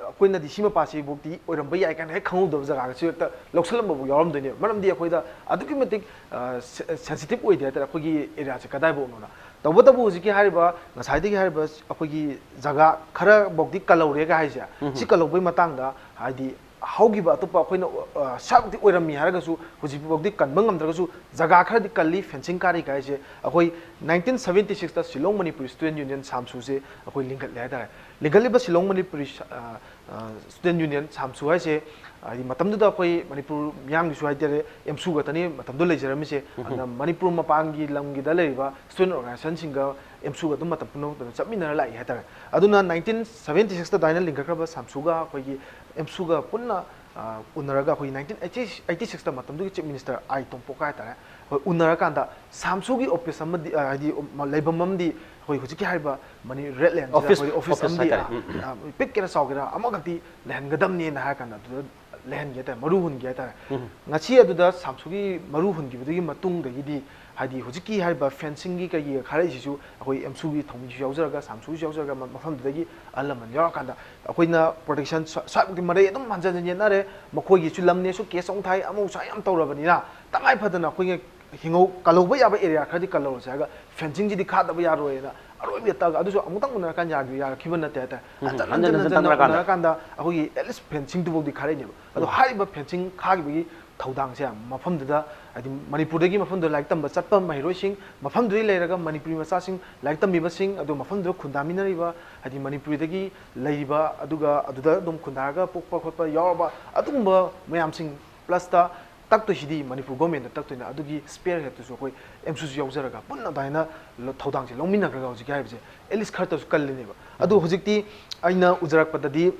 ꯑꯩꯈꯣꯏꯅꯗꯤ ꯁꯤ ꯃꯄꯥꯁꯤꯐꯥꯎꯗꯤ ꯑꯣꯏꯔꯝꯕ ꯌꯥꯏ ꯀꯥꯏꯅ ꯍꯦꯛ ꯈꯪꯍꯧꯗꯕ ꯖꯒꯥꯒꯁꯨ ꯍꯦꯛꯇ ꯂꯧꯁꯜꯂꯝꯕꯐꯥꯎ ꯌꯥꯎꯔꯝꯗꯣꯏꯅꯦꯕ꯫ ꯃꯔꯝꯗꯤ ꯑꯩꯈꯣꯏꯗ ꯑꯗꯨꯛꯀꯤ ꯃꯇꯤꯛ, ꯑ, ꯁꯦ-, sensitive ꯑꯣꯏꯗꯦ ꯍꯥꯏꯇꯥꯔꯦ ꯑꯩꯈꯣꯏꯒꯤ areaꯁꯦ ꯀꯗꯥꯏꯐꯥꯎꯅꯣꯅ꯫ ꯇꯧꯕꯇꯕꯨ ꯍꯧꯖꯤꯛꯀꯤ ꯍꯥꯏꯔꯤꯕ, ꯉꯁꯥꯏꯗꯒꯤ ꯍꯥꯏꯔꯤꯕ ꯑꯩꯈꯣꯏꯒꯤ ꯖꯒꯥ ꯈꯔꯐꯥꯎꯗꯤ ꯀꯜꯍꯧꯔꯦꯒ ꯍꯥꯏꯁꯦ, ꯁꯤ ꯀꯜꯍꯧꯕꯒꯤ ꯃꯇꯥꯡꯗ ꯍꯥꯏꯗꯤ ꯍꯧꯈꯤꯕ ꯑꯇꯣꯞꯄ ꯑꯩꯈꯣꯏꯅ, ꯑ, ꯁ꯭ꯋꯥꯏꯃꯨꯛꯇꯤ ꯑꯣꯏꯔꯝꯃꯤ ꯍꯥꯏꯔꯒꯁꯨ ꯍꯧꯖꯤꯛꯐꯥꯎꯗꯤ ꯀꯟꯕ ꯉꯝꯗ꯭ꯔꯒꯁꯨ ꯖꯒꯥ ꯈꯔꯗꯤ ꯀꯜꯂꯤ꯫ Fencing ꯀꯥꯔꯤ ꯀꯥꯏꯁꯦ ꯑꯩꯈꯣꯏ nineteen seventy sixꯇ Shillong Manipuri Student Union, ꯁꯥꯝꯁꯨꯁꯦ ꯑꯩꯈꯣꯏ ꯂꯤꯡꯈꯠꯂꯦ ꯍꯥꯏꯇꯥꯔꯦ꯫ ꯂꯤꯡꯈꯠꯂꯤꯕ Shillong Manipuri, ꯑ, ꯑ, Student Union, ꯁꯥꯝꯁꯨ ꯍꯥꯏꯁꯦ ꯍꯥꯏꯗꯤ ꯃꯇꯝꯗꯨꯗ ꯑꯩꯈꯣꯏ ꯃꯅꯤꯄꯨꯔ ꯃꯤꯌꯥꯝꯒꯤꯁꯨ ꯍꯥꯏꯇꯥꯔꯦ, ꯑꯦꯝꯁꯨ ꯈꯛꯇꯅꯤ ꯃꯇꯝꯗꯨꯗ ꯂꯩꯖꯔꯝꯃꯤꯁꯦ꯫ ꯑꯗꯨꯅ ꯃꯅꯤꯄꯨꯔ ꯃꯄꯥꯟꯒꯤ ꯂꯝꯒꯤꯗ ꯂꯩꯔꯤꯕ student organizationꯁꯤꯡꯒ ꯑꯦꯝꯁꯨꯒ ꯑꯗꯨꯝ ꯃꯇꯝ ꯄꯨꯝꯅꯃꯛꯇ ꯆꯠꯃꯤꯟꯅꯔ ꯂꯥꯛꯏ ꯍꯥꯏꯇꯥꯔꯦ꯫ ꯑꯗꯨꯅ nineteen seventy sixꯇ ꯑꯗꯨꯃꯥꯏꯅ ꯂꯤꯡꯈꯠꯈ꯭ꯔꯕ ꯁꯥꯝꯁꯨꯒ ꯑꯩꯈꯣꯏꯒꯤ ꯑꯦꯝꯁꯨꯒ ꯄꯨꯟꯅ, ꯑ, ꯎꯅꯔꯒ ꯑꯩꯈꯣꯏꯒꯤ nineteen eighty, eighty sixꯇ ꯃꯇꯝꯗꯨꯒꯤ Chief Minister ꯑꯥꯏ ꯇꯣꯝꯄꯣꯛꯀ ꯍꯥꯏꯇꯥꯔꯦ, ꯑꯩꯈꯣꯏ ꯎꯅꯔꯀꯥꯟꯗ ꯁꯥꯝꯁꯨꯒꯤ office ꯑꯃꯗꯤ, ꯑ, ꯍꯥꯏꯗꯤ, ꯎꯝ, ꯂꯩꯐꯝ ꯑꯃꯗꯤ ꯑꯩꯈꯣꯏ ꯍꯧꯖꯤꯛꯀꯤ ꯍꯥꯏꯔꯤꯕ ꯃꯅꯤ-, red landꯁꯤꯗ office, ꯑꯩꯈꯣꯏ office office ꯑꯃꯗꯤ, ꯍꯥꯏꯇꯥꯔꯦ꯫ ꯑ, ꯎꯝ, ꯎꯝ꯫ ꯑ, ꯄꯤꯛꯀꯦꯔꯥ ꯆꯥꯎꯒꯦꯔꯥ ꯑꯃꯈꯛꯇꯤ ꯂꯩꯍꯟꯒꯗꯕꯅꯦꯅ ꯍꯥꯏꯔ ꯀꯥꯟꯗ ꯑꯗꯨꯗ ꯂꯩꯍꯟꯒꯦ ꯍꯥꯏꯇꯥꯔꯦ, ꯃꯔꯨ ꯍꯨꯟꯒꯦ ꯍꯥꯏꯇꯥꯔꯦ꯫ ꯎꯝ꯫ ꯉꯁꯤ ꯑꯗꯨꯗ ꯁꯥꯝꯁꯨꯒꯤ ꯃꯔꯨ ꯍꯨꯟꯈꯤꯕꯗꯒꯤ ꯃꯇꯨꯡꯗꯒꯤꯗꯤ ꯍꯥꯏꯗꯤ ꯍꯧꯖꯤꯛꯀꯤ ꯍꯥꯏꯔꯤꯕ fencingꯒꯤ ꯀꯩꯒꯤ ꯈꯔ ꯂꯩꯁꯤꯁꯨ ꯑꯩꯈꯣꯏ ꯑꯦꯝꯁꯨꯒꯤ ꯊꯧꯃꯤꯁꯨ ꯌꯥꯎꯖꯔꯒ, ꯁꯥꯝꯁꯨꯒꯤꯁꯨ ꯌꯥꯎꯖꯔꯒ ꯃ-, ꯃꯐꯝꯗꯨꯗꯒꯤ ꯑꯍꯜ ꯂꯃꯟ ꯌꯥꯎꯔꯀꯥꯟꯗ ꯑꯩꯈꯣꯏꯅ protection ꯁ꯭ꯋꯥ-, ꯁ꯭ꯋꯥꯏꯃꯨꯛꯇꯤ ꯃꯔꯩ ꯑꯗꯨꯝ ꯍꯟꯖꯟ ꯍꯟꯖꯟ ꯌꯦꯠꯅꯔꯦ꯫ ꯃꯈꯣꯏꯒꯤꯁꯨ ꯂꯝꯅꯦꯁꯨ case ꯑꯃꯨꯛ ꯊꯥꯏ, ꯑꯃꯨꯛ ꯁ꯭ꯋꯥꯏ ꯌꯥꯝ ꯇꯧꯔꯕꯅꯤꯅ ꯇꯉꯥꯏ ꯐꯗꯅ ꯑꯩꯈꯣꯏꯒꯤ ꯍꯤꯡꯍꯧ ꯀꯜꯍꯧꯕ ꯌꯥꯕ ꯑꯦꯔꯤꯌꯥ ꯈꯔꯗꯤ ꯀꯜꯍꯧꯔꯁꯦ ꯍꯥꯏꯔꯒ ꯐꯦꯟꯁꯤꯡꯁꯤꯗꯤ ꯈꯥꯗꯕ ꯌꯥꯔꯣꯏꯅ ꯑꯔꯣꯏꯕꯗ ꯇꯛꯑꯒ, ꯑꯗꯨꯁꯨ ꯑꯃꯨꯛꯇꯪ ꯎꯅꯔꯀꯥꯟꯗ ꯌꯥꯔ- ꯌꯥꯔꯛꯈꯤꯕ ꯅꯠꯇꯦ ꯍꯥꯏꯇꯥꯔꯦ꯫ ꯎꯝ, ꯍꯟꯖꯟ ꯍꯟꯖꯟ ꯍꯟꯖꯟ ꯍꯟꯖꯟ ꯍꯟꯖꯟ ꯇꯛꯅꯔꯀꯥꯟꯗ꯫ ꯎꯅꯔꯀꯥꯟꯗ ꯑꯩꯈꯣꯏꯒꯤ ꯑꯦꯠꯂꯤꯁ ꯐꯦꯟꯁꯤꯡꯗꯨꯐꯥꯎꯗꯤ ꯈꯥꯔꯛꯏꯅꯦꯕ꯫ ꯑꯗꯣ ꯎꯝ꯫ ꯍꯥꯏꯔꯤꯕ ꯐꯦꯟꯁꯤꯡ ꯈꯥꯈꯤꯕꯒꯤ ꯊꯧꯗꯥꯡꯁꯦ ꯃꯐꯝꯗꯨꯗ, ꯍꯥꯏꯗꯤ ꯃꯅꯤꯄꯨꯔꯗꯒꯤ ꯃꯐꯝꯗꯨꯗ ꯂꯥꯏꯔꯤꯛ ꯇꯝꯕ ꯆꯠꯄ ꯃꯍꯩꯔꯣꯏꯁꯤꯡ, ꯃꯐꯝꯗꯨꯗ ꯂꯩꯔꯒ ꯃꯅꯤꯄꯨꯔꯤ ꯃꯆꯥꯁꯤꯡ ꯂꯥꯏꯔꯤꯛ ꯇꯝꯕꯤꯕꯁꯤꯡ, ꯑꯗꯨ ꯃꯐꯝꯗꯨꯗ ꯈꯨꯟꯗꯥꯃꯤꯟꯅꯔꯤꯕ, ꯍꯥꯏꯗꯤ ꯃꯅꯤꯄꯨꯔꯤꯗꯒꯤ ꯂꯩꯔꯤꯕ, ꯑꯗꯨꯒ ꯑꯗꯨꯗ ꯑꯗꯨꯝ ꯈꯨꯟꯗꯥꯔꯒ ꯄꯣꯛꯄ ꯈꯣꯠꯄ ꯌꯥꯎꯔꯕ ꯑꯗꯨꯒꯨꯝꯕ ꯃꯌꯥꯝꯁꯤꯡ, ꯄ꯭ꯂꯁꯇ ꯇꯛꯇꯣꯏꯁꯤꯗꯤ ꯃꯅꯤꯄꯨꯔ ꯒꯣꯔꯃꯦꯟꯗ ꯇꯛꯇꯣꯏꯅꯦ꯫ ꯑꯗꯨꯒꯤ ꯁ꯭ꯄꯦꯌꯔ ꯍꯦꯠꯇꯨꯁꯨ ꯑꯩꯈꯣꯏ ꯑꯦꯝꯁꯨꯁꯨ ꯌꯥꯎꯖꯔꯒ ꯄꯨꯟꯅ ꯑꯗꯨꯃꯥꯏꯅ ꯂ-, ꯊꯧꯗꯥꯡꯁꯦ ꯂꯧꯃꯤꯟꯅꯈ꯭ꯔꯒ ꯍꯧꯖꯤꯛꯀꯤ ꯍꯥꯏꯔꯤꯕꯁꯦ ꯑꯦꯠꯂꯤꯁ ꯈꯔꯇꯁꯨ ꯀꯜꯂꯤꯅꯦꯕ꯫ ꯑꯗꯨ ꯎꯝ꯫ ꯍꯧꯖꯤꯛꯇꯤ ꯑꯩꯅ ꯎꯖꯔꯛꯄꯗꯗꯤ,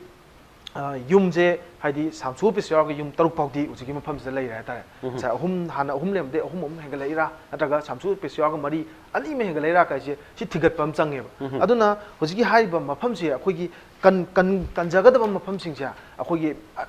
ꯑ, ꯌꯨꯝꯁꯦ ꯍꯥꯏꯗꯤ ꯁꯥꯝꯁꯨ ꯑꯣꯐꯤꯁ ꯌꯥꯎꯔꯒ ꯌꯨꯝ ꯇꯔꯨꯛ ꯐꯥꯎꯗꯤ ꯍꯧꯖꯤꯛꯀꯤ ꯃꯐꯝꯁꯤꯗ ꯂꯩꯔꯦ ꯍꯥꯏꯇꯥꯔꯦ꯫ ꯎꯝ꯫ ꯉꯁꯥꯏ ꯑꯍꯨꯝ, ꯍꯥꯟꯅ ꯑꯍꯨꯝ ꯂꯩꯔꯝꯕꯗꯒꯤ ꯑꯍꯨꯝ ꯑꯃꯨꯛ ꯍꯦꯟꯒꯠꯂꯛꯏꯔꯥ, ꯅꯠꯇ꯭ꯔꯒ ꯁꯥꯝꯁꯨ ꯑꯣꯐꯤꯁ ꯌꯥꯎꯔꯒ ꯃꯔꯤ, ꯑꯅꯤ ꯑꯃ ꯍꯦꯟꯒꯠꯂꯛꯏꯔꯥ ꯀꯥꯏꯁꯦ ꯁꯤ ꯊꯤꯒꯠꯄ ꯑꯃ ꯆꯪꯉꯦꯕ꯫ ꯎꯝ꯫ ꯑꯗꯨꯅ ꯍꯧꯖꯤꯛꯀꯤ ꯍꯥꯏꯔꯤꯕ ꯃꯐꯝꯁꯦ ꯑꯩꯈꯣꯏꯒꯤ ꯀꯟ-, ꯀꯟ-, ꯀꯟꯖꯒꯗꯕ ꯃꯐꯝꯁꯤꯡꯁꯦ ꯑꯩꯈꯣꯏꯒꯤ, ꯑ,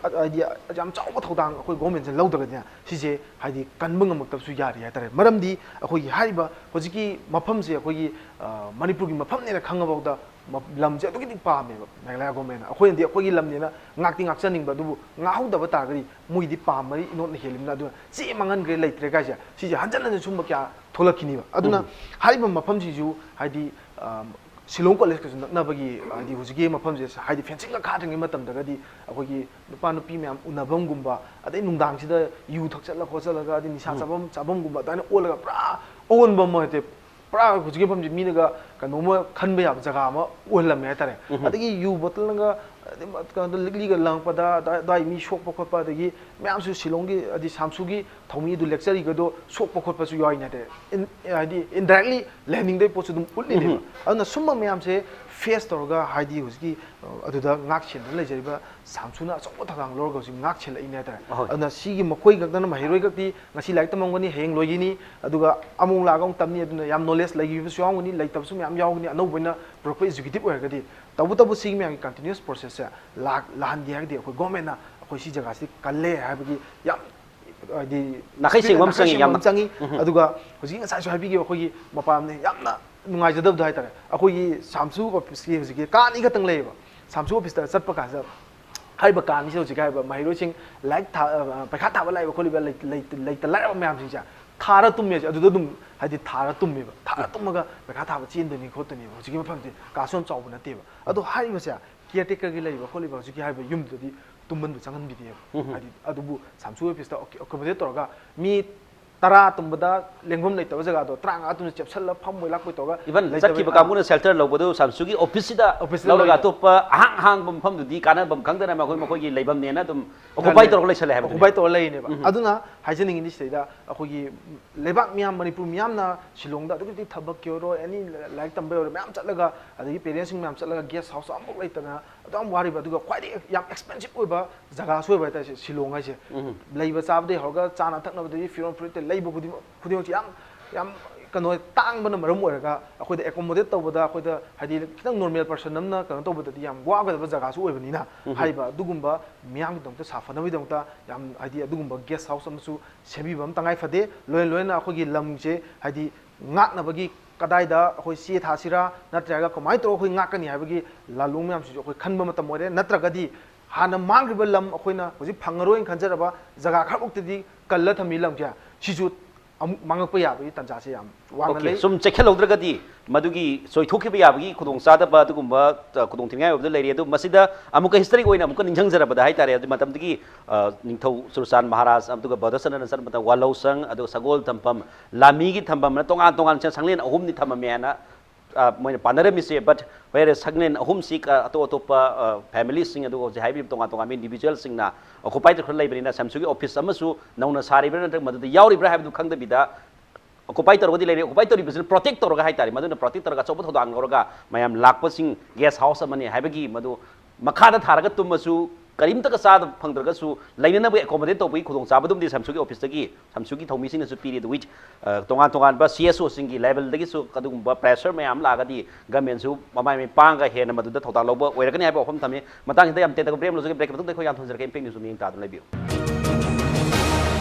ꯑ, ꯍꯥꯏꯗꯤ ꯌꯥꯝ ꯆꯥꯎꯕ ꯊꯧꯗꯥꯡ ꯑꯩꯈꯣꯏ ꯒꯣꯔꯃꯦꯟꯁꯤꯅ ꯂꯧꯗ꯭ꯔꯒꯗꯤꯅꯦ, ꯁꯤꯁꯦ ꯍꯥꯏꯗꯤ ꯀꯟꯕ ꯉꯝꯃꯛꯇꯕꯁꯨ ꯌꯥꯔꯤ ꯍꯥꯏꯇꯥꯔꯦ꯫ ꯃꯔꯝꯗꯤ ꯑꯩꯈꯣꯏꯒꯤ ꯍꯥꯏꯔꯤꯕ ꯍꯧꯖꯤꯛꯀꯤ ꯃꯐꯝꯁꯦ ꯑꯩꯈꯣꯏꯒꯤ, ꯑ, ꯃꯅꯤꯄꯨꯔꯒꯤ ꯃꯐꯝꯅꯦꯅ ꯈꯪꯉꯐꯥꯎꯗ ꯃ-, ꯂꯝꯁꯦ ꯑꯗꯨꯛꯀꯤ ꯃꯇꯤꯛ ꯄꯥꯝꯃꯦꯕ ꯃꯦꯘꯥꯂꯌꯥ ꯒꯣꯔꯃꯦꯟꯅ꯫ ꯑꯩꯈꯣꯏꯅꯗꯤ ꯑꯩꯈꯣꯏꯒꯤ ꯂꯝꯅꯦꯅ ꯉꯥꯛꯇꯤ ꯉꯥꯛꯆꯅꯤꯡꯕ, ꯑꯗꯨꯕꯨ ꯉꯥꯛꯍꯧꯗꯕ ꯇꯥꯔꯒꯗꯤ ꯃꯣꯏꯗꯤ ꯄꯥꯝꯕꯅꯤ, ꯏꯅꯣꯠꯅ ꯍꯦꯜꯂꯤꯕꯅ꯫ ꯑꯗꯨꯅ ꯆꯦ ꯃꯥꯡꯍꯟꯈ꯭ꯔꯦ, ꯂꯩꯇ꯭ꯔꯦ ꯀꯥꯏꯁꯦ, ꯁꯤꯁꯦ ꯍꯟꯖꯟ ꯍꯟꯖꯟ ꯁꯨꯝꯕ ꯀꯌꯥ ꯊꯣꯛꯂꯛꯈꯤꯅꯤꯕ꯫ ꯑꯗꯨꯅ ꯎꯝ꯫ ꯍꯥꯏꯔꯤꯕ ꯃꯐꯝꯁꯤꯁꯨ ꯍꯥꯏꯗꯤ, ꯑ, ꯁꯤꯂꯣꯡ ꯀꯣꯂꯦꯖꯀꯁꯨ ꯅꯛꯅꯕꯒꯤ, ꯍꯥꯏꯗꯤ ꯍꯧꯖꯤꯛꯀꯤ ꯃꯐꯝꯁꯦ ꯍꯥꯏꯗꯤ ꯐꯦꯟꯁꯤꯡꯒ ꯈꯥꯗ꯭ꯔꯤꯉꯩ ꯃꯇꯝꯗꯒꯗꯤ ꯑꯩꯈꯣꯏꯒꯤ ꯅꯨꯄꯥ ꯅꯨꯄꯤ ꯃꯌꯥꯝ ꯎꯅꯐꯝꯒꯨꯝꯕ, ꯑꯗꯩ ꯅꯨꯡꯗꯥꯡꯁꯤꯗ ꯌꯨ ꯊꯛꯆꯜꯂ ꯈꯣꯠꯆꯜꯂꯒ ꯑꯗꯩ ꯅꯤꯁꯥ ꯎꯝ꯫ ꯆꯥꯐꯝ ꯆꯥꯐꯝꯒꯨꯝꯕ ꯑꯗꯨꯃꯥꯏꯅ ꯑꯣꯜꯂꯒ ꯄꯨꯔꯥ ꯑꯑꯣꯟꯕ ꯑꯃ ꯍꯥꯏꯗꯤ ꯄꯨꯔꯥ ꯍꯧꯖꯤꯛꯀꯤ ꯃꯐꯝꯁꯤ ꯃꯤꯅꯒ ꯀꯩꯅꯣꯝꯃ ꯈꯟꯕ ꯌꯥꯕ ꯖꯒꯥ ꯑꯃ ꯑꯣꯏꯍꯜꯂꯝꯃꯦ ꯍꯥꯏꯇꯥꯔꯦ꯫ ꯎꯝ꯫ ꯑꯗꯒꯤ ꯌꯨ ꯕꯣꯇꯜꯅꯒ, ꯑꯗꯩ ꯀꯩꯅꯣꯗ ꯂꯤꯛꯂꯤꯒ ꯂꯪꯉꯛꯄꯗ ꯑꯗꯥꯏ, ꯑꯗꯥꯏ ꯃꯤ ꯁꯣꯛꯄ ꯈꯣꯠꯄ, ꯑꯗꯒꯤ ꯃꯌꯥꯝꯁꯨ ꯁꯤꯂꯣꯡꯒꯤ ꯍꯥꯏꯗꯤ ꯁꯥꯝꯁꯨꯒꯤ ꯊꯧꯃꯤꯗꯨ ꯂꯦꯛꯆꯔꯤꯒꯗꯣ ꯁꯣꯛꯄ ꯈꯣꯠꯄꯁꯨ ꯌꯥꯎꯔꯤꯅꯦ ꯍꯥꯏꯇꯥꯔꯦ꯫ ꯏꯟ-, ꯍꯥꯏꯗꯤ ꯏꯟꯗꯥꯏꯔꯦꯛꯂꯤ ꯂꯩꯍꯟꯅꯤꯡꯗꯕꯒꯤ ꯄꯣꯠꯁꯨ ꯑꯗꯨꯝ ꯎꯠꯂꯤꯅꯦꯕ꯫ ꯎꯝ꯫ ꯑꯗꯨꯅ ꯁꯨꯝꯕ ꯃꯌꯥꯝꯁꯦ ꯐꯦꯁ ꯇꯧꯔꯒ ꯍꯥꯏꯗꯤ ꯍꯧꯖꯤꯛꯀꯤ, ꯑ, ꯑꯗꯨꯗ ꯉꯥꯛ ꯁꯦꯟꯗꯨꯅ ꯂꯩꯖꯔꯤꯕ ꯁꯥꯝꯁꯨꯅ ꯑꯆꯧꯕ ꯊꯧꯗꯥꯡ ꯂꯧꯔꯒ ꯍꯧꯖꯤꯛ ꯉꯥꯛ ꯁꯦꯜꯂꯛꯏꯅꯦ ꯍꯥꯏꯇꯥꯔꯦ꯫ ꯑꯍꯣꯏ꯫ ꯑꯗꯨꯅ ꯁꯤꯒꯤ ꯃꯈꯣꯏ ꯈꯛꯇꯅ, ꯃꯍꯩꯔꯣꯏ ꯈꯛꯇꯤ ꯉꯁꯤ ꯂꯥꯏꯔꯤꯛ ꯇꯝꯃꯝꯒꯅꯤ, ꯍꯌꯦꯡ ꯂꯣꯏꯈꯤꯅꯤ, ꯑꯗꯨꯒ ꯑꯃꯨꯛ ꯂꯥꯛꯑꯒ ꯑꯃꯨꯛ ꯇꯝꯅꯤ, ꯑꯗꯨꯅ ꯌꯥꯝ ꯅꯣꯂꯦꯖ ꯂꯩꯈꯤꯕꯁꯨ ꯌꯥꯎꯒꯅꯤ, ꯂꯩꯇꯕꯁꯨ ꯃꯌꯥꯝ ꯌꯥꯎꯒꯅꯤ꯫ ꯑꯅꯧꯕ ꯑꯣꯏꯅ ꯄꯨꯔꯛꯄ ꯑꯦꯛꯖꯤꯀ꯭ꯌꯨꯇꯤꯚ ꯑꯣꯏꯔꯒꯗꯤ ꯇꯧꯕꯇꯕꯨ ꯁꯤꯒꯤ ꯃꯌꯥꯝꯒꯤ ꯀꯟꯇꯤꯅ꯭ꯌꯨꯁ ꯄ꯭ꯔꯣꯁꯦꯁꯁꯦ ꯂꯥꯛ-, ꯂꯥꯛꯍꯟꯒꯦ ꯍꯥꯏꯔꯒꯗꯤ ꯑꯩꯈꯣꯏ ꯒꯣꯔꯃꯦꯟꯅ ꯑꯩꯈꯣꯏ ꯁꯤ ꯖꯒꯥꯁꯤ ꯀꯜꯂꯦ ꯍꯥꯏꯕꯒꯤ ꯌꯥꯝ, ꯍꯥꯏꯗꯤ ꯅꯥꯈꯩ ꯁꯦꯡꯕ ꯑꯃ ꯅꯥꯈꯩ ꯆꯪꯉꯤ, ꯁꯦꯡꯕ ꯌꯥꯝꯅ꯫ ꯑꯃ ꯆꯪꯉꯤ꯫ ꯎꯝ꯫ ꯑꯗꯨꯒ ꯍꯧꯖꯤꯛꯀꯤ ꯉꯁꯥꯏꯁꯨ ꯍꯥꯏꯕꯤꯈꯤꯕ ꯑꯩꯈꯣꯏꯒꯤ ꯃꯄꯥꯟ ꯂꯝꯗ ꯌꯥꯝꯅ ꯅꯨꯡꯉꯥꯏꯖꯗꯕꯗꯣ ꯍꯥꯏꯇꯥꯔꯦ, ꯑꯩꯈꯣꯏꯒꯤ ꯁꯥꯝꯁꯨ ꯑꯣꯐꯤꯁꯀꯤ ꯍꯧꯖꯤꯛꯀꯤ ꯀꯥ ꯑꯅꯤ ꯈꯛꯇꯪ ꯂꯩꯌꯦꯕ꯫ ꯁꯥꯝꯁꯨ ꯑꯣꯐꯤꯁꯇ ꯆꯠꯄ ꯀꯥꯟꯁꯤꯗ ꯍꯥꯏꯔꯤꯕ ꯀꯥ ꯑꯅꯤꯁꯤꯗ ꯍꯧꯖꯤꯛ ꯍꯥꯏꯔꯤꯕ ꯃꯍꯩꯔꯣꯏꯁꯤꯡ ꯂꯥꯏꯔꯤꯛ ꯊꯥ-, ꯑ, ꯄꯩꯈꯥ ꯊꯥꯕ ꯂꯥꯛꯏꯕ ꯈꯣꯠꯂꯤꯕ ꯂꯩ-, ꯂꯩ-, ꯂꯩꯇ ꯂꯥꯏꯔꯕ ꯃꯌꯥꯝꯁꯤꯡꯁꯦ ꯊꯥꯔ ꯇꯨꯝꯃꯦ ꯍꯥꯏꯁꯦ, ꯑꯗꯨꯗ ꯑꯗꯨꯝ ꯍꯥꯏꯗꯤ ꯊꯥꯔ ꯇꯨꯝꯃꯦꯕ, ꯊꯥꯔ ꯇꯨꯝꯃꯒ ꯄꯩꯈꯥ ꯊꯥꯕ ꯆꯦꯟꯗꯣꯏꯅꯤ ꯈꯣꯠꯇꯣꯏꯅꯦꯕ꯫ ꯍꯧꯖꯤꯛꯀꯤ ꯃꯐꯝꯁꯦ ꯀꯥꯁꯨ ꯌꯥꯝ ꯆꯥꯎꯕ ꯅꯠꯇꯦꯕ꯫ ꯑꯗꯣ ꯍꯥꯏꯔꯤꯕꯁꯦ ꯀꯤꯌꯔ ꯇꯦꯀꯔꯒꯤ ꯂꯩꯕ ꯈꯣꯠꯂꯤꯕ ꯍꯧꯖꯤꯛꯀꯤ ꯍꯥꯏꯔꯤꯕ ꯌꯨꯝꯗꯨꯗꯗꯤ ꯇꯨꯝꯍꯟꯕ ꯆꯪꯍꯟꯕꯤꯗꯦꯕ꯫ ꯎꯝ꯫ ꯍꯥꯏꯗꯤ ꯑꯗꯨꯕꯨ ꯁꯥꯝꯁꯨ ꯑꯣꯐꯤꯁꯇ ꯑꯦꯀꯣꯃꯣꯗꯦꯠ ꯇꯧꯔꯒ ꯃꯤ ꯇꯔꯥ ꯇꯨꯝꯕꯗ ꯂꯦꯡꯐꯝ ꯂꯩꯇꯕ ꯖꯒꯥꯗꯣ ꯇꯔꯥꯃꯉꯥ ꯇꯨꯝꯅ ꯆꯦꯞꯁꯜꯂ ꯐꯝꯕꯣꯏ ꯂꯥꯛꯄꯣꯏ ꯇꯧꯔꯒ even ꯂꯩꯇꯕ ꯆꯠꯈꯤꯕ ꯑꯥ꯫ ꯀꯥꯡꯕꯨꯅ ꯁꯦꯜꯇꯔ ꯂꯧꯕꯗꯨ ꯁꯥꯝꯁꯨꯒꯤ ꯑꯣꯐꯤꯁꯁꯤꯗ ꯑꯣꯐꯤꯁꯇ ꯂꯧꯔꯒ ꯂꯧꯔꯒ ꯑꯇꯣꯞꯄ ꯑꯍꯥꯡ ꯑꯍꯥꯡꯕ ꯃꯐꯝꯗꯨꯗꯤ ꯀꯥꯟꯅꯕ ꯈꯪꯗꯅ ꯃꯈꯣꯏ ꯃꯈꯣꯏꯒꯤ ꯂꯩꯐꯝꯅꯦꯅ ꯑꯗꯨꯝ ꯑꯣꯀꯨꯄꯥꯏ ꯇꯧꯔꯒ ꯂꯩꯁꯜꯂꯦ ꯍꯥꯏꯕꯗꯨꯅꯦ꯫ ꯑꯣꯀꯨꯄꯥꯏ ꯇꯧꯔ ꯂꯩꯔꯤꯅꯦꯕ꯫ ꯎꯝ꯫ ꯑꯗꯨꯅ ꯍꯥꯏꯖꯅꯤꯡꯉꯤꯗꯤ ꯁꯤꯗꯩꯗ ꯑꯩꯈꯣꯏꯒꯤ ꯂꯩꯕꯥꯛ ꯃꯤꯌꯥꯝ, ꯃꯅꯤꯄꯨꯔ ꯃꯤꯌꯥꯝꯅ ꯁꯤꯂꯣꯡꯗ ꯑꯗꯨꯛꯀꯤ ꯃꯇꯤꯛ ꯊꯕꯛꯀꯤ ꯑꯣꯏꯔꯣ, ꯑꯦꯅꯤ ꯂꯥꯏꯔꯤꯛ ꯇꯝꯕꯒꯤ ꯑꯣꯏꯔꯣ ꯃꯌꯥꯝ ꯆꯠꯂꯒ, ꯑꯗꯒꯤ ꯄꯦꯔꯦꯟꯁꯁꯤꯡ ꯃꯌꯥꯝ ꯆꯠꯂꯒ ꯒꯦꯁ ꯍꯥꯎꯁ ꯑꯃꯐꯥꯎ ꯂꯩꯇꯅ ꯑꯗꯨꯛ ꯌꯥꯝ ꯋꯥꯔꯤꯕ, ꯑꯗꯨꯒ ꯈ꯭ꯋꯥꯏꯗꯒꯤ ꯌꯥꯝ ꯑꯦꯛꯁꯄꯦꯟꯁꯤꯞ ꯑꯣꯏꯕ ꯖꯒꯥꯁꯨ ꯑꯣꯏꯕ ꯍꯥꯏꯇꯥꯔꯦ ꯁꯤ ꯁꯤꯂꯣꯡ ꯍꯥꯏꯁꯦ꯫ ꯎꯝ꯫ ꯂꯩꯕ ꯆꯥꯕꯗꯒꯤ ꯍꯧꯔꯒ ꯆꯥꯅ ꯊꯛꯅꯕꯗꯒꯤ ꯐꯤꯔꯣꯜ ꯐꯨꯔꯤꯠꯇ ꯂꯩꯕ ꯈꯨꯗꯤꯡꯃꯛ, ꯈꯨꯗꯤꯡꯃꯛꯁꯦ ꯌꯥꯝ, ꯌꯥꯝ ꯀꯩꯅꯣ ꯇꯥꯡꯕꯅ ꯃꯔꯝ ꯑꯣꯏꯔꯒ ꯑꯩꯈꯣꯏꯗ ꯑꯦꯀꯣꯃꯣꯗꯦꯠ ꯇꯧꯕꯗ ꯑꯩꯈꯣꯏꯗ ꯍꯥꯏꯗꯤ ꯈꯤꯇꯪ ꯅꯣꯔꯃꯦꯜ ꯄꯔꯁꯟ ꯑꯃꯅ ꯀꯩꯅꯣ ꯇꯧꯕꯗꯗꯤ ꯌꯥꯝ ꯋꯥꯒꯗꯕ ꯖꯒꯥꯁꯨ ꯑꯣꯏꯕꯅꯤꯅ ꯎꯝ꯫ ꯍꯥꯏꯔꯤꯕ ꯑꯗꯨꯒꯨꯝꯕ ꯃꯤꯌꯥꯝꯒꯤꯗꯃꯛꯇ ꯁꯥꯐꯅꯕꯒꯤꯗꯃꯛꯇ ꯌꯥꯝ ꯍꯥꯏꯗꯤ ꯑꯗꯨꯒꯨꯝꯕ ꯒꯦꯁ ꯍꯥꯎꯁ ꯑꯃꯁꯨ ꯁꯦꯝꯕꯤꯕ ꯑꯃ ꯇꯉꯥꯏ ꯐꯗꯦ꯫ ꯂꯣꯏꯅ ꯂꯣꯏꯅꯅ ꯑꯩꯈꯣꯏꯒꯤ ꯂꯝꯁꯦ ꯍꯥꯏꯗꯤ ꯉꯥꯛꯅꯕꯒꯤ ꯀꯗꯥꯏꯗ ꯑꯩꯈꯣꯏ ꯆꯦ ꯊꯥꯁꯤꯔꯥ ꯅꯠꯇ꯭ꯔꯒ ꯀꯃꯥꯏꯅ ꯇꯧꯔꯒ ꯑꯩꯈꯣꯏ ꯉꯥꯛꯀꯅꯤ ꯍꯥꯏꯕꯒꯤ ꯂꯥꯂꯣꯡ ꯃꯌꯥꯝꯁꯤꯁꯨ ꯑꯩꯈꯣꯏ ꯈꯟꯕ ꯃꯇꯝ ꯑꯣꯏꯔꯦ꯫ ꯅꯠꯇ꯭ꯔꯒꯗꯤ ꯍꯥꯟꯅ ꯃꯥꯡꯈ꯭ꯔꯤꯕ ꯂꯝ ꯑꯩꯈꯣꯏꯅ ꯍꯧꯖꯤꯛ ꯐꯪꯉꯔꯣꯏꯅ ꯈꯟꯖꯔꯕ ꯖꯒꯥ ꯈꯔꯃꯨꯛꯇꯗꯤ ꯀꯜꯂ ꯊꯝꯃꯤ ꯂꯝꯁꯦ ꯁꯤꯁꯨ ꯑꯃꯨꯛ ꯃꯥꯡꯉꯛꯄ ꯌꯥꯕꯒꯤ ꯇꯥꯟꯖꯥꯁꯦ ꯌꯥꯝ ꯋꯥꯡꯅ ꯑꯣꯀꯦ, ꯂꯩ꯫ ꯁꯨꯝ ꯆꯦꯛꯁꯤꯜꯍꯧꯗ꯭ꯔꯒꯗꯤ ꯃꯗꯨꯒꯤ ꯁꯣꯏꯊꯣꯛꯈꯤꯕ ꯌꯥꯕꯒꯤ ꯈꯨꯗꯣꯡꯆꯥꯗꯕ ꯑꯗꯨꯒꯨꯝꯕ, ꯑ, ꯈꯨꯗꯣꯡꯊꯤꯅꯤꯡꯉꯥꯏ ꯑꯣꯏꯕꯗ ꯂꯩꯔꯤ꯫ ꯑꯗꯨ ꯃꯁꯤꯗ ꯑꯃꯨꯛꯀ ꯍꯤꯁꯇꯔꯤꯒꯤ ꯑꯣꯏꯅ ꯑꯃꯨꯛꯀ ꯅꯤꯡꯁꯤꯡꯖꯔꯕꯗ ꯍꯥꯏꯇꯥꯔꯦ, ꯑꯗꯨ ꯃꯇꯝꯗꯒꯤ, ꯑ, ꯅꯤꯡꯊꯧ ꯆꯨꯔꯆꯥꯟ ꯃꯍꯥꯔꯥꯖ, ꯑꯗꯨꯒ ꯕꯗꯁꯅꯅ ꯆꯠꯄ ꯃꯇꯝꯗ ꯋꯥꯂꯧꯁꯪ, ꯑꯗꯨꯒ ꯁꯒꯣꯜ ꯊꯝꯐꯝ, ꯂꯥꯃꯤꯒꯤ ꯊꯝꯐꯝꯅ ꯇꯣꯉꯥꯟ ꯇꯣꯉꯥꯟ ꯁꯪꯂꯦꯟ ꯑꯍꯨꯝꯅꯤ ꯊꯝꯃꯝꯃꯦ ꯍꯥꯏꯅ, ꯑ, ꯃꯣꯏꯅ ꯄꯥꯟꯅꯔꯝꯃꯤꯁꯦ꯫ But whereas ꯁꯪꯂꯦꯟ ꯑꯍꯨꯝꯁꯤ ꯀ-, ꯑꯇꯣꯞ ꯑꯇꯣꯞꯄ, ꯑ, ꯐꯦꯃꯤꯂꯤꯁꯤꯡ, ꯑꯗꯨꯒ ꯍꯧꯖꯤꯛ ꯍꯥꯏꯕꯤꯕ ꯇꯣꯉꯥꯟ ꯇꯣꯉꯥꯟꯕ ꯏꯟꯗꯤꯕꯤꯖꯨꯋꯦꯜꯁꯤꯡꯅ ꯑꯣꯀꯨꯄꯥꯏ ꯇꯧꯔꯒ ꯂꯩꯕꯅꯤꯅ ꯁꯥꯝꯁꯨꯒꯤ ꯑꯣꯐꯤꯁ ꯑꯃꯁꯨ ꯅꯧꯅ ꯁꯥꯔꯤꯕ꯭ꯔꯥ ꯅꯠꯇ꯭ꯔꯒ ꯃꯗꯨꯗ ꯌꯥꯎꯔꯤꯕ꯭ꯔꯥ ꯍꯥꯏꯕꯗꯨ ꯈꯪꯗꯕꯤꯗ ꯑꯣꯀꯨꯄꯥꯏ ꯇꯧꯔꯒꯗꯤ ꯂꯩꯔꯦ, ꯑꯣꯀꯨꯄꯥꯏ ꯇꯧꯔꯤꯕꯁꯤꯅ ꯄ꯭ꯔꯣꯇꯦꯛ ꯇꯧꯔꯒ ꯍꯥꯏꯇꯥꯔꯦ, ꯃꯗꯨꯅ ꯄ꯭ꯔꯣꯇꯦꯛ ꯇꯧꯔꯒ ꯑꯆꯧꯕ ꯊꯧꯗꯥꯡ ꯂꯧꯔꯒ ꯃꯌꯥꯝ ꯂꯥꯛꯄꯁꯤꯡ ꯒꯦꯁ ꯍꯥꯎꯁ ꯑꯃꯅꯤ ꯍꯥꯏꯕꯒꯤ ꯃꯗꯨ ꯃꯈꯥꯗ ꯊꯥꯔꯒ ꯇꯨꯝꯃꯁꯨ ꯀꯔꯤꯝꯇꯒ ꯆꯥꯗ ꯐꯪꯗ꯭ꯔꯒꯁꯨ ꯂꯩꯅꯅꯕꯒꯤ ꯑꯦꯀꯣꯃꯣꯗꯦꯠ ꯇꯧꯕꯒꯤ ꯈꯨꯗꯣꯡꯆꯥꯕꯗꯨꯝꯗꯤ ꯁꯥꯝꯁꯨꯒꯤ ꯑꯣꯐꯤꯁꯇꯒꯤ, ꯁꯥꯝꯁꯨꯒꯤ ꯊꯧꯃꯤꯁꯤꯡꯅꯁꯨ ꯄꯤꯔꯤ꯫ ꯑꯗꯨ with, ꯑ, ꯇꯣꯉꯥꯟ ꯇꯣꯉꯥꯟꯕ ꯁꯤ ꯑꯦꯁ ꯑꯣꯁꯤꯡꯒꯤ ꯂꯦꯚꯦꯜꯗꯒꯤꯁꯨ ꯑꯗꯨꯒꯨꯝꯕ ꯄ꯭ꯔꯦꯁꯔ ꯃꯌꯥꯝ ꯂꯥꯛꯑꯒꯗꯤ ꯒꯃꯦꯟꯁꯨ ꯃꯃꯥꯏ ꯃꯤꯄꯥꯡꯒ ꯍꯦꯟꯅ ꯃꯗꯨꯗ ꯊꯧꯗꯥꯡ ꯂꯧꯕ ꯑꯣꯏꯔꯒꯅꯤ ꯍꯥꯏꯕ ꯋꯥꯐꯝ ꯊꯝꯃꯤ꯫ ꯃꯇꯥꯡꯁꯤꯗ ꯌꯥꯝ ꯇꯦꯟꯇꯛꯄ ꯕ꯭ꯔꯦꯛ ꯂꯧꯖꯒꯦ꯫ ꯕ꯭ꯔꯦꯛꯀꯤ ꯃꯇꯨꯡꯗ ꯑꯩꯈꯣꯏ ꯌꯥꯝ ꯊꯝꯖꯔꯛꯀꯦ꯫ ꯏꯝꯄꯦꯛ ꯅ꯭ꯌꯨꯁ ꯃꯤꯠꯌꯦꯡ ꯇꯥꯗꯨꯅ ꯂꯩꯕꯤꯌꯨ꯫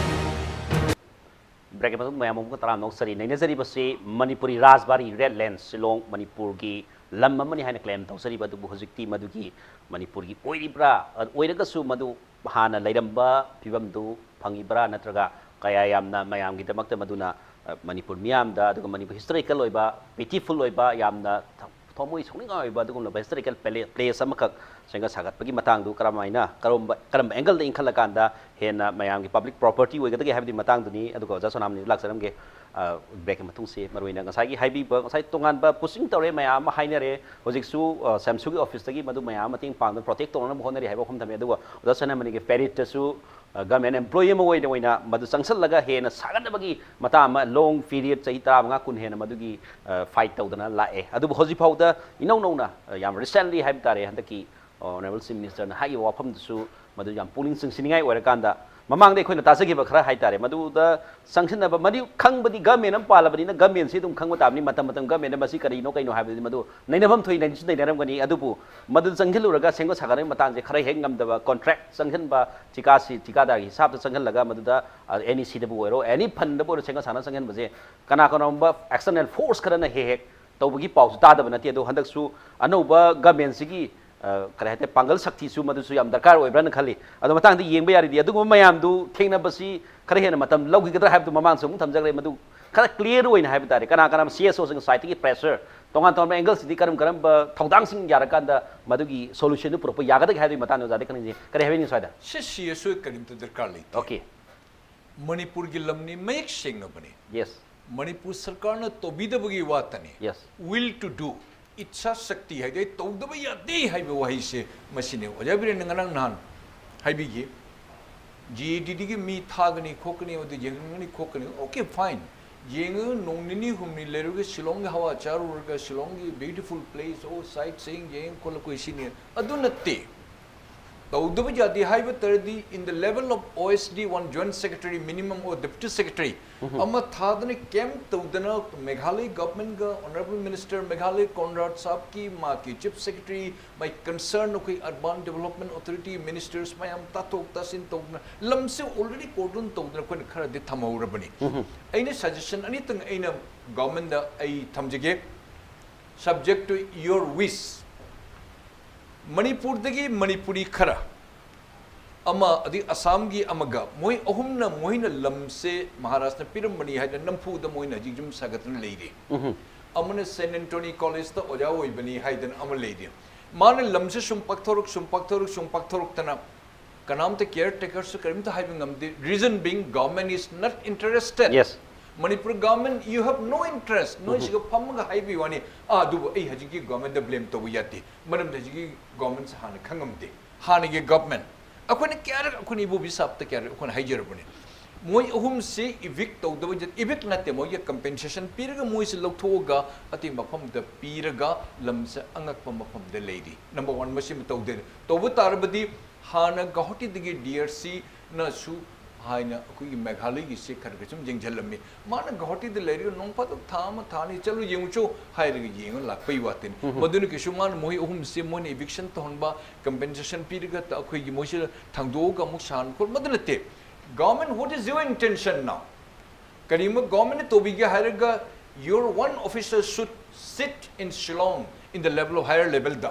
ꯕ꯭ꯔꯦꯛꯀꯤ ꯃꯇꯨꯡ ꯃꯌꯥꯝ ꯑꯃꯨꯛꯀ ꯇꯔꯥꯝꯅ ꯑꯣꯛꯆꯔꯤ꯫ ꯅꯩꯅꯖꯔꯤꯕꯁꯤ ꯃꯅꯤꯄꯨꯔꯤ ꯔꯥꯖꯕꯥꯔꯤ ꯔꯦꯗ ꯂꯦꯟ ꯁꯤꯂꯣꯡ, ꯃꯅꯤꯄꯨꯔꯒꯤ ꯂꯝ ꯑꯃꯅꯤ ꯍꯥꯏꯅ ꯀ꯭ꯂꯦꯝ ꯇꯧꯖꯔꯤꯕ ꯑꯗꯨꯕꯨ ꯍꯧꯖꯤꯛꯇꯤ ꯃꯗꯨꯒꯤ ꯃꯅꯤꯄꯨꯔꯒꯤ ꯑꯣꯏꯔꯤꯕ꯭ꯔꯥ? ꯑꯣꯏꯔꯒꯁꯨ ꯃꯗꯨ ꯍꯥꯟꯅ ꯂꯩꯔꯝꯕ ꯐꯤꯕꯝꯗꯨ ꯐꯪꯉꯤꯕ꯭ꯔꯥ? ꯅꯠꯇ꯭ꯔꯒ ꯀꯌꯥ ꯌꯥꯝꯅ ꯃꯌꯥꯝꯒꯤꯗꯃꯛꯇ ꯃꯗꯨꯅ, ꯑ, ꯃꯅꯤꯄꯨꯔ ꯃꯤꯌꯥꯝꯗ, ꯑꯗꯨꯒ ꯃꯅꯤꯄꯨꯔ historical ꯑꯣꯏꯕ, beautiful ꯑꯣꯏꯕ, ꯌꯥꯝꯅ ꯊ-, ꯊꯃꯣꯏ ꯁꯣꯛꯅꯤꯡꯉꯥꯏ ꯑꯣꯏꯕ ꯑꯗꯨꯒꯨꯝꯂꯕ historical pla-, place ꯑꯃꯈꯛ ꯁꯦꯝꯒꯠ ꯁꯥꯒꯠꯄꯒꯤ ꯃꯇꯥꯡꯗꯨ ꯀꯔꯝꯍꯥꯏꯅ, ꯀꯔꯝꯕ, ꯀꯔꯝꯕ angle ꯗ ꯏꯟꯈꯠꯂꯀꯥꯟꯗ ꯍꯦꯟꯅ ꯃꯌꯥꯝꯒꯤ public property ꯑꯣꯏꯒꯗꯒꯦ ꯍꯥꯏꯕꯗꯨꯒꯤ ꯃꯇꯥꯡꯗꯨꯅꯤ꯫ ꯑꯗꯨꯒ ꯑꯣꯖꯥ ꯁꯣꯅꯥꯃꯅꯤꯗ ꯂꯥꯛꯆꯔꯝꯒꯦ꯫ ꯑ, break ꯀꯤ ꯃꯇꯨꯡꯁꯤ ꯃꯔꯨꯑꯣꯏꯅ ꯉꯁꯥꯏꯒꯤ ꯍꯥꯏꯕꯤꯕ, ꯉꯁꯥꯏ ꯇꯣꯉꯥꯟꯕ pushing ꯇꯧꯔꯦ, ꯃꯌꯥꯝ ꯑꯃ ꯍꯥꯏꯅꯔꯦ꯫ ꯍꯧꯖꯤꯛꯁꯨ, ꯑ, ꯁꯦꯝꯁꯨꯒꯤ office ꯇꯒꯤ ꯃꯗꯨ ꯃꯌꯥꯝ ꯃꯇꯦꯡ ꯄꯥꯡꯗꯨꯅ protect ꯇꯧꯅꯅꯕ ꯍꯣꯠꯅꯔꯤ ꯍꯥꯏꯕ ꯋꯥꯐꯝ ꯊꯝꯃꯤ꯫ ꯑꯗꯨꯒ ꯑꯣꯖꯥ ꯁꯣꯅꯥꯃꯅꯤꯒꯤ ꯄꯦꯔꯦꯠꯇꯁꯨ, ꯑ, government employee ꯑꯃ ꯑꯣꯏꯅ, ꯑꯣꯏꯅ ꯃꯗꯨ ꯆꯪꯁꯤꯜꯂꯒ ꯍꯦꯟꯅ ꯁꯥꯒꯠꯅꯕꯒꯤ ꯃꯇꯥꯡ ꯑꯃ, long period ꯆꯍꯤ ꯇꯔꯥꯃꯉꯥ ꯀꯨꯟ ꯍꯦꯟꯅ ꯃꯗꯨꯒꯤ, ꯑ, fight ꯇꯧꯗꯅ ꯂꯥꯛꯑꯦ꯫ ꯑꯗꯨꯕꯨ ꯍꯧꯖꯤꯛ ꯐꯥꯎꯗ ꯏꯅꯧ ꯅꯧꯅ, ꯑ, ꯌꯥꯝ recently ꯍꯥꯏꯕ ꯇꯥꯔꯦ, ꯍꯟꯗꯛꯀꯤ honourable chief minister ꯅ ꯍꯥꯏꯈꯤꯕ ꯋꯥꯐꯝꯗꯨꯁꯨ ꯃꯗꯨ ꯌꯥꯝ ꯄꯨꯛꯅꯤꯡ ꯆꯤꯡꯁꯤꯟꯅꯤꯡꯉꯥꯏ ꯑꯣꯏꯔꯀꯥꯟꯗ, ꯃꯃꯥꯡꯗ ꯑꯩꯈꯣꯏꯅ ꯇꯥꯖꯈꯤꯕ ꯈꯔ ꯍꯥꯏꯇꯥꯔꯦ, ꯃꯗꯨꯗ ꯆꯪꯁꯤꯟꯅꯕ, ꯃꯗꯨ ꯈꯪꯕꯗꯤ government ꯑꯃ ꯄꯥꯜꯂꯕꯅꯤꯅ government ꯁꯤ ꯑꯗꯨꯝ ꯈꯪꯕ ꯇꯥꯕꯅꯤ, ꯃꯇꯝ ꯃꯇꯝ government ꯅ ꯃꯁꯤ ꯀꯔꯤꯅꯣ ꯀꯩꯅꯣ ꯍꯥꯏꯕꯗꯨꯗꯤ ꯃꯗꯨ ꯅꯩꯅꯐꯝ ꯊꯣꯛꯏ, ꯅꯩꯅꯁꯨ ꯅꯩꯅꯔꯝꯒꯅꯤ꯫ ꯑꯗꯨꯕꯨ ꯃꯗꯨ ꯆꯪꯁꯤꯜꯂꯨꯔꯒ ꯁꯦꯝꯒꯠ ꯁꯥꯒꯠꯅꯕꯒꯤ ꯃꯇꯥꯡꯁꯦ ꯈꯔ ꯍꯦꯛ ꯉꯝꯗꯕ, contract ꯆꯪꯁꯤꯟꯕ, ꯊꯤꯀꯥꯁꯤ, ꯊꯤꯀꯥꯗꯥꯔꯒꯤ ꯍꯤꯁꯥꯞꯇ ꯆꯪꯁꯤꯜꯂꯒ ꯃꯗꯨꯗ, ꯑ, NEC ꯗꯕꯨ ꯑꯣꯏꯔꯣ, any fund ꯗꯕꯨ ꯑꯣꯏꯔꯣ, ꯁꯦꯝꯒꯠ ꯁꯥꯒꯠꯅꯕ ꯆꯪꯁꯤꯟꯕꯁꯦ ꯀꯅꯥ ꯀꯅꯥꯒꯨꯝꯕ external force ꯈꯔꯅ ꯍꯦꯛ ꯍꯦꯛ ꯇꯧꯕꯒꯤ ꯄꯥꯎꯁꯨ ꯇꯥꯗꯕ ꯅꯠꯇꯦ꯫ ꯑꯗꯣ ꯍꯟꯗꯛꯁꯨ ꯑꯅꯧꯕ government ꯁꯤꯒꯤ, ꯑ, ꯀꯔꯤ ꯍꯥꯏꯇꯥꯔꯦ, ꯄꯥꯡꯒꯜ ꯁꯛꯇꯤꯁꯨ ꯃꯗꯨꯁꯨ ꯌꯥꯝ ꯗꯔꯀꯥꯔ ꯑꯣꯏꯕ꯭ꯔꯥꯅ ꯈꯜꯂꯤ꯫ ꯑꯗꯣ ꯃꯇꯥꯡꯗ ꯌꯦꯡꯕ ꯌꯥꯔꯗꯤ ꯑꯗꯨꯒꯨꯝꯕ ꯃꯌꯥꯝꯗꯨ ꯊꯦꯡꯅꯕꯁꯤ ꯈꯔ ꯍꯦꯟꯅ ꯃꯇꯝ ꯂꯧꯈꯤꯒꯗ꯭ꯔꯥ ꯍꯥꯏꯕꯗꯨ ꯃꯃꯥꯡꯁꯨ ꯑꯃꯨꯛ ꯊꯝꯖꯈ꯭ꯔꯦ꯫ ꯃꯗꯨ ꯈꯔ clear ꯑꯣꯏꯅ ꯍꯥꯏꯕ ꯇꯥꯔꯦ, ꯀꯅꯥ ꯀꯅꯥ CSO ꯁꯤꯡ side ꯇꯒꯤ pressure, ꯇꯣꯉꯥꯟ ꯇꯣꯉꯥꯟꯕ angle ꯁꯤꯡꯗꯤ ꯀꯔꯝ ꯀꯔꯝꯕ ꯊꯧꯗꯥꯡꯁꯤꯡ ꯌꯥꯔꯀꯥꯟꯗ ꯃꯗꯨꯒꯤ solution ꯗꯨ ꯄꯨꯔꯛꯄ ꯌꯥꯒꯗꯒꯦ ꯍꯥꯏꯕꯒꯤ ꯃꯇꯥꯡꯗ ꯑꯣꯖꯥꯗꯤ ꯈꯪꯅꯤꯡꯉꯤ꯫ ꯀꯔꯤ ꯍꯥꯏꯕꯤꯅꯤꯡꯉꯤ ꯁ꯭ꯋꯥꯏꯗ? ꯁꯤ CSO ꯀꯔꯤꯝꯇ ꯗꯔꯀꯥꯔ ꯂꯩꯇꯦ꯫ Okay꯫ ꯃꯅꯤꯄꯨꯔꯒꯤ ꯂꯝꯅꯤ, ꯃꯌꯦꯛ ꯁꯦꯡꯅꯕꯅꯤ꯫ Yes꯫ ꯃꯅꯤꯄꯨꯔ ꯁꯔꯀꯥꯔꯅ ꯇꯧꯕꯤꯗꯕꯒꯤ ꯋꯥꯇꯅꯤ꯫ Yes꯫ Will to do, ꯏꯠꯁꯥ ꯁꯛꯇꯤ ꯍꯥꯏꯗꯤ ꯑꯩ ꯇꯧꯗꯕ ꯌꯥꯗꯦ ꯍꯥꯏꯕ ꯋꯥꯍꯩꯁꯦ ꯃꯁꯤꯅꯤ꯫ ꯑꯣꯖꯥ ꯕꯤꯔꯦꯟꯅ ꯉꯔꯥꯡ ꯅꯍꯥꯟ ꯍꯥꯏꯕꯤꯈꯤ, GATD ꯒꯤ ꯃꯤ ꯊꯥꯒꯅꯤ ꯈꯣꯠꯀꯅꯤ, ꯑꯗꯨ ꯌꯦꯡꯍꯟꯒꯅꯤ ꯈꯣꯠꯀꯅꯤ꯫ Okay, fine꯫ ꯌꯦꯡꯉꯒ ꯅꯣꯡ ꯅꯤꯅꯤ ꯍꯨꯝꯅꯤ ꯂꯩꯔꯒ ꯁꯤꯂꯣꯡꯒꯤ ꯍꯋꯥ ꯆꯥꯔꯨꯔꯒ ꯁꯤꯂꯣꯡꯒꯤ beautiful place, oh, sight seeing ꯌꯦꯡ ꯈꯣꯠꯂꯛꯄ ꯁꯤꯅꯤ꯫ ꯑꯗꯨ ꯅꯠꯇꯦ꯫ ꯇꯧꯗꯕ ꯌꯥꯗꯦ ꯍꯥꯏꯕ ꯇꯥꯔꯗꯤ, in the level of OSD one, joint secretary minimum or deputy secretary, ꯑꯃ ꯊꯥꯗꯅ camp ꯇꯧꯗꯅ ꯃꯦꯘꯥꯂꯌ government ꯒ, honourable minister ꯃꯦꯘꯥꯂꯌ ꯀꯣꯟꯔꯥꯗ ꯁꯥꯍꯕꯀꯤ, ꯃꯥꯒꯤ chief secretary, ꯃꯥꯒꯤ concern ꯑꯩꯈꯣꯏ urban development authority ministers ꯃꯌꯥꯝ ꯇꯥꯊꯣꯛ ꯇꯥꯁꯤꯟ ꯇꯧꯗꯅ ꯂꯝꯁꯦ already cordon ꯇꯧꯗꯅ ꯑꯩꯈꯣꯏꯅ ꯈꯔꯗꯤ ꯊꯝꯍꯧꯔꯕꯅꯤ꯫ ꯑꯩꯅ suggestion ꯑꯅꯤꯇꯪ ꯑꯩꯅ government ꯗ ꯑꯩ ꯊꯝꯖꯒꯦ, subject to your wish꯫ ꯃꯅꯤꯄꯨꯔꯗꯒꯤ ꯃꯅꯤꯄꯨꯔꯤ ꯈꯔ ꯑꯃ ꯑꯗꯩ ꯑꯁꯥꯝꯒꯤ ꯑꯃꯒ, ꯃꯣꯏ ꯑꯍꯨꯝꯅ ꯃꯣꯏꯅ ꯂꯝꯁꯦ ꯃꯍꯥꯔꯥꯖꯅ ꯄꯤꯔꯝꯕꯅꯤ ꯍꯥꯏꯗꯅ ꯅꯝꯐꯨꯗ ꯃꯣꯏꯅ ꯍꯧꯖꯤꯛ ꯌꯨꯝ ꯁꯥꯒꯠꯇꯅ ꯂꯩꯔꯤ꯫ ꯑꯃꯅ ꯁꯦꯟ ꯑꯦꯟꯇꯣꯅꯤ ꯀꯣꯂꯦꯖꯇ ꯑꯣꯖꯥ ꯑꯣꯏꯕꯅꯤ ꯍꯥꯏꯗꯅ ꯑꯃ ꯂꯩꯔꯤ꯫ ꯃꯥꯅ ꯂꯝꯁꯦ ꯁꯨꯝ ꯄꯥꯛꯊꯣꯔꯛ, ꯁꯨꯝ ꯄꯥꯛꯊꯣꯔꯛ, ꯁꯨꯝ ꯄꯥꯛꯊꯣꯔꯛꯇꯅ ꯀꯅꯥꯝꯇ ꯀꯦꯌꯔ ꯇꯦꯀꯔꯁꯨ ꯀꯔꯤꯝꯇ ꯍꯥꯏꯕ ꯉꯝꯗꯦ꯫ Reason being, government is not interested. Yes. Manipur government, you have no interest. ꯅꯣꯏ ꯁꯤꯒ ꯐꯝꯃꯒ ꯍꯥꯏꯕꯒꯤ ꯋꯥꯅꯤ꯫ ꯑꯥ, ꯑꯗꯨꯕꯨ ꯑꯩ ꯍꯧꯖꯤꯛꯀꯤ ꯒꯚꯔꯟꯃꯦꯟꯗ ꯕ꯭ꯂꯦꯝ ꯇꯧꯕ ꯌꯥꯗꯦ, ꯃꯔꯝꯗꯤ ꯍꯧꯖꯤꯛꯀꯤ ꯒꯚꯔꯟꯃꯦꯟꯁꯦ ꯍꯥꯟꯅ ꯈꯪꯉꯝꯗꯦ꯫ ꯍꯥꯟꯅꯒꯤ ꯒꯚꯔꯟꯃꯦꯟ, ꯑꯩꯈꯣꯏꯅ ꯀꯌꯥꯔꯛ, ꯑꯩꯈꯣꯏꯅ ꯏꯕꯣꯕꯤ ꯁꯥꯍꯕꯇ ꯀꯌꯥꯔꯛ ꯑꯩꯈꯣꯏꯅ ꯍꯥꯏꯖꯔꯕꯅꯤ꯫ ꯃꯣꯏ ꯑꯍꯨꯝꯁꯤ ꯏꯚꯤꯛ ꯇꯧꯗꯕ, ꯏꯚꯤꯛ ꯅꯠꯇꯦ, ꯃꯣꯏꯒꯤ ꯀꯝꯄꯦꯟꯁꯦꯁꯟ ꯄꯤꯔꯒ ꯃꯣꯏꯁꯤ ꯂꯧꯊꯣꯛꯑꯒ ꯑꯇꯩ ꯃꯐꯝꯗ ꯄꯤꯔꯒ ꯂꯝꯁꯦ ꯑꯉꯛꯄ ꯃꯐꯝꯗ ꯂꯩꯔꯤ꯫ ꯅꯝꯕꯔ ꯋꯥꯟ, ꯃꯁꯤꯃ ꯇꯧꯗꯦ꯫ ꯇꯧꯕ ꯇꯥꯔꯕꯗꯤ ꯍꯥꯟꯅ ꯒꯧꯍꯥꯇꯤꯗꯒꯤ ꯗꯤ ꯑꯥꯔ ꯁꯤꯅꯁꯨ ꯍꯥꯏꯅ ꯑꯩꯈꯣꯏꯒꯤ ꯃꯦꯘꯥꯂꯌꯒꯤꯁꯦ ꯈꯔ ꯈꯔ ꯁꯨꯝ ꯌꯦꯡꯁꯤꯜꯂꯝꯃꯤ꯫ ꯃꯥꯅ ꯒꯧꯍꯥꯇꯤꯗ ꯂꯩꯔꯒ ꯅꯣꯡ ꯐꯥꯗꯣꯛ ꯊꯥ ꯑꯃ ꯊꯥ ꯑꯅꯤ ꯆꯠꯂꯨ ꯌꯦꯡꯉꯨꯆꯣ ꯍꯥꯏꯔꯒ ꯌꯦꯡꯉ ꯂꯥꯛꯄꯩ ꯋꯥꯇꯅꯤ꯫ ꯃꯗꯨꯅ ꯀꯩꯁꯨ ꯃꯥꯅ ꯃꯣꯏ ꯑꯍꯨꯝꯁꯦ ꯃꯣꯏꯅ ꯏꯚꯤꯛꯁꯟ ꯇꯧꯍꯟꯕ, ꯀꯝꯄꯦꯟꯁꯦꯁꯟ ꯄꯤꯔꯒ ꯇ-, ꯑꯩꯈꯣꯏꯒꯤ ꯃꯣꯏꯁꯤꯗ ꯊꯥꯡꯗꯣꯛꯑꯒ ꯑꯃꯨꯛ ꯁꯥꯍꯟ ꯈꯣꯠ ꯃꯗꯨ ꯅꯠꯇꯦ꯫ Government, what is your intention now? ꯀꯔꯤꯒꯨꯝꯕ ꯒꯚꯔꯟꯃꯦꯟꯠꯅ ꯇꯧꯕꯤꯒꯦ ꯍꯥꯏꯔꯒ, your one officer should sit in Shillong in the level of higher levelꯗ꯫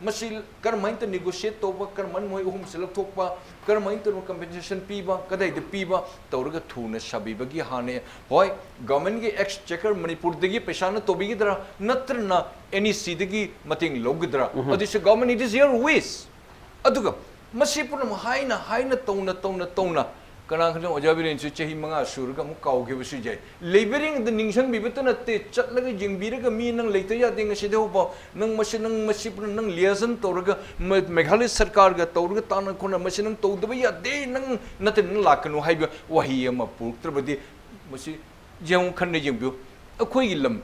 ꯃꯁꯤ ꯀꯔꯝꯍꯥꯏꯅ ꯇꯧ negotiate ꯇꯧꯕ, ꯀꯔꯝꯍꯥꯏꯅ ꯃꯣꯏ ꯑꯍꯨꯝꯁꯤ ꯂꯧꯊꯣꯛꯄ, ꯀꯔꯝꯍꯥꯏꯅ ꯇꯧꯅ compensation ꯄꯤꯕ, ꯀꯗꯥꯏꯗ ꯄꯤꯕ ꯇꯧꯔꯒ ꯊꯨꯅ ꯁꯥꯕꯤꯕꯒꯤ ꯍꯥꯟꯅ, ꯍꯣꯏ, ꯒꯚꯔꯟꯃꯦꯟꯠꯀꯤ exchequer ꯃꯅꯤꯄꯨꯔꯗꯒꯤ ꯄꯩꯁꯥꯅ ꯇꯧꯕꯤꯒꯗ꯭ꯔꯥ, ꯅꯠꯇ꯭ꯔꯅ ꯑꯦꯟ ꯏ ꯁꯤꯗꯒꯤ ꯃꯇꯦꯡ ꯂꯧꯒꯗ꯭ꯔꯥ? ꯑꯗꯨꯁꯨ government, it is your wish꯫ ꯑꯗꯨꯒ ꯃꯁꯤ ꯄꯨꯝꯅꯃꯛ ꯍꯥꯏꯅ ꯍꯥꯏꯅ ꯇꯧꯅ ꯇꯧꯅ ꯇꯧꯅ ꯀꯅꯥ ꯈꯪꯗꯦ ꯑꯣꯖꯥ ꯕꯤꯔꯦꯟꯁꯨ ꯆꯍꯤ ꯃꯉꯥ ꯁꯨꯔꯒ ꯑꯃꯨꯛ ꯀꯥꯎꯈꯤꯕꯁꯨ ꯌꯥꯏ꯫ ꯂꯩꯕꯔꯤꯡꯗ ꯅꯤꯡꯁꯤꯡꯕꯤꯕꯇ ꯅꯠꯇꯦ, ꯆꯠꯂꯒ ꯌꯦꯡꯕꯤꯔꯒ ꯃꯤ ꯅꯪ ꯂꯩꯇ ꯌꯥꯗꯦ ꯉꯁꯤꯗꯤ ꯍꯧꯕ, ꯅꯪ ꯃꯁꯤ, ꯅꯪ ꯃꯁꯤ ꯄꯨꯝꯅꯃꯛ ꯅꯪ liaison ꯇꯧꯔꯒ ꯃ-, ꯃꯦꯘꯥꯂꯌ ꯁꯔꯀꯥꯔꯒ ꯇꯧꯔꯒ ꯇꯥꯟꯅ ꯈꯣꯠꯅ ꯃꯁꯤ ꯅꯪ ꯇꯧꯗꯕ ꯌꯥꯗꯦ, ꯅꯪ ꯅꯠꯇ꯭ꯔ ꯅꯪ ꯂꯥꯛꯀꯅꯨ ꯍꯥꯏꯕ ꯋꯥꯍꯩ ꯑꯃ ꯄꯨꯔꯛꯇ꯭ꯔꯕꯗꯤ ꯃꯁꯤ ꯌꯦꯡꯉꯨ, ꯈꯟꯅ ꯌꯦꯡꯕꯤꯌꯨ꯫ ꯑꯩꯈꯣꯏꯒꯤ ꯂꯝ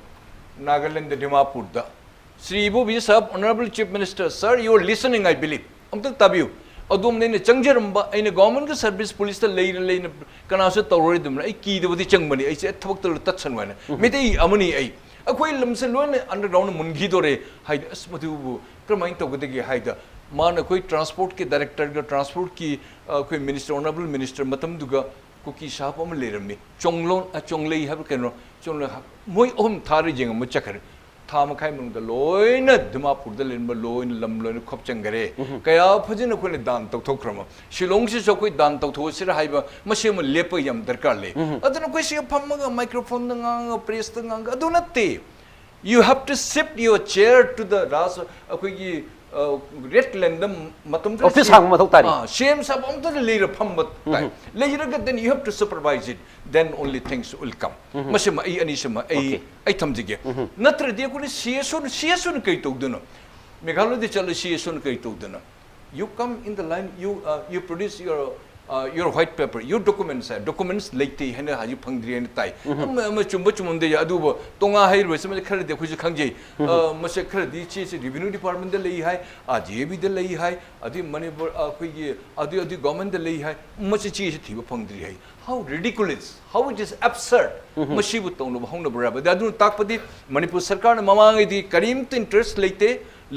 ꯅꯥꯒꯥꯂꯦꯟꯗ ꯗꯤꯃꯥꯄꯨꯔꯗ ꯁ꯭ꯔꯤ ꯏꯕꯣꯕꯤ ꯁꯥꯍꯕ, Honourable Chief Minister, sir, you are listening, I believe. ꯑꯝꯇꯪ ꯇꯥꯕꯤꯌꯨ꯫ ꯑꯗꯣꯝꯗ ꯑꯩꯅ ꯆꯪꯖꯔꯝꯕ, ꯑꯩꯅ ꯒꯚꯔꯟꯃꯦꯟꯠꯀꯤ ꯁꯔꯚꯤꯁ ꯄꯨꯂꯤꯁꯇ ꯂꯩꯅ ꯂꯩꯅ ꯀꯅꯥꯁꯨ ꯇꯧꯔꯣꯏꯗꯕꯅ ꯑꯩ ꯀꯤꯗꯕꯗꯤ ꯆꯪꯕꯅꯤ, ꯑꯩꯁꯦ ꯊꯕꯛꯇ ꯇꯠꯁꯅꯨ ꯍꯥꯏꯅ꯫ ꯃꯤꯇꯩ ꯑꯃꯅꯤ ꯑꯩ꯫ ꯑꯩꯈꯣꯏ ꯂꯝꯁꯦ ꯂꯣꯏꯅ underground ꯃꯨꯟꯈꯤꯗꯣꯔꯦ ꯍꯥꯏꯗꯤ, ꯑꯁ, ꯃꯗꯨꯕꯨ ꯀꯔꯝꯍꯥꯏꯅ ꯇꯧꯒꯗꯒꯦ ꯍꯥꯏꯗ, ꯃꯥꯅ ꯑꯩꯈꯣꯏ ꯇ꯭ꯔꯥꯟꯁꯄꯣꯔꯠꯀꯤ ꯗꯥꯏꯔꯦꯛꯇꯔꯒ ꯇ꯭ꯔꯥꯟꯁꯄꯣꯔꯠꯀꯤ, ꯑ, ꯑꯩꯈꯣꯏ ꯃꯤꯅꯤꯁꯇꯔ, ꯑꯣꯅꯔꯦꯕꯜ ꯃꯤꯅꯤꯁꯇꯔ ꯃꯇꯝꯗꯨꯒ ꯀꯨꯀꯤ ꯁꯥꯍꯕ ꯑꯃ ꯂꯩꯔꯝꯃꯤ, ꯆꯣꯡꯂꯣꯟ, ꯑ, ꯆꯣꯡꯂꯩ ꯍꯥꯏꯕ ꯀꯩꯅꯣ, ꯆꯣꯡꯂꯩ ꯍꯥ-, ꯃꯣꯏ ꯑꯍꯨꯝ ꯊꯥꯔ ꯌꯦꯡꯉꯝꯃ ꯆꯠꯈ꯭ꯔꯦ꯫ ꯊꯥ ꯃꯈꯥꯏ ꯃꯅꯨꯡꯗ ꯂꯣꯏꯅ ꯗꯤꯃꯥꯄꯨꯔꯗ ꯂꯩꯔꯝꯕ ꯂꯣꯏꯅ ꯂꯝ ꯂꯣꯏꯅ ꯈꯣꯞꯆꯟꯈꯔꯦ꯫ ꯀꯌꯥ ꯐꯖꯅ ꯑꯩꯈꯣꯏꯅ ꯗꯥꯟ ꯇꯧꯊꯣꯛꯈ꯭ꯔꯃ꯫ ꯁꯤꯂꯣꯡꯁꯤꯁꯨ ꯑꯩꯈꯣꯏ ꯗꯥꯟ ꯇꯧꯊꯣꯛꯑꯁꯤꯔ ꯍꯥꯏꯕ ꯃꯁꯤ ꯑꯃ ꯂꯦꯞꯄ ꯌꯥꯝ ꯗꯔꯀꯥꯔ ꯂꯩ꯫ ꯑꯗꯨꯅ ꯑꯩꯈꯣꯏ ꯁꯤꯒ ꯐꯝꯃꯒ microphone ꯗ ꯉꯥꯡꯉꯒ press ꯇ ꯉꯥꯡꯉꯒ ꯑꯗꯨ ꯅꯠꯇꯦ꯫ You have to shift your chair to the ꯔꯥꯖ ꯑꯩꯈꯣꯏꯒꯤ ꯔꯦꯠ ꯂꯦꯟꯗ ꯃꯇꯝꯗꯨꯗ Office ꯍꯥꯡꯕ ꯃꯊꯧ ꯇꯥꯔꯤ꯫ ꯁꯤ ꯑꯦꯝ ꯁꯥꯕ ꯑꯃꯇꯗ ꯂꯩꯔ ꯐꯝꯕ ꯇꯥꯏ꯫ ꯂꯩꯔꯒ then you have to supervise it, then only things will come꯫ ꯃꯁꯤꯃ ꯑꯩ ꯑꯅꯤꯁꯤꯃ ꯑꯩ Okay. ꯑꯩ ꯊꯝꯖꯒꯦ꯫ ꯅꯠꯇ꯭ꯔꯗꯤ ꯑꯩꯈꯣꯏꯅ ꯁꯤ ꯑꯦꯁ ꯑꯣꯅ ꯁꯤ ꯑꯦꯁ ꯑꯣꯅ ꯀꯔꯤ ꯇꯧꯗꯣꯏꯅꯣ? ꯃꯦꯘꯥꯂꯌꯗ ꯆꯠꯂ ꯁꯤ ꯑꯦꯁ ꯑꯣꯅ ꯀꯔꯤ ꯇꯧꯗꯣꯏꯅꯣ? You come in the line, you uh, you produce your uh, your white paper, your documents high, documents ꯂꯩꯇꯦ ꯍꯥꯏꯅ ꯍꯧꯖꯤꯛ ꯐꯪꯗ꯭ꯔꯤ ꯍꯥꯏꯅ ꯇꯥꯏ꯫ ꯑꯃ ꯑꯃ ꯆꯨꯝꯕ ꯆꯨꯝꯃꯝꯗꯦ, ꯑꯗꯨꯕꯨ ꯇꯣꯉꯥ ꯍꯩꯔꯣꯏꯁꯦ ꯃꯁꯤ ꯈꯔꯗꯤ ꯑꯩꯈꯣꯏꯁꯨ ꯈꯪꯖꯩ꯫ ꯑ, ꯃꯁꯤ ꯈꯔꯗꯤ ꯆꯦꯁꯦ revenue department ꯗ ꯂꯩ ꯍꯥꯏ, ꯑꯥꯔ ꯗꯤ ꯑꯦ ꯕꯤꯗ ꯂꯩ ꯍꯥꯏ, ꯑꯗꯩ ꯃꯅꯤꯄꯨꯔ ꯑ, ꯑꯩꯈꯣꯏꯒꯤ ꯑꯗꯨ ꯑꯗꯨ government ꯗ ꯂꯩ ꯍꯥꯏ, ꯃꯁꯤ ꯆꯦꯁꯦ ꯊꯤꯕ ꯐꯪꯗ꯭ꯔꯤ ꯍꯥꯏ꯫ How ridiculous, how it is absurd꯫ ꯃꯁꯤꯕꯨ ꯇꯧꯅꯕ ꯍꯧꯅꯕ꯭ꯔꯥ ꯍꯥꯏꯕꯗꯤ ꯑꯗꯨꯅ ꯇꯥꯛꯄꯗꯤ ꯃꯅꯤꯄꯨꯔ ꯁꯔꯀꯥꯔꯅ ꯃꯃꯥꯡꯉꯩꯗꯤ ꯀꯔꯤꯝꯇ interest ꯂꯩꯇꯦ꯫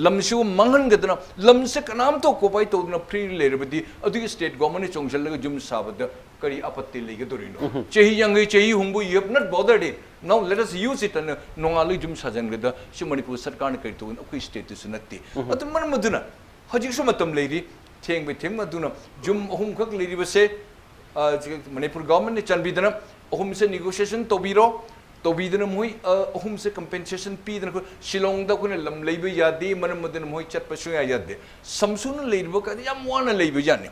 ꯂꯝꯁꯤꯕꯨ ꯃꯥꯡꯍꯟꯒꯗꯅ, ꯂꯝꯁꯦ ꯀꯅꯥꯝꯇ occupy ꯇꯧꯗꯅ free ꯂꯩꯔꯕꯗꯤ ꯑꯗꯨꯒꯤ state government ꯅ ꯆꯣꯡꯁꯤꯜꯂꯒ ꯌꯨꯝ ꯁꯥꯕꯗ ꯀꯔꯤ ꯑꯄꯠꯇꯤ ꯂꯩꯒꯗꯧꯔꯤꯅꯣ? ꯆꯍꯤ ꯌꯥꯡꯈꯩ, ꯆꯍꯤ ꯍꯨꯝꯐꯨ, you have not bothered it, now let us use it ꯑꯅ ꯅꯣꯡꯉꯥꯜꯂꯒ ꯌꯨꯝ ꯁꯥꯖꯤꯟꯒꯗ ꯁꯤ ꯃꯅꯤꯄꯨꯔ ꯁꯔꯀꯥꯔꯅ ꯀꯔꯤ ꯇꯧꯒꯅꯤ? ꯑꯩꯈꯣꯏ state ꯇꯁꯨ ꯅꯠꯇꯦ꯫ ꯑꯗꯨ ꯃꯔꯝ ꯑꯗꯨꯅ ꯍꯧꯖꯤꯛꯁꯨ ꯃꯇꯝ ꯂꯩꯔꯤ, ꯊꯦꯡꯕ ꯊꯦꯡꯕ ꯑꯗꯨꯅ ꯌꯨꯝ ꯑꯍꯨꯝꯈꯛ ꯂꯩꯔꯤꯕꯁꯦ, ꯑ, ꯃꯅꯤꯄꯨꯔ government ꯅ ꯆꯥꯟꯕꯤꯗꯅ ꯑꯍꯨꯝꯁꯦ negotiation ꯇꯧꯕꯤꯔꯣ, ꯇꯧꯕꯤꯗꯅ ꯃꯣꯏ, ꯑ, ꯑꯍꯨꯝꯁꯦ compensation ꯄꯤꯗꯅ ꯑꯩꯈꯣꯏ ꯁꯤꯂꯣꯡꯗ ꯑꯩꯈꯣꯏꯅ ꯂꯝ ꯂꯩꯕ ꯌꯥꯗꯦ, ꯃꯔꯝ ꯑꯗꯨꯅ ꯃꯣꯏ ꯆꯠꯄ ꯁꯨꯡꯌꯥ ꯌꯥꯗꯦ꯫ ꯁꯝꯁꯨꯅ ꯂꯩꯔꯤꯕ ꯀꯥꯟꯗ ꯌꯥꯝ ꯋꯥꯅ ꯂꯩꯕ ꯖꯥꯠꯅꯤ꯫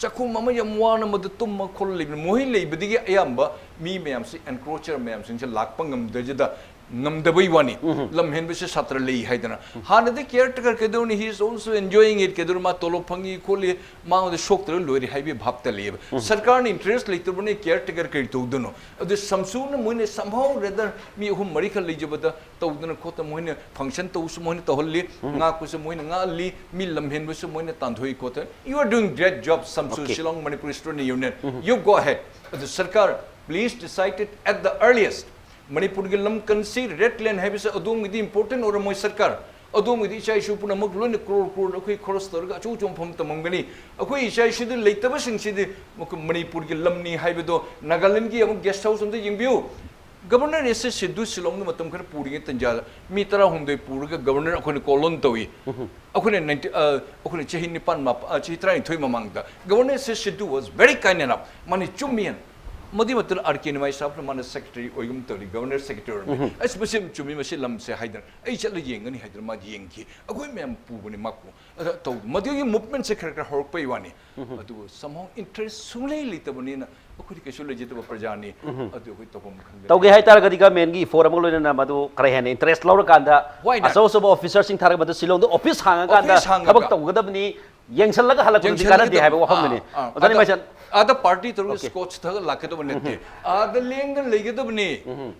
ꯆꯥꯛꯈꯨꯝ ꯑꯃ ꯌꯥꯝ ꯋꯥꯅ ꯃꯗꯨ ꯇꯨꯝꯃ ꯈꯣꯠꯂ ꯂꯩꯕꯅꯤ꯫ ꯃꯣꯏ ꯂꯩꯕꯗꯒꯤ ꯑꯌꯥꯝꯕ ꯃꯤ ꯃꯌꯥꯝꯁꯤ, encroacher ꯃꯌꯥꯝꯁꯤꯡꯁꯦ ꯂꯥꯛꯄ ꯉꯝꯗꯖꯗ ꯉꯝꯗꯕꯩ ꯋꯥꯅꯤ꯫ ꯂꯝ ꯍꯦꯟꯕꯁꯦ ꯁꯥꯇ꯭ꯔ ꯂꯩ ꯍꯥꯏꯗꯅ꯫ ꯍꯥꯟꯅꯗꯤ caretaker ꯀꯩꯗꯧꯅꯤ, he is also enjoying it, ꯀꯩꯗꯧꯅꯤ, ꯃꯥ ꯇꯣꯂꯣꯞ ꯐꯪꯉꯤ ꯈꯣꯠꯂꯤ, ꯃꯉꯣꯟꯗ ꯁꯣꯛꯇ꯭ꯔꯒ ꯂꯣꯏꯔꯦ ꯍꯥꯏꯕꯒꯤ ꯚꯥꯞꯇ ꯂꯩꯌꯦꯕ꯫ ꯁꯔꯀꯥꯔꯅ interest ꯂꯩꯇꯕꯅꯤ, caretaker ꯀꯔꯤ ꯇꯧꯗꯣꯏꯅꯣ? ꯑꯗꯨ ꯁꯝꯁꯨꯅ ꯃꯣꯏꯅ somehow rather ꯃꯤ ꯑꯍꯨꯝ ꯃꯔꯤꯈꯛ ꯂꯩꯖꯕꯗ ꯇꯧꯗꯅ ꯈꯣꯠꯇꯅ ꯃꯣꯏꯅ function ꯇꯧꯕꯁꯨ ꯃꯣꯏꯅ ꯇꯧꯍꯜꯂꯤ, ꯉꯥꯛꯄꯁꯨ ꯃꯣꯏꯅ ꯉꯥꯛꯍꯜꯂꯤ, ꯃꯤ ꯂꯝ ꯍꯦꯟꯕꯁꯨ ꯃꯣꯏꯅ ꯇꯥꯟꯊꯣꯛꯏ ꯈꯣꯠꯇꯅ꯫ You are doing great job, ꯁꯝꯁꯨ, Okay. Shillong Manipur Student Union. You go ahead. ꯑꯗꯨ ꯁꯔꯀꯥꯔ, please decide it at the earliest. ꯃꯅꯤꯄꯨꯔꯒꯤ ꯂꯝ ꯀꯟꯁꯤ, ꯔꯦꯠ ꯂꯦꯟ ꯍꯥꯏꯕꯁꯦ ꯑꯗꯣꯝꯒꯤꯗꯤ important ꯑꯣꯏꯔꯝꯃꯣꯏ ꯁꯔꯀꯥꯔ꯫ ꯑꯗꯣꯝꯒꯤꯗꯤ ꯏꯆꯥ ꯏꯁꯨ ꯄꯨꯝꯅꯃꯛ ꯂꯣꯏꯅ ꯀ꯭ꯔꯣꯔ ꯀ꯭ꯔꯣꯔ ꯑꯩꯈꯣꯏ ꯈꯣꯔꯁ ꯇꯧꯔꯒ ꯑꯆꯧ ꯑꯆꯧꯕ ꯃꯐꯝ ꯇꯝꯃꯝꯒꯅꯤ꯫ ꯑꯩꯈꯣꯏ ꯏꯆꯥ ꯏꯁꯨꯗꯤ ꯂꯩꯇꯕꯁꯤꯡꯁꯤꯗꯤ ꯃꯈꯣꯏ ꯃꯅꯤꯄꯨꯔꯒꯤ ꯂꯝꯅꯤ ꯍꯥꯏꯕꯗꯣ ꯅꯥꯒꯥꯂꯦꯟꯒꯤ ꯑꯃꯨꯛ guest house ꯑꯝꯇ ꯌꯦꯡꯕꯤꯌꯨ꯫ Governor S H Sidhu ꯁꯤꯂꯣꯡꯗ ꯃꯇꯝ ꯈꯔ ꯄꯨꯔꯤꯉꯩ ꯇꯟꯖꯥꯗ ꯃꯤ ꯇꯔꯥꯍꯨꯝꯗꯣꯏ ꯄꯨꯔꯒ governor ꯑꯩꯈꯣꯏꯅ call on ꯇꯧꯏ꯫ ꯑꯩꯈꯣꯏꯅ ninety, ꯑ, ꯑꯩꯈꯣꯏꯅ ꯆꯍꯤ ꯅꯤꯄꯥꯟ ꯃꯥꯄ-, ꯑ, ꯆꯍꯤ ꯇꯔꯥꯅꯤꯊꯣꯏ ꯃꯃꯥꯡꯗ Governor S H Sidhu was very kind enough. ꯃꯥꯅ ꯆꯨꯝꯃꯤ ꯍꯥꯏꯅ꯫ ꯃꯗꯨꯒꯤ ꯃꯇꯝꯗ R K Nimai ꯁꯥꯍꯕꯅ ꯃꯥꯅ secretary ꯑꯣꯏꯒꯨꯝ ꯇꯧꯔꯤ, governor secretary ꯑꯣꯏꯔꯝꯃꯤ꯫ ꯑꯁ, ꯃꯁꯤ ꯌꯥꯝ ꯆꯨꯝꯃꯤ, ꯃꯁꯤ ꯂꯝꯁꯦ ꯍꯥꯏꯗꯅ ꯑꯩ ꯆꯠꯂ ꯌꯦꯡꯒꯅꯤ ꯍꯥꯏꯗꯅ ꯃꯥ ꯌꯦꯡꯈꯤ꯫ ꯑꯩꯈꯣꯏ ꯃꯌꯥꯝ ꯄꯨꯕꯅꯤ ꯃꯥ꯫ ꯑꯗ ꯇꯧ-, ꯃꯗꯨꯒꯤ movementꯁꯦ ꯈꯔ ꯈꯔ ꯍꯧꯔꯛꯄꯩ ꯋꯥꯅꯤ꯫ ꯑꯗꯨꯕꯨ somehow interest ꯁꯨꯡꯂꯩ ꯂꯩꯇꯕꯅꯤꯅ ꯑꯩꯈꯣꯏꯗꯤ ꯀꯩꯁꯨ ꯂꯩꯖꯗꯕ ꯄ꯭ꯔꯖꯥꯅꯤ꯫ ꯑꯗꯨ ꯑꯩꯈꯣꯏ ꯇꯧꯐꯝ ꯈꯪꯗꯦ꯫ ꯇꯧꯒꯦ ꯍꯥꯏꯇꯥꯔꯒꯗꯤ governmentꯀꯤ effort ꯑꯃꯒ ꯂꯣꯏꯅꯅ ꯃꯗꯨ ꯈꯔ ꯍꯦꯟꯅ interest ꯂꯧꯔꯀꯥꯟꯗ Why not? ꯑꯆꯧ ꯑꯆꯧꯕ officerꯁꯤꯡ ꯊꯥꯔꯒ ꯃꯗꯨ ꯁꯤꯂꯣꯡꯗ office ꯍꯥꯡꯉꯀꯥꯟꯗ Office ꯍꯥꯡꯉꯒ꯫ ꯊꯕꯛ ꯇꯧꯒꯗꯕꯅꯤ, ꯌꯦꯡꯁꯤꯜꯂꯒ ꯍꯜꯂꯛꯄꯗꯨꯗꯤ ꯌꯦꯡꯁꯤꯜꯂꯒ ꯀꯥꯟꯅꯗꯦ ꯍꯥꯏꯕ ꯇꯧ-, ꯋꯥꯐꯝꯗꯨꯅꯤ꯫ ꯑꯥ, ꯑꯥ꯫ ꯑꯣꯖꯥ ꯑꯗ, ꯅꯤꯃꯥꯏꯁꯟ꯫ ꯑꯗ party ꯇꯧꯔꯒ Okay. Scotch ꯊꯛꯑꯒ ꯂꯥꯛꯀꯗꯕ ꯅꯠꯇꯦ꯫ ꯑꯥꯗ ꯂꯦꯡꯗꯅ ꯂꯩꯒꯗꯕꯅꯤ꯫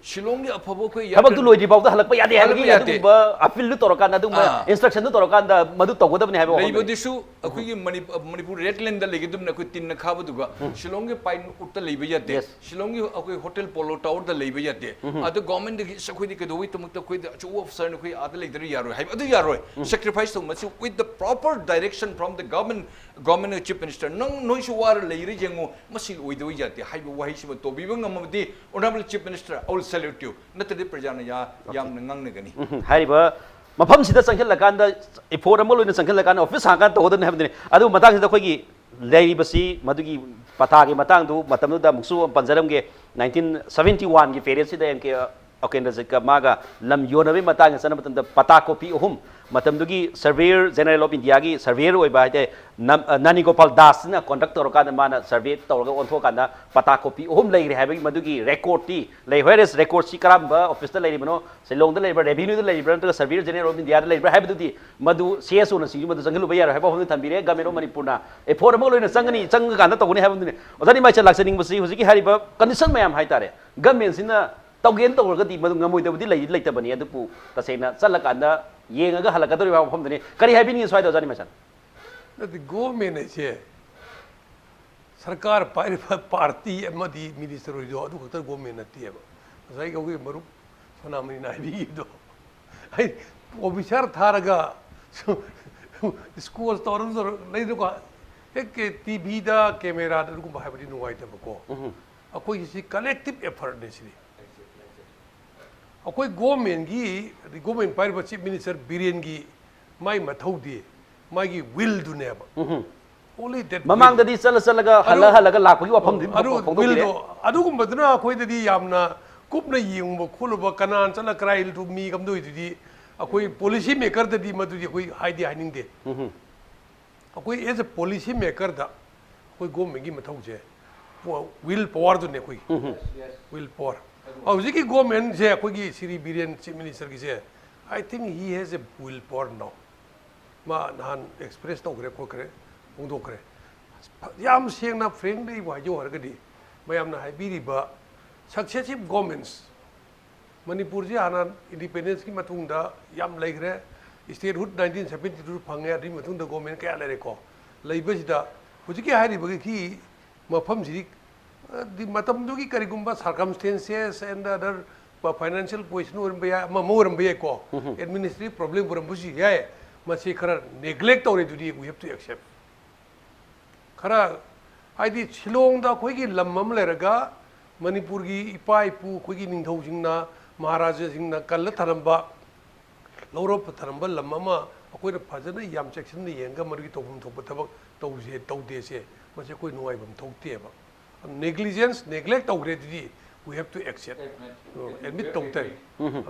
ꯁꯤꯂꯣꯡꯒꯤ ꯑꯐꯕ ꯑꯩꯈꯣꯏ ꯊꯕꯛꯇꯨ ꯌꯥꯀꯟ-, ꯂꯣꯏꯗ꯭ꯔꯤ ꯐꯥꯎꯗ ꯍꯜꯂꯛꯄ ꯌꯥꯗꯦ ꯍꯥꯏꯕꯒꯤ ꯍꯜꯂꯛꯄ ꯌꯥꯗꯦ꯫ ꯑꯗꯨꯒꯨꯝꯕ appealꯗꯨ ꯇꯧꯔꯀꯥꯟꯗ ꯑꯗꯨꯒꯨꯝꯕ ꯑꯥ꯫ Instructionꯗꯨ ꯇꯧꯔꯀꯥꯟꯗ ꯃꯗꯨ ꯇꯧꯒꯗꯕꯅꯤ ꯍꯥꯏꯕ ꯋꯥꯐꯝꯗꯨꯅꯤ꯫ ꯂꯩꯕꯗꯨꯁꯨ ꯑꯩꯈꯣꯏꯒꯤ ꯃꯅꯤ-, ꯃꯅꯤꯄꯨꯔ red laneꯗ ꯂꯩꯒꯗꯕꯅꯤ, ꯑꯩꯈꯣꯏ ꯇꯤꯟꯅ ꯈꯥꯕꯗꯨꯒ꯫ ꯁꯤꯂꯣꯡꯒꯤ Pine Woodꯇ ꯂꯩꯕ ꯌꯥꯗꯦ꯫ Yes. ꯁꯤꯂꯣꯡꯒꯤ ꯑꯩꯈꯣꯏ Hotel Polo Towerꯗ ꯂꯩꯕ ꯌꯥꯗꯦ꯫ ꯑꯗ governmentꯗꯒꯤ "ꯑꯁ, ꯑꯩꯈꯣꯏꯗꯤ ꯀꯩꯗꯧꯕꯩꯗꯃꯛꯇ ꯑꯩꯈꯣꯏꯗ ꯑꯆꯧꯕ officerꯅ ꯑꯩꯈꯣꯏ ꯑꯥꯗ ꯂꯩꯗ꯭ꯔ ꯌꯥꯔꯣꯏ" ꯍꯥꯏꯕ ꯑꯗꯨ ꯌꯥꯔꯣꯏ꯫ Sacrifice ꯇꯧ, ꯃꯁꯤ with the proper direction from the government, government chief minister꯫ "ꯅꯪ, ꯅꯣꯏꯁꯨ ꯋꯥꯔ ꯂꯩꯔ ꯌꯦꯡꯉꯨ, ꯃꯁꯤ ꯑꯣꯏꯗꯕ ꯌꯥꯗꯦ" ꯍꯥꯏꯕ ꯋꯥꯍꯩꯁꯤꯃ ꯇꯧꯕꯤꯕ ꯉꯝꯃꯕꯗꯤ, Honorable Chief Minister, I will salute you꯫ ꯅꯠꯇ꯭ꯔꯗꯤ ꯄ꯭ꯔꯖꯥꯅ ꯌꯥ-, Okay. ꯌꯥꯝꯅ ꯉꯥꯡꯅꯒꯅꯤ꯫ ꯎꯝ, ꯍꯥꯏꯔꯤꯕ ꯃꯐꯝꯁꯤꯗ ꯆꯪꯁꯤꯜꯂꯀꯥꯟꯗ, effort ꯑꯃ ꯂꯣꯏꯅ ꯆꯪꯁꯤꯜꯂꯀꯥꯟꯗ office ꯍꯥꯡꯉꯀꯥꯟꯗ ꯇꯧꯒꯗꯕꯅꯤ ꯍꯥꯏꯕꯗꯨꯅꯤ꯫ ꯑꯗꯨ ꯃꯇꯥꯡꯁꯤꯗ ꯑꯩꯈꯣꯏꯒꯤ ꯂꯩꯔꯤꯕꯁꯤ ꯃꯗꯨꯒꯤ ꯄꯇꯥꯒꯤ ꯃꯇꯥꯡꯗꯨ ꯃꯇꯝꯗꯨꯗ ꯑꯃꯨꯛꯁꯨ ꯄꯟꯖꯔꯝꯒꯦ, nineteen seventy oneꯒꯤ periodꯁꯤꯗ M K ꯑꯣꯀꯦꯟꯗ꯭ꯔꯖꯤꯠꯀ ꯃꯥꯒ ꯂꯝ ꯌꯣꯟꯅꯕꯒꯤ ꯃꯇꯥꯡꯗ ꯆꯠꯅꯕ ꯃꯇꯝꯗ ꯄꯇꯥ copy ꯑꯍꯨꯝ, ꯃꯇꯝꯗꯨꯒꯤ Surveyor General of Indiaꯒꯤ surveyor ꯑꯣꯏꯕ ꯍꯥꯏꯇꯥꯔꯦ, ꯅꯝ-, ꯑ, ꯅꯥꯅꯤ ꯒꯣꯄꯥꯜ ꯗꯥꯁꯅ conduct ꯇꯧꯔꯀꯥꯟꯗ ꯃꯥꯅ survey ꯇꯧꯔꯒ ꯑꯣꯟꯊꯣꯛꯑꯀꯥꯟꯗ ꯄꯇꯥ copy ꯑꯍꯨꯝ ꯂꯩꯈ꯭ꯔꯦ ꯍꯥꯏꯕꯒꯤ ꯃꯗꯨꯒꯤ recordꯇꯤ ꯂꯩ꯫ Whereas recordꯁꯤ ꯀꯔꯝꯕ officeꯇ ꯂꯩꯔꯤꯕꯅꯣ, ꯁꯤꯂꯣꯡꯗ ꯂꯩꯕ꯭ꯔꯥ, revenueꯗ ꯂꯩꯔꯤꯕ꯭ꯔꯥ, ꯅꯠꯇ꯭ꯔꯒ Surveyor General of Indiaꯗ ꯂꯩꯕ꯭ꯔꯥ ꯍꯥꯏꯕꯗꯨꯗꯤ ꯃꯗꯨ CSOꯅꯆꯤꯡꯕ ꯃꯗꯨ ꯆꯪꯍꯜꯂꯨꯕ ꯌꯥꯔꯣꯏ ꯍꯥꯏꯕ ꯋꯥꯐꯝꯗꯨ ꯊꯝꯕꯤꯔꯦ꯫ Government of ꯃꯅꯤꯄꯨꯔꯅ effort ꯑꯃ ꯂꯣꯏꯅ ꯆꯪꯒꯅꯤ, ꯆꯪꯉꯀꯥꯟꯗ ꯇꯧꯒꯅꯤ ꯍꯥꯏꯕꯗꯨꯅꯤ꯫ ꯑꯣꯖꯥ ꯅꯤꯃꯥꯏꯆꯟ, ꯂꯥꯛꯆꯅꯤꯡꯕꯁꯤ ꯍꯧꯖꯤꯛꯀꯤ ꯍꯥꯏꯔꯤꯕ condition ꯃꯌꯥꯝ ꯍꯥꯏꯇꯥꯔꯦ, governmentꯁꯤꯅ ꯇꯧꯒꯦꯅ ꯇꯧꯔꯒꯗꯤ ꯃꯗꯨ ꯉꯝꯃꯣꯏꯗꯕꯗꯤ ꯂꯩꯗꯤ ꯂꯩꯇꯕꯅꯤ, ꯑꯗꯨꯕꯨ ꯇꯁꯦꯡꯅ ꯆꯠꯂꯀꯥꯟꯗ ꯌꯦꯡꯉꯒ ꯍꯜꯂꯛꯀꯗꯧꯔꯤꯕ ꯋꯥꯐꯝꯗꯨꯅꯤ꯫ ꯀꯔꯤ ꯍꯥꯏꯕꯤꯅꯤꯡꯉꯤ ꯁ꯭ꯋꯥꯏꯗ, ꯑꯣꯖꯥ ꯅꯤꯃꯥꯏꯆꯟ? ꯅꯠꯇꯦ, government ꯍꯥꯏꯁꯦ ꯁꯔꯀꯥꯔ ꯄꯥꯏꯔꯤꯕ party ꯑꯃꯗꯤ minister ꯑꯣꯏꯗꯣ ꯑꯗꯨ ꯈꯛꯇ government ꯅꯠꯇꯦꯕ꯫ ꯉꯁꯥꯏꯒꯤ ꯑꯩꯈꯣꯏꯒꯤ ꯃꯔꯨꯞ ꯁꯣꯅꯥꯃꯅꯤꯅ ꯍꯥꯏꯕꯤꯈꯤꯕꯗꯣ, ꯑꯩ officer ꯊꯥꯔꯒ Scotch ꯇꯧꯔ ꯇꯧꯔ ꯂꯩꯗꯀꯣ, ꯍꯦꯛ TVꯗ cameraꯗ ꯑꯗꯨꯒꯨꯝꯕ ꯍꯥꯏꯕꯗꯤ ꯅꯨꯡꯉꯥꯏꯇꯕꯀꯣ꯫ ꯑꯩꯈꯣꯏꯒꯤꯁꯤ collective effortꯅꯦ ꯁꯤꯗꯤ꯫ ꯑꯩꯈꯣꯏ ꯒꯣꯔꯃꯦꯟꯒꯤ, ꯒꯣꯔꯃꯦꯟ ꯄꯥꯏꯔꯤꯕ ꯆꯤꯐ ꯃꯤꯅꯤꯁꯇꯔ ꯕꯤꯔꯦꯟꯒꯤ ꯃꯥꯏ ꯃꯊꯧꯗꯤ ꯃꯥꯒꯤ ꯋꯤꯜꯗꯨꯅꯦꯕ꯫ ꯎꯝ꯫ Only that ꯃꯃꯥꯡꯗꯗꯤ ꯆꯠꯂ ꯆꯠꯂꯒ ꯑꯗꯨ- ꯍꯜꯂ ꯍꯜꯂꯒ ꯂꯥꯛꯄꯒꯤ ꯋꯥꯐꯝꯗꯤ ꯑꯗꯨ ꯐꯣꯡꯗꯣꯛꯄꯤꯔꯦ꯫ ꯋꯤꯜꯗꯣ ꯑꯗꯨꯒꯨꯝꯕꯗꯨꯅ ꯑꯩꯈꯣꯏꯗꯗꯤ ꯌꯥꯝꯅ ꯀꯨꯞꯅ ꯌꯦꯡꯕ ꯈꯣꯠꯂꯨꯕ, ꯀꯅꯥꯅ ꯆꯠꯂ ꯀꯔꯥꯏ ꯃꯤ ꯀꯝꯗꯣꯏꯗꯨꯗꯤ ꯑꯩꯈꯣꯏ ꯄꯣꯂꯤꯁꯤ ꯃꯦꯀꯔꯗꯗꯤ ꯃꯗꯨꯗꯤ ꯑꯩꯈꯣꯏ ꯍꯥꯏꯗꯤ ꯍꯥꯏꯅꯤꯡꯗꯦ꯫ ꯎꯝ꯫ ꯑꯩꯈꯣꯏ as a policy makerꯗ ꯑꯩꯈꯣꯏ ꯒꯣꯔꯃꯦꯟꯒꯤ ꯃꯊꯧꯁꯦ ꯋꯤꯜ ꯄꯋꯥꯔꯗꯨꯅꯦ ꯑꯩꯈꯣꯏꯒꯤ꯫ ꯎꯝ꯫ Will power. ꯍꯧꯖꯤꯛꯀꯤ ꯒꯣꯔꯃꯦꯟꯁꯦ ꯑꯩꯈꯣꯏꯒꯤ ꯁ꯭ꯔꯤ ꯕꯤꯔꯦꯟ ꯆꯤꯐ ꯃꯤꯅꯤꯁꯇꯔꯒꯤꯁꯦ, I think he has a will power now. ꯃꯥ ꯅꯍꯥꯟ ꯑꯦꯛꯁꯄ꯭ꯔꯦꯁ ꯇꯧꯈ꯭ꯔꯦ ꯈꯣꯠꯈ꯭ꯔꯦ ꯐꯣꯡꯗꯣꯛꯈ꯭ꯔꯦ꯫ ꯌꯥꯝ ꯁꯦꯡꯅ ꯐ꯭ꯔꯦꯡꯂꯤ ꯑꯩꯕꯨ ꯍꯥꯏꯖꯧ ꯍꯥꯏꯔꯒꯗꯤ ꯃꯌꯥꯝꯅ ꯍꯥꯏꯕꯤꯔꯤꯕ ꯁꯛꯁꯦꯁꯤꯞ ꯒꯣꯔꯃꯦꯟꯁ, ꯃꯅꯤꯄꯨꯔꯁꯤ ꯍꯥꯟꯅ ꯏꯟꯗꯤꯄꯦꯟꯗꯦꯟꯁꯀꯤ ꯃꯇꯨꯡꯗ ꯌꯥꯝ ꯂꯩꯈ꯭ꯔꯦ꯫ ꯁ꯭ꯇꯦꯠꯍꯨꯗ ꯅꯥꯏꯟꯇꯤꯟ ꯁꯕꯦꯟꯇꯤ ꯇꯨꯗ ꯐꯪꯉꯦ꯫ ꯑꯗꯨꯒꯤ ꯃꯇꯨꯡꯗ ꯒꯣꯔꯃꯦꯟ ꯀꯌꯥ ꯂꯩꯔꯦꯀꯣ꯫ ꯂꯩꯕꯁꯤꯗ ꯍꯧꯖꯤꯛꯀꯤ ꯍꯥꯏꯔꯤꯕꯒꯤ ꯃꯐꯝꯁꯤꯗꯤ, ꯑ, ꯗꯤ ꯃꯇꯝꯗꯨꯒꯤ ꯀꯔꯤꯒꯨꯝꯕ circumstances and other financial position ꯑꯣꯏꯔꯝꯕ ꯌꯥꯏ, ꯑꯃ ꯑꯃ ꯑꯣꯏꯔꯝꯕ ꯌꯥꯏꯀꯣ꯫ Administrative problem ꯑꯣꯏꯔꯝꯕꯁꯨ ꯌꯥꯏ꯫ ꯃꯁꯤ ꯈꯔ neglect ꯇꯧꯔꯦ ꯑꯗꯨꯗꯤ we have to accept꯫ ꯈꯔ ꯍꯥꯏꯗꯤ ꯁꯤꯂꯣꯡꯗ ꯑꯩꯈꯣꯏꯒꯤ ꯂꯝ ꯑꯃ ꯂꯩꯔꯒ ꯃꯅꯤꯄꯨꯔꯒꯤ ꯏꯄꯥ ꯏꯄꯨ ꯑꯩꯈꯣꯏꯒꯤ ꯅꯤꯡꯊꯧꯁꯤꯡꯅ, ꯃꯍꯥꯔꯥꯖꯥꯁꯤꯡꯅ ꯀꯜꯂ ꯊꯔꯝꯕ, ꯂꯧꯔ ꯊꯔꯝꯕ ꯂꯝ ꯑꯃ ꯑꯩꯈꯣꯏꯅ ꯐꯖꯅ ꯌꯥꯝ ꯆꯦꯛꯁꯤꯟꯅ ꯌꯦꯡꯉꯒ ꯃꯗꯨꯒꯤ ꯇꯧꯐꯝ ꯊꯣꯛꯄ ꯊꯕꯛ ꯇꯧꯁꯦ, ꯇꯧꯗꯦꯁꯦ, ꯃꯁꯤ ꯑꯩꯈꯣꯏ ꯅꯨꯡꯉꯥꯏꯐꯝ ꯊꯣꯛꯇꯦꯕ꯫ Negligence, neglect ꯇꯧꯈ꯭ꯔꯦ ꯑꯗꯨꯗꯤ we have to accept, admit ꯇꯧ ꯇꯥꯏ꯫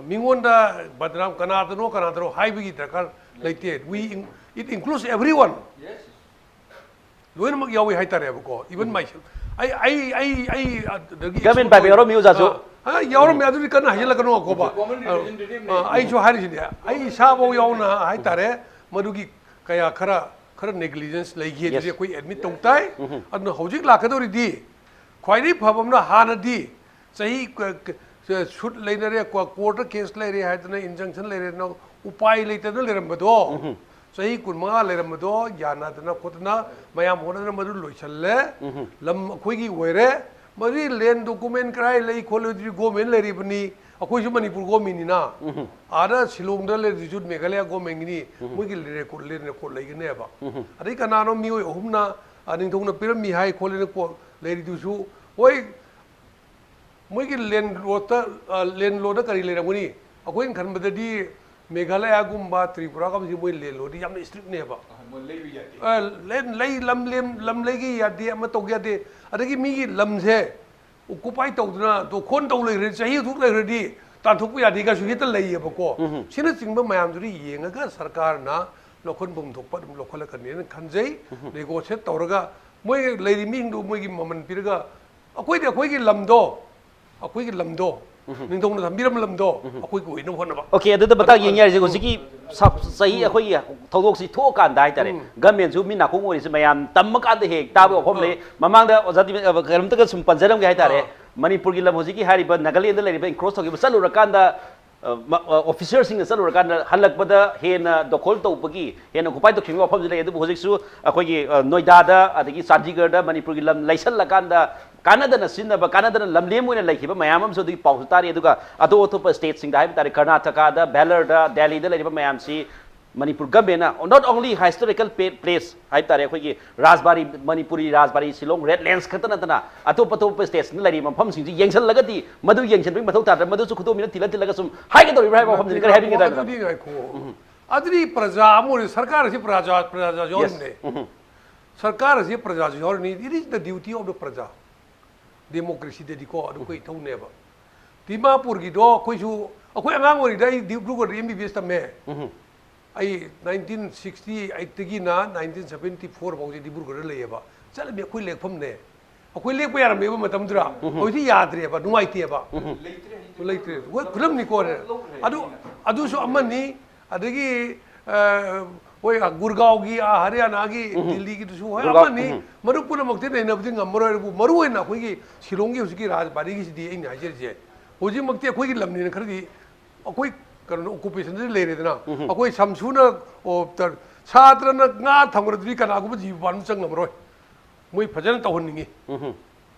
ꯃꯤꯉꯣꯟꯗ ꯕꯗꯅꯥꯝ ꯀꯅꯥꯗꯅꯣ ꯀꯅꯥꯗꯅꯣ ꯍꯥꯏꯕꯒꯤ ꯗꯔꯀꯥꯔ ꯂꯩꯇꯦ꯫ We, it includes everyone. ꯂꯣꯏꯅꯃꯛ ꯌꯥꯎꯏ ꯍꯥꯏꯇꯥꯔꯦꯕꯀꯣ, even myself. ꯑꯩ ꯑꯩ ꯑꯩ ꯑꯩ ꯑꯗꯒꯤ Government ꯄꯥꯏꯕ ꯌꯥꯎꯔꯝꯃꯤ, ꯑꯣꯖꯥꯁꯨ꯫ ꯑ, ꯑ, ꯌꯥꯎꯔꯝꯃꯤ꯫ ꯑꯗꯨꯗꯤ ꯀꯟꯅ ꯍꯥꯏꯖꯤꯜꯂꯛꯀꯅꯣꯀꯣꯕ꯫ ꯑ, ꯑ, ꯑꯩꯁꯨ ꯍꯥꯏꯔꯤꯁꯤꯅꯦ, ꯑꯩ ꯏꯁꯥꯐꯧ ꯌꯥꯎꯅ ꯍꯥꯏꯇꯥꯔꯦ꯫ ꯃꯗꯨꯒꯤ ꯀꯌꯥ ꯈꯔ ꯈꯔ ꯅꯦꯒ꯭ꯂꯤꯖꯦꯟꯁ ꯂꯩꯈꯤ ꯑꯗꯨꯗꯤ ꯑꯩꯈꯣꯏ ꯑꯦꯗꯃꯤꯠ ꯇꯧ ꯇꯥꯏ꯫ ꯑꯗꯨꯅ ꯍꯧꯖꯤꯛ ꯂꯥꯛꯀꯗꯧꯔꯤꯗꯤ ꯈ꯭ꯋꯥꯏꯗꯒꯤ ꯐꯕ ꯑꯃꯅ ꯍꯥꯟꯅꯗꯤ ꯆꯍꯤ ꯀ-, ꯀ-, ꯁꯨꯠ ꯂꯩꯅꯔꯦ, ꯀꯣꯔꯠꯇ ꯀꯦꯁ ꯂꯩꯔꯦ ꯍꯥꯏꯗꯅ, ꯏꯟꯖꯪꯁꯟ ꯂꯩꯔꯦꯅ ꯎꯄꯥꯏ ꯂꯩꯇꯗꯅ ꯂꯩꯔꯝꯕꯗꯣ, ꯆꯍꯤ ꯀꯨꯟꯃꯉꯥ ꯂꯩꯔꯝꯕꯗꯣ ꯌꯥꯅꯗꯅ ꯈꯣꯠꯇꯅ ꯃꯌꯥꯝ ꯍꯣꯠꯅꯗꯅ ꯃꯗꯨ ꯂꯣꯏꯁꯜꯂꯦ꯫ ꯂꯝ ꯑꯩꯈꯣꯏꯒꯤ ꯑꯣꯏꯔꯦ꯫ ꯃꯗꯨꯒꯤ ꯂꯦꯟ ꯗꯣꯀꯨꯃꯦꯟ ꯀꯗꯥꯏ ꯂꯩ ꯈꯣꯠꯂꯤ ꯑꯗꯨꯗꯤ ꯒꯣꯔꯃꯦꯟ ꯂꯩꯔꯤꯕꯅꯤ, ꯑꯩꯈꯣꯏꯁꯨ ꯃꯅꯤꯄꯨꯔ ꯒꯣꯔꯃꯦꯟꯅꯤꯅ꯫ ꯑꯥꯗ ꯁꯤꯂꯣꯡꯗ ꯂꯩꯔꯤꯗꯨꯁꯨ ꯃꯦꯘꯥꯂꯌꯥ ꯒꯣꯔꯃꯦꯟꯒꯤꯅꯤ, ꯃꯣꯏꯒꯤ ꯔꯦꯀꯣꯔꯠ ꯂꯩꯒꯅꯦꯕ꯫ ꯑꯗꯩ ꯀꯅꯥꯅꯣ ꯃꯤꯑꯣꯏ ꯑꯍꯨꯝꯅ, ꯑ, ꯅꯤꯡꯊꯧꯅ ꯄꯤꯔꯝꯃꯤ ꯍꯥꯏ ꯈꯣꯠꯂꯦꯅ ꯀꯣ-, ꯂꯩꯔꯤꯗꯨꯁꯨ, ꯍꯣꯏ, ꯃꯣꯏꯒꯤ ꯂꯦꯟ ꯂꯣꯠꯇ, ꯂꯦꯟ ꯂꯣꯠꯇ ꯀꯔꯤ ꯂꯩꯔꯝꯒꯅꯤ? ꯑꯩꯈꯣꯏꯅ ꯈꯟꯕꯗꯗꯤ ꯃꯦꯘꯥꯂꯌꯥꯒꯨꯝꯕ ꯇ꯭ꯔꯤꯄꯨꯔꯥꯒꯨꯝꯕꯁꯤ ꯃꯣꯏ ꯂꯦꯟ ꯂꯣꯠꯇꯤ ꯌꯥꯝꯅ ꯏꯁꯇ꯭ꯔꯤꯛꯅꯦꯕ꯫ ꯑꯍꯣꯏ, ꯃꯣꯏ ꯂꯩꯕ ꯌꯥꯗꯦ꯫ ꯑ, ꯂꯦꯟ ꯂꯩ, ꯂꯝ ꯂꯦꯝ-, ꯂꯝ ꯂꯩꯒꯦ ꯌꯥꯗꯦ, ꯑꯃ ꯇꯧꯒꯦ ꯌꯥꯗꯦ꯫ ꯑꯗꯒꯤ ꯃꯤꯒꯤ ꯂꯝꯁꯦ ꯑꯣꯀꯨꯄꯥꯏ ꯇꯧꯗꯅ ꯗꯣꯈꯣꯟ ꯇꯧ ꯂꯩꯈ꯭ꯔꯗꯤ, ꯆꯍꯤ ꯑꯗꯨꯛ ꯂꯩꯈ꯭ꯔꯗꯤ ꯇꯥꯟꯊꯣꯛꯄ ꯌꯥꯗꯦ ꯀꯥꯏꯁꯨ ꯍꯦꯛꯇ ꯂꯩꯌꯦꯕꯀꯣ꯫ ꯎꯝ꯫ ꯁꯤꯅꯆꯤꯡꯕ ꯃꯌꯥꯝꯗꯨꯗꯤ ꯌꯦꯡꯉꯒ ꯁꯔꯀꯥꯔꯅ ꯂꯧꯈꯠꯐꯝ ꯊꯣꯛꯄ ꯑꯗꯨꯝ ꯂꯧꯈꯠꯂꯛꯀꯅꯤꯅ ꯈꯟꯖꯩ꯫ ꯎꯝ꯫ ꯅꯦꯒꯣꯁꯤꯌꯦꯠ ꯇꯧꯔꯒ ꯃꯣꯏ ꯂꯩꯔꯤ ꯃꯤꯁꯤꯡꯗꯨ ꯃꯣꯏꯒꯤ ꯃꯃꯜ ꯄꯤꯔꯒ ꯑꯩꯈꯣꯏꯗꯤ ꯑꯩꯈꯣꯏꯒꯤ ꯂꯝꯗꯣ, ꯑꯩꯈꯣꯏꯒꯤ ꯂꯝꯗꯣ, ꯎꯝ꯫ ꯅꯤꯡꯊꯧꯅ ꯊꯝꯕꯤꯔꯝꯕ ꯂꯝꯗꯣ, ꯎꯝ꯫ ꯑꯩꯈꯣꯏꯒꯤ ꯑꯣꯏꯅꯕ ꯍꯣꯠꯅꯕ꯫ ꯑꯣꯀꯦ, ꯑꯗꯨꯗ ꯃꯇꯥꯡ ꯑꯗꯨ ꯌꯦꯡ ꯌꯥꯔꯤꯁꯦ꯫ ꯍꯧꯖꯤꯛꯀꯤ ꯁ-, ꯆꯍꯤ ꯎꯝ꯫ ꯑꯩꯈꯣꯏꯒꯤ ꯊꯧꯗꯣꯛꯁꯤ ꯊꯣꯛꯑꯀꯥꯟꯗ ꯍꯥꯏꯇꯥꯔꯦ, ꯎꯝ꯫ ꯒꯃꯦꯟꯁꯨ ꯃꯤ ꯅꯥꯀꯣꯡ ꯑꯣꯏꯔꯤꯁꯦ ꯃꯌꯥꯝ ꯇꯝꯃꯀꯥꯟꯗ ꯍꯦꯛ ꯇꯥꯕ ꯋꯥꯐꯝ ꯂꯩ꯫ ꯑꯥ꯫ ꯃꯃꯥꯡꯗ ꯑꯣꯖꯥ ꯗꯤꯕꯦ-, ꯑ, ꯀꯩꯅꯣꯝꯇꯒ ꯁꯨꯝ ꯄꯟꯖꯔꯝꯒꯦ ꯍꯥꯏꯇꯥꯔꯦ꯫ ꯑꯥ꯫ ꯃꯅꯤꯄꯨꯔꯒꯤ ꯂꯝ ꯍꯧꯖꯤꯛꯀꯤ ꯍꯥꯏꯔꯤꯕ ꯅꯥꯒꯥꯂꯦꯟꯗ ꯂꯩꯔꯤꯕ ꯏꯟꯀ꯭ꯔꯣꯁ ꯇꯧꯈꯤꯕ ꯆꯠꯂꯨꯔꯀꯥꯟꯗ, ꯑ, ꯃ-, ꯑ, ꯑꯣꯐꯤꯁꯔꯁꯤꯡꯅ ꯆꯠꯂꯨꯔꯀꯥꯟꯗ ꯍꯜꯂꯛꯄꯗ ꯍꯦꯟꯅ ꯗꯣꯈꯣꯜ ꯇꯧꯕꯒꯤ, ꯍꯦꯟꯅ ꯑꯣꯀꯨꯄꯥꯏ ꯇꯧꯈꯤꯕꯒꯤ ꯋꯥꯐꯝꯁꯨ ꯂꯩ꯫ ꯑꯗꯨꯕꯨ ꯍꯧꯖꯤꯛꯁꯨ ꯑꯩꯈꯣꯏꯒꯤ, ꯑ, ꯅꯣꯏꯗꯥꯗ ꯑꯗꯒꯤ ꯆꯥꯟꯗꯤꯒꯔꯗ ꯃꯅꯤꯄꯨꯔꯒꯤ ꯂꯝ ꯂꯩꯁꯜꯂꯀꯥꯟꯗ ꯀꯥꯟꯅꯗꯅ ꯁꯤꯖꯤꯟꯅꯕ, ꯀꯥꯟꯅꯗꯅ ꯂꯝꯂꯦꯝ ꯑꯣꯏꯅ ꯂꯩꯈꯤꯕ ꯃꯌꯥꯝ ꯑꯃꯁꯨ ꯑꯗꯨꯒꯤ ꯄꯥꯎꯁꯨ ꯇꯥꯔꯤ꯫ ꯑꯗꯨꯒ ꯑꯇꯣꯞ ꯑꯇꯣꯞꯄ ꯁ꯭ꯇꯦꯠꯁꯤꯡꯗ ꯍꯥꯏꯕ ꯇꯥꯔꯦ, ꯀꯔꯅꯥꯇꯀꯥꯗ, ꯕꯦꯂꯔꯗ, ꯗꯦꯜꯂꯤꯗ ꯂꯩꯔꯤꯕ ꯃꯌꯥꯝꯁꯤ ꯃꯅꯤꯄꯨꯔ ꯒꯃꯦꯟꯅ, not only historical ꯄꯦ-, ꯄ꯭ꯂꯦꯁ ꯍꯥꯏꯕ ꯇꯥꯔꯦ, ꯑꯩꯈꯣꯏꯒꯤ ꯔꯥꯖꯕꯥꯔꯤ, ꯃꯅꯤꯄꯨꯔꯤ ꯔꯥꯖꯕꯥꯔꯤ, ꯁꯤꯂꯣꯡ ꯔꯦꯗ ꯂꯦꯟꯁ ꯈꯛꯇ ꯅꯠꯇꯅ ꯑꯇꯣꯞ ꯑꯇꯣꯞꯄ ꯁ꯭ꯇꯦꯠꯁꯤꯡꯗ ꯂꯩꯔꯤꯕ ꯃꯐꯝꯁꯤꯡꯁꯤ ꯌꯦꯡꯁꯤꯜꯂꯒꯗꯤ ꯃꯗꯨ ꯌꯦꯡꯁꯤꯟꯕꯒꯤ ꯃꯊꯧ ꯇꯥꯗ꯭ꯔꯦ, ꯃꯗꯨꯁꯨ ꯈꯨꯗꯣꯝꯕꯤꯅ ꯊꯤꯜꯂ ꯊꯤꯜꯂꯒ ꯁꯨꯝ ꯍꯥꯏꯒꯗꯧꯔꯤꯕ꯭ꯔꯥ ꯍꯥꯏꯕ ꯋꯥꯐꯝꯁꯤꯅꯤ꯫ ꯀꯔꯤ ꯍꯥꯏꯕꯤꯒꯦ ꯍꯥꯏꯕꯅꯣ? ꯑꯗꯨꯗꯤ ꯉꯥꯏꯈꯣ꯫ ꯎꯝ꯫ ꯑꯗꯨꯗꯤ ꯄ꯭ꯔꯖꯥ ꯑꯃ ꯑꯣꯏꯅ ꯁꯔꯀꯥꯔ ꯑꯁꯤ ꯄ꯭ꯔꯖꯥ, ꯄ꯭ꯔꯖꯥꯁꯨ ꯌꯥꯎꯔꯤꯅꯦ꯫ ꯎꯝ꯫ ꯁꯔꯀꯥꯔ ꯑꯁꯤ ꯄ꯭ꯔꯖꯥꯁꯨ ꯌꯥꯎꯔꯤꯅꯤ꯫ It is the duty of the ꯄ꯭ꯔꯖꯥ꯫ ꯗꯦꯃꯣꯀ꯭ꯔꯦꯁꯤꯗꯗꯤꯀꯣ ꯑꯗꯨ ꯑꯩꯈꯣꯏ ꯏꯊꯧꯅꯦꯕ꯫ ꯗꯤꯃꯥꯄꯨꯔꯒꯤꯗꯣ ꯑꯩꯈꯣꯏꯁꯨ, ꯑꯩꯈꯣꯏ ꯑꯉꯥꯡ ꯑꯣꯏꯔꯤꯉꯩꯗ ꯑꯩ ꯗꯤꯕ꯭ꯔꯨꯒꯔꯗ ꯑꯦꯝ ꯕꯤ ꯕꯤ ꯑꯦꯁ ꯇꯝꯃꯦ꯫ ꯎꯝ꯫ ꯑꯩ ꯅꯥꯏꯟꯇꯤꯟ ꯁꯤꯛꯁꯇꯤ ꯑꯩꯠꯇꯒꯤꯅ ꯅꯥꯏꯟꯇꯤꯟ ꯁꯕꯦꯟꯇꯤ ꯐꯣꯔ ꯐꯥꯎꯁꯦ ꯗꯤꯕ꯭ꯔꯨꯒꯔꯗ ꯂꯩꯌꯦꯕ꯫ ꯆꯠꯂꯝꯃꯤ, ꯑꯩꯈꯣꯏ ꯂꯦꯛꯐꯝꯅꯦ꯫ ꯑꯩꯈꯣꯏ ꯂꯦꯛꯄ ꯌꯥꯔꯝꯃꯦꯕ ꯃꯇꯝꯗꯨꯗ꯫ ꯎꯝ꯫ ꯍꯧꯖꯤꯛꯇꯤ ꯌꯥꯗ꯭ꯔꯦꯕ, ꯅꯨꯡꯉꯥꯏꯇꯦꯕ꯫ ꯎꯝ꯫ ꯂꯩꯇ꯭ꯔꯦ꯫ ꯍꯣꯏ, ꯈꯨꯗꯝꯅꯤꯀꯣ꯫ ꯑꯗꯨ, ꯑꯗꯨꯁꯨ ꯑꯃꯅꯤ꯫ ꯑꯗꯒꯤ, ꯑ, ꯍꯣꯏ, ꯒꯨꯔꯒꯥꯎꯒꯤ, ꯑ, ꯍꯔꯤꯌꯥꯅꯥꯒꯤ, ꯎꯝ꯫ ꯗꯤꯜꯂꯤꯒꯤꯗꯨꯁꯨ ꯍꯣꯏ ꯒꯨꯔꯒꯥꯎ, ꯑꯃꯅꯤ꯫ ꯎꯝ꯫ ꯃꯔꯨꯞ ꯄꯨꯝꯅꯃꯛꯇꯤ ꯅꯩꯅꯕꯗꯤ ꯉꯝꯃꯔꯣꯏ꯫ ꯑꯗꯨꯕꯨ ꯃꯔꯨ ꯑꯣꯏꯅ ꯑꯩꯈꯣꯏꯒꯤ ꯁꯤꯂꯣꯡꯒꯤ ꯍꯧꯖꯤꯛꯀꯤ ꯔꯥꯖꯕꯥꯔꯤꯒꯤꯁꯤꯗꯤ ꯑꯩꯅ ꯍꯥꯏꯖꯔꯤꯁꯦ, ꯍꯧꯖꯤꯛꯃꯛꯇꯤ ꯑꯩꯈꯣꯏꯒꯤ ꯂꯝꯅꯤꯅ ꯈꯔꯗꯤ ꯑꯩꯈꯣꯏ ꯀꯩꯅꯣꯅ ꯑꯣꯀꯨꯄꯦꯁꯟꯗ ꯂꯩꯔꯦꯗꯅ, ꯎꯝ꯫ ꯑꯩꯈꯣꯏ ꯁꯝꯁꯨꯅ, ꯑꯣ, ꯇ-, ꯁꯥꯇ꯭ꯔꯅ ꯉꯥ ꯊꯝꯈ꯭ꯔꯗꯤ ꯀꯅꯥꯒꯨꯝꯕ ꯖꯤꯕ ꯄꯥꯟꯕ ꯆꯪꯉꯝꯃꯔꯣꯏ꯫ ꯃꯣꯏ ꯐꯖꯅ ꯇꯧꯍꯟꯅꯤꯡꯉꯤ꯫ ꯎꯝ꯫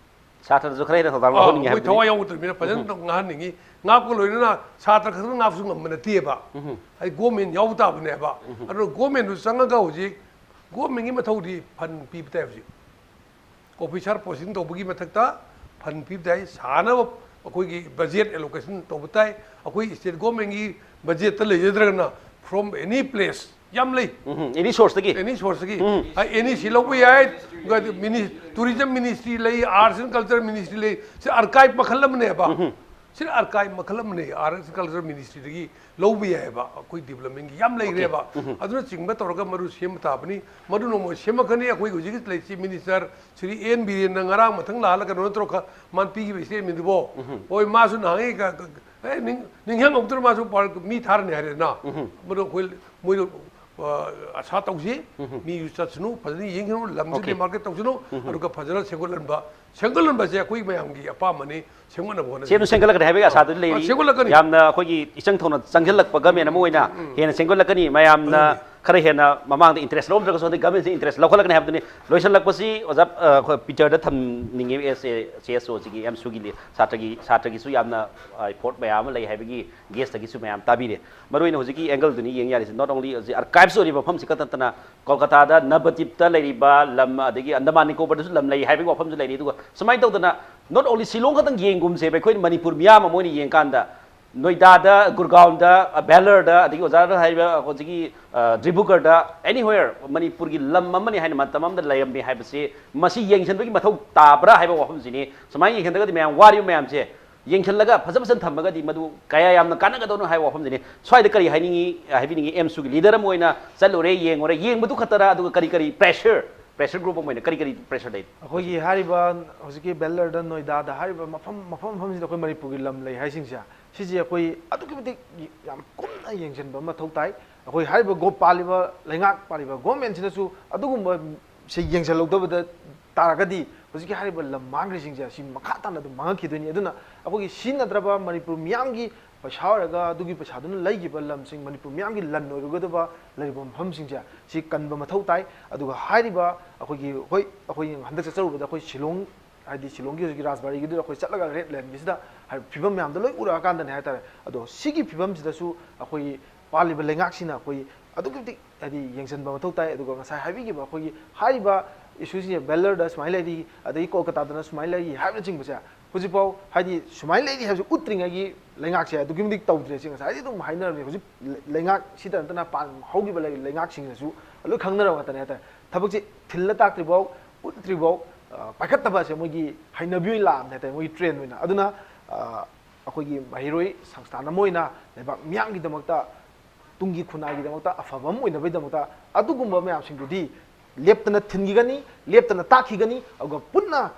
ꯁꯥꯇ꯭ꯔꯗꯁꯨ ꯈꯔ ꯍꯦꯟꯅ ꯊꯧꯗꯥꯡ ꯑꯥ, ꯂꯧꯍꯟꯅꯤꯡꯉꯦ ꯃꯣꯏ ꯍꯥꯏꯕꯗꯨꯅꯤ꯫ ꯊꯋꯥꯏ ꯌꯥꯎꯕ ꯃꯇꯨꯡ ꯏꯟꯅ ꯐꯖꯅ ꯎꯝ꯫ ꯉꯥꯡꯍꯟꯅꯤꯡꯉꯤ꯫ ꯉꯥꯛꯄ ꯂꯣꯏꯅꯅ ꯁꯥꯇ꯭ꯔ ꯈꯛꯇꯅ ꯉꯥꯛꯄꯁꯨ ꯉꯝꯕ ꯅꯠꯇꯦꯕ꯫ ꯎꯝ꯫ ꯑꯩ ꯒꯣꯔꯃꯦꯟ ꯌꯥꯎꯕ ꯇꯥꯕꯅꯦꯕ꯫ ꯎꯝ꯫ ꯑꯗꯨꯅ ꯒꯣꯔꯃꯦꯟꯗꯨ ꯆꯪꯉꯒ ꯍꯧꯖꯤꯛ ꯒꯣꯔꯃꯦꯟꯒꯤ ꯃꯊꯧꯗꯤ ꯐꯟ ꯄꯤꯕ ꯇꯥꯏ ꯍꯧꯖꯤꯛ꯫ ꯑꯣꯐꯤꯁꯥꯔ ꯄꯣꯁꯇꯤꯡ ꯇꯧꯕꯒꯤ ꯃꯊꯛꯇ ꯐꯟ ꯄꯤꯕ ꯇꯥꯏ, ꯁꯥꯅꯕ ꯑꯩꯈꯣꯏꯒꯤ ꯕꯖꯦꯠ ꯑꯦꯂꯣꯀꯦꯁꯟ ꯇꯧꯕ ꯇꯥꯏ꯫ ꯑꯩꯈꯣꯏ ꯁ꯭ꯇꯦꯠ ꯒꯣꯔꯃꯦꯟꯒꯤ ꯕꯖꯦꯠꯇ ꯂꯩꯖꯗ꯭ꯔꯒꯅ from any place ꯌꯥꯝ ꯂꯩ꯫ ꯎꯝ, ꯑꯦꯅꯤ ꯁꯣꯔꯁꯇꯒꯤ꯫ ꯑꯦꯅꯤ ꯁꯣꯔꯁꯇꯒꯤ ꯑꯦꯅꯤ ꯁꯤ ꯂꯧꯕ ꯌꯥꯏ꯫ ꯇꯨꯔꯤꯖꯝ ꯃꯤꯅꯤꯁꯇ꯭ꯔꯤ ꯂꯩ, ꯑꯥꯔꯠꯁ ꯑꯦꯟ ꯀꯜꯆꯔ ꯃꯤꯅꯤꯁꯇ꯭ꯔꯤ ꯂꯩ꯫ ꯁꯤ ꯑꯥꯔꯀꯥꯏꯚ ꯃꯈꯜ ꯑꯃꯅꯦꯕ꯫ ꯁꯤꯅ ꯑꯥꯔꯀꯥꯏꯚ ꯃꯈꯜ ꯑꯃꯅꯦ, ꯑꯥꯔꯠꯁ ꯑꯦꯟ ꯀꯜꯆꯔ ꯃꯤꯅꯤꯁꯇ꯭ꯔꯤꯗꯒꯤ ꯂꯧꯕ ꯌꯥꯏꯑꯕ꯫ ꯑꯩꯈꯣꯏ ꯗꯤꯕꯂꯞꯃꯦꯟꯒꯤ ꯌꯥꯝ ꯂꯩꯈ꯭ꯔꯦꯕ꯫ ꯑꯗꯨꯅꯆꯤꯡꯕ ꯇꯧꯔꯒ ꯃꯗꯨ ꯁꯦꯝꯕ ꯇꯥꯕꯅꯤ꯫ ꯃꯗꯨ ꯅꯣꯡꯃ ꯁꯦꯝꯃꯛꯀꯅꯤ꯫ ꯑꯩꯈꯣꯏ ꯍꯧꯖꯤꯛ ꯂꯩꯔꯤꯁꯤ ꯃꯤꯅꯤꯁꯇꯔ ꯁ꯭ꯔꯤ ꯑꯦꯟ ꯕꯤꯔꯦꯟꯅ ꯉꯔꯥꯡ ꯃꯊꯪ ꯂꯥꯛꯍꯜꯂꯒ ꯀꯩꯅꯣ ꯅꯠꯇ꯭ꯔꯣ ꯈ-, ꯃꯥꯅ ꯄꯤꯈꯤꯕ ꯏꯁꯇꯦꯠꯃꯦꯟꯗꯨꯕꯣ? ꯍꯣꯏ, ꯃꯥꯁꯨ ꯅꯍꯥꯟꯉꯩ ꯀ-, ꯀ-, ꯑꯦ, ꯅꯤꯡ-, ꯅꯤꯡꯍꯪꯍꯧꯗ꯭ꯔꯣ? ꯃꯥꯁꯨ ꯄꯥꯔ-, ꯃꯤ ꯊꯥꯔꯅꯤ ꯍꯥꯏꯔꯦꯗꯅ꯫ ꯃꯗꯨ ꯑꯩꯈꯣꯏ ꯃꯣꯏꯗꯣ, ꯑ, ꯑꯁꯥ ꯇꯧꯁꯤ꯫ ꯃꯤꯁꯨ ꯆꯠꯁꯅꯨ, ꯐꯖꯅ ꯌꯦꯡꯁꯅꯨ, ꯂꯝꯁꯤꯗꯤ ꯑꯣꯀꯦ꯫ ꯃꯥꯔꯀꯦꯠ ꯇꯧꯁꯅꯨ꯫ ꯑꯗꯨꯒ ꯐꯖꯅ ꯁꯦꯝꯒꯠꯍꯟꯕ, ꯁꯦꯝꯒꯠꯍꯟꯕꯁꯦ ꯑꯩꯈꯣꯏ ꯃꯌꯥꯝꯒꯤ ꯑꯄꯥꯝꯕꯅꯤ꯫ ꯁꯦꯝꯒꯠꯅꯕ ꯍꯣꯠꯅꯁꯤ꯫ ꯁꯦꯝꯁꯨ ꯁꯦꯝꯒꯠꯂꯛꯀꯅꯤ ꯍꯥꯏꯕꯒꯤ ꯑꯥꯁꯥꯗꯨ ꯑ, ꯂꯩꯔꯤ꯫ ꯁꯦꯝꯒꯠꯂꯛꯀꯅꯤ꯫ ꯌꯥꯝꯅ ꯑꯩꯈꯣꯏꯒꯤ ꯏꯆꯪ ꯊꯧꯅ ꯆꯪꯁꯤꯜꯂꯛꯄ ꯒꯃꯦꯟ ꯑꯃ ꯑꯣꯏꯅ ꯍꯦꯟꯅ ꯁꯦꯝꯒꯠꯂꯛꯀꯅꯤ꯫ ꯃꯌꯥꯝꯅ ꯑꯗꯨꯅꯤ꯫ ꯈꯔ ꯍꯦꯟꯅ ꯃꯃꯥꯡꯗ ꯏꯟꯇꯔꯦꯁ ꯂꯧꯔꯝꯗ꯭ꯔꯒꯁꯨ ꯍꯟꯗꯛ ꯒꯃꯦꯟꯁꯤ ꯏꯟꯇꯔꯦꯁ ꯂꯧꯈꯠꯂꯛꯀꯅꯤ ꯍꯥꯏꯕꯗꯨꯅꯤ꯫ ꯂꯣꯏꯁꯤꯜꯂꯛꯄꯁꯤ ꯑꯣꯖꯥ, ꯑ, ꯑꯩꯈꯣꯏ ꯄꯤꯇꯔꯗ ꯊꯝꯅꯤꯡꯉꯤ, ꯑꯦꯁ ꯑꯦ ꯁꯤ ꯑꯦꯁ ꯑꯣꯁꯤꯒꯤ ꯑꯦꯝꯁꯨꯒꯤ ꯂꯤ-, ꯁꯥꯇ꯭ꯔꯒꯤ, ꯁꯥꯇ꯭ꯔꯒꯤꯁꯨ ꯌꯥꯝꯅ, ꯑ, ꯔꯤꯄꯣꯔꯠ ꯃꯌꯥꯝ ꯑꯃ ꯂꯩ ꯍꯥꯏꯕꯒꯤ ꯒꯦꯁꯇꯒꯤꯁꯨ ꯃꯌꯥꯝ ꯇꯥꯕꯤꯔꯦ꯫ ꯃꯔꯨꯑꯣꯏꯅ ꯍꯧꯖꯤꯛꯀꯤ ꯑꯦꯡꯒꯜꯗꯨꯅꯤ ꯌꯦꯡ ꯌꯥꯔꯤꯁꯤ꯫ Not only ꯍꯧꯖꯤꯛ ꯑꯥꯔꯀꯥꯏꯚꯁ ꯑꯣꯏꯔꯤꯕ ꯃꯐꯝꯁꯤ ꯈꯛꯇ ꯅꯠꯇꯅ ꯀꯣꯜꯀꯇꯥꯗ ꯅꯕꯗꯤꯞꯇ ꯂꯩꯔꯤꯕ ꯂꯝ, ꯑꯗꯒꯤ ꯑꯟꯗꯃꯥꯟ ꯅꯤꯀꯣꯕꯔꯗꯁꯨ ꯂꯝ ꯂꯩ ꯍꯥꯏꯕꯒꯤ ꯋꯥꯐꯝꯁꯨ ꯂꯩꯔꯤ꯫ ꯑꯗꯨꯒ ꯁꯨꯃꯥꯏꯅ ꯇꯧꯗꯅ not only ꯁꯤꯂꯣꯡ ꯈꯛꯇꯪ ꯌꯦꯡꯒꯨꯝꯁꯦꯕ꯫ ꯑꯩꯈꯣꯏꯅ ꯃꯅꯤꯄꯨꯔ ꯃꯤꯌꯥꯝ ꯑꯃ ꯑꯣꯏꯅ ꯌꯦꯡꯀꯥꯟꯗ ꯅꯣꯏꯗꯥꯗ, ꯒꯨꯔꯒꯥꯎꯟꯗ, ꯕꯦꯂꯔꯗ, ꯑꯗꯒꯤ ꯑꯣꯖꯥꯅ ꯍꯥꯏꯔꯤꯕ ꯍꯧꯖꯤꯛꯀꯤ, ꯑ, ꯗꯤꯕ꯭ꯔꯨꯒꯔꯗ, anywhere ꯃꯅꯤꯄꯨꯔꯒꯤ ꯂꯝ ꯑꯃꯅꯤ ꯍꯥꯏꯅ ꯃꯇꯝ ꯑꯃꯗ ꯂꯩꯔꯝꯃꯤ ꯍꯥꯏꯕꯁꯤ ꯃꯁꯤ ꯌꯦꯡꯁꯤꯟꯕꯒꯤ ꯃꯊꯧ ꯇꯥꯕ꯭ꯔꯥ ꯍꯥꯏꯕ ꯋꯥꯐꯝꯁꯤꯅꯤ꯫ ꯁꯨꯃꯥꯏꯅ ꯌꯦꯡꯁꯤꯟꯗ꯭ꯔꯒꯗꯤ ꯃꯌꯥꯝ ꯋꯥꯔꯤꯕ ꯃꯌꯥꯝꯁꯦ ꯌꯦꯡꯁꯤꯜꯂꯒ ꯐꯖ ꯐꯖꯅ ꯊꯝꯃꯒꯗꯤ ꯃꯗꯨ ꯀꯌꯥ ꯌꯥꯝꯅ ꯀꯥꯟꯅꯒꯗꯧꯅꯣ ꯍꯥꯏꯕ ꯋꯥꯐꯝꯁꯤꯅꯤ꯫ ꯁ꯭ꯋꯥꯏꯗ ꯀꯔꯤ ꯍꯥꯏꯅꯤꯡꯉꯤ, ꯍꯥꯏꯕꯤꯅꯤꯡꯉꯤ? ꯑꯦꯝꯁꯨꯒꯤ ꯂꯤꯗꯔ ꯑꯃ ꯑꯣꯏꯅ ꯆꯠꯂꯨꯔꯦ, ꯌꯦꯡꯉꯨꯔꯦ, ꯌꯦꯡꯕꯗꯨ ꯈꯛꯇꯔ, ꯑꯗꯨꯒ ꯀꯔꯤ ꯀꯔꯤ ꯄ꯭ꯔꯦꯁꯔ, ꯄ꯭ꯔꯦꯁꯔ ꯒ꯭ꯔꯨꯞ ꯑꯃ ꯑꯣꯏꯅ ꯀꯔꯤ ꯀꯔꯤ ꯄ꯭ꯔꯦꯁꯔ ꯂꯩ? ꯑꯩꯈꯣꯏꯒꯤ ꯍꯥꯏꯔꯤꯕ ꯍꯧꯖꯤꯛꯀꯤ ꯕꯦꯂꯔꯗ, ꯅꯣꯏꯗꯥꯗ ꯍꯥꯏꯔꯤꯕ ꯃꯐꯝ, ꯃꯐꯝ ꯃꯐꯝꯁꯤꯗ ꯑꯩꯈꯣꯏ ꯃꯅꯤꯄꯨꯔꯒꯤ ꯂꯝ ꯂꯩ ꯍꯥꯏꯁꯤꯡꯁꯦ, ꯁꯤꯁꯦ ꯑꯩꯈꯣꯏ ꯑꯗꯨꯛꯀꯤ ꯃꯇꯤꯛ ꯌꯥꯝ ꯀꯨꯞꯅ ꯌꯦꯡꯁꯤꯟꯕ ꯃꯊꯧ ꯇꯥꯏ꯫ ꯑꯩꯈꯣꯏ ꯍꯥꯏꯔꯤꯕ ꯒꯣ-, ꯄꯥꯜꯂꯤꯕ ꯂꯩꯉꯥꯛ, ꯄꯥꯜꯂꯤꯕ ꯒꯣꯔꯃꯦꯟꯁꯤꯅꯁꯨ ꯑꯗꯨꯒꯨꯝꯕ ꯁꯦ ꯌꯦꯡꯁꯤꯜꯍꯧꯗꯕꯗ ꯇꯥꯔꯒꯗꯤ ꯍꯧꯖꯤꯛꯀꯤ ꯍꯥꯏꯔꯤꯕ ꯂꯝ ꯃꯥꯡꯈ꯭ꯔꯤꯁꯤꯡꯁꯦ ꯑꯁꯤ ꯃꯈꯥ ꯇꯥꯅ ꯑꯗꯨꯝ ꯃꯥꯡꯉꯛꯈꯤꯗꯣꯏꯅꯤ꯫ ꯑꯗꯨꯅ ꯑꯩꯈꯣꯏꯒꯤ ꯁꯤꯖꯤꯟꯅꯗ꯭ꯔꯕ ꯃꯅꯤꯄꯨꯔ ꯃꯤꯌꯥꯝꯒꯤ ꯄꯩꯁꯥ ꯑꯣꯏꯔꯒ ꯑꯗꯨꯒꯤ ꯄꯩꯁꯥꯗꯨꯅ ꯂꯩꯈꯤꯕ ꯂꯝꯁꯤꯡ, ꯃꯅꯤꯄꯨꯔ ꯃꯤꯌꯥꯝꯒꯤ ꯂꯟ ꯑꯣꯏꯔꯨꯒꯗꯕ ꯂꯩꯔꯤꯕ ꯃꯐꯝꯁꯤꯡꯁꯦ ꯁꯤ ꯀꯟꯕ ꯃꯊꯧ ꯇꯥꯏ꯫ ꯑꯗꯨꯒ ꯍꯥꯏꯔꯤꯕ ꯑꯩꯈꯣꯏꯒꯤ, ꯍꯣꯏ, ꯑꯩꯈꯣꯏ ꯍꯟꯗꯛ ꯆꯠꯆꯔꯨꯕꯗ ꯑꯩꯈꯣꯏ ꯁꯤꯂꯣꯡ, ꯍꯥꯏꯗꯤ ꯁꯤꯂꯣꯡꯒꯤ ꯍꯧꯖꯤꯛꯀꯤ ꯔꯥꯖꯕꯥꯔꯤꯒꯤꯗꯨꯗ ꯑꯩꯈꯣꯏ ꯆꯠꯂꯒ ꯔꯦꯗ ꯂꯦꯟꯒꯤꯁꯤꯗ ꯍꯥꯏ-, ꯐꯤꯕꯝ ꯃꯌꯥꯝꯗꯣ ꯂꯣꯏ ꯎꯔꯛꯑꯀꯥꯟꯗꯅꯦ ꯍꯥꯏꯇꯥꯔꯦ꯫ ꯑꯗꯣ ꯁꯤꯒꯤ ꯐꯤꯕꯝꯁꯤꯗꯁꯨ ꯑꯩꯈꯣꯏꯒꯤ ꯄꯥꯜꯂꯤꯕ ꯂꯩꯉꯥꯛꯁꯤꯅ ꯑꯩꯈꯣꯏ ꯑꯗꯨꯛꯀꯤ ꯃꯇꯤꯛ ꯍꯥꯏꯗꯤ ꯌꯦꯡꯁꯤꯟꯕ ꯃꯊꯧ ꯇꯥꯏ꯫ ꯑꯗꯨꯒ ꯉꯁꯥꯏ ꯍꯥꯏꯕꯤꯈꯤꯕ ꯑꯩꯈꯣꯏꯒꯤ ꯍꯥꯏꯔꯤꯕ ꯏꯁꯨꯁꯤꯡꯁꯦ ꯕꯦꯂꯔꯗ ꯁꯨꯃꯥꯏꯅ ꯂꯩꯔꯤ, ꯑꯗꯒꯤ ꯀꯣꯜꯀꯇꯥꯗꯅ ꯁꯨꯃꯥꯏꯅ ꯂꯩꯔꯤ ꯍꯥꯏꯕꯅꯆꯤꯡꯕꯁꯦ ꯍꯧꯖꯤꯛꯐꯥꯎ ꯍꯥꯏꯗꯤ ꯁꯨꯃꯥꯏꯅ ꯂꯩꯔꯤ ꯍꯥꯏꯕꯁꯦ ꯎꯠꯇ꯭ꯔꯤꯉꯩꯒꯤ ꯂꯩꯉꯥꯛꯁꯦ ꯑꯗꯨꯛꯀꯤ ꯃꯇꯤꯛ ꯇꯧꯗ꯭ꯔꯦ꯫ ꯁꯤ ꯉꯁꯥꯏꯗꯤ ꯑꯗꯨꯝ ꯍꯥꯏꯅꯔꯝꯃꯤ꯫ ꯍꯧꯖꯤꯛ ꯂꯩꯉꯥꯛ ꯁꯤꯗ ꯅꯠꯇꯅ ꯄꯥꯟ ꯍꯧꯈꯤꯕ ꯂꯩ- ꯂꯩꯉꯥꯛꯁꯤꯡꯅꯁꯨ ꯂꯣꯏ ꯈꯪꯅꯔꯕ ꯉꯥꯛꯇꯅꯦ ꯍꯥꯏꯇꯥꯔꯦ꯫ ꯊꯕꯛꯁꯦ ꯊꯤꯜꯂ ꯇꯥꯛꯇ꯭ꯔꯤꯐꯥꯎ, ꯎꯠꯇ꯭ꯔꯤꯐꯥꯎ, ꯑ, ꯄꯥꯏꯈꯠꯇꯕ ꯑꯁꯦ ꯃꯣꯏꯒꯤ ꯍꯩꯅꯕꯤ ꯑꯣꯏꯅ ꯂꯥꯛꯑꯕꯅꯦ ꯍꯥꯏꯇꯥꯔꯦ, ꯃꯣꯏꯒꯤ ꯇ꯭ꯔꯦꯟ ꯑꯣꯏꯅ꯫ ꯑꯗꯨꯅ, ꯑ, ꯑꯩꯈꯣꯏꯒꯤ ꯃꯍꯩꯔꯣꯏ ꯁꯪꯁꯊꯥꯟ ꯑꯃ ꯑꯣꯏꯅ ꯂꯩꯕꯥꯛ ꯃꯤꯌꯥꯝꯒꯤꯗꯃꯛꯇ, ꯇꯨꯡꯒꯤ ꯈꯨꯟꯅꯥꯏꯒꯤꯗꯃꯛꯇ ꯑꯐꯕ ꯑꯃ ꯑꯣꯏꯅꯕꯒꯤꯗꯃꯛꯇ ꯑꯗꯨꯒꯨꯝꯕ ꯃꯌꯥꯝꯁꯤꯡꯗꯨꯗꯤ ꯂꯦꯞꯇꯅ ꯊꯤꯟꯈꯤꯒꯅꯤ, ꯂꯦꯞꯇꯅ ꯇꯥꯛꯈꯤꯒꯅꯤ꯫ ꯑꯗꯨꯒ ꯄꯨꯟꯅ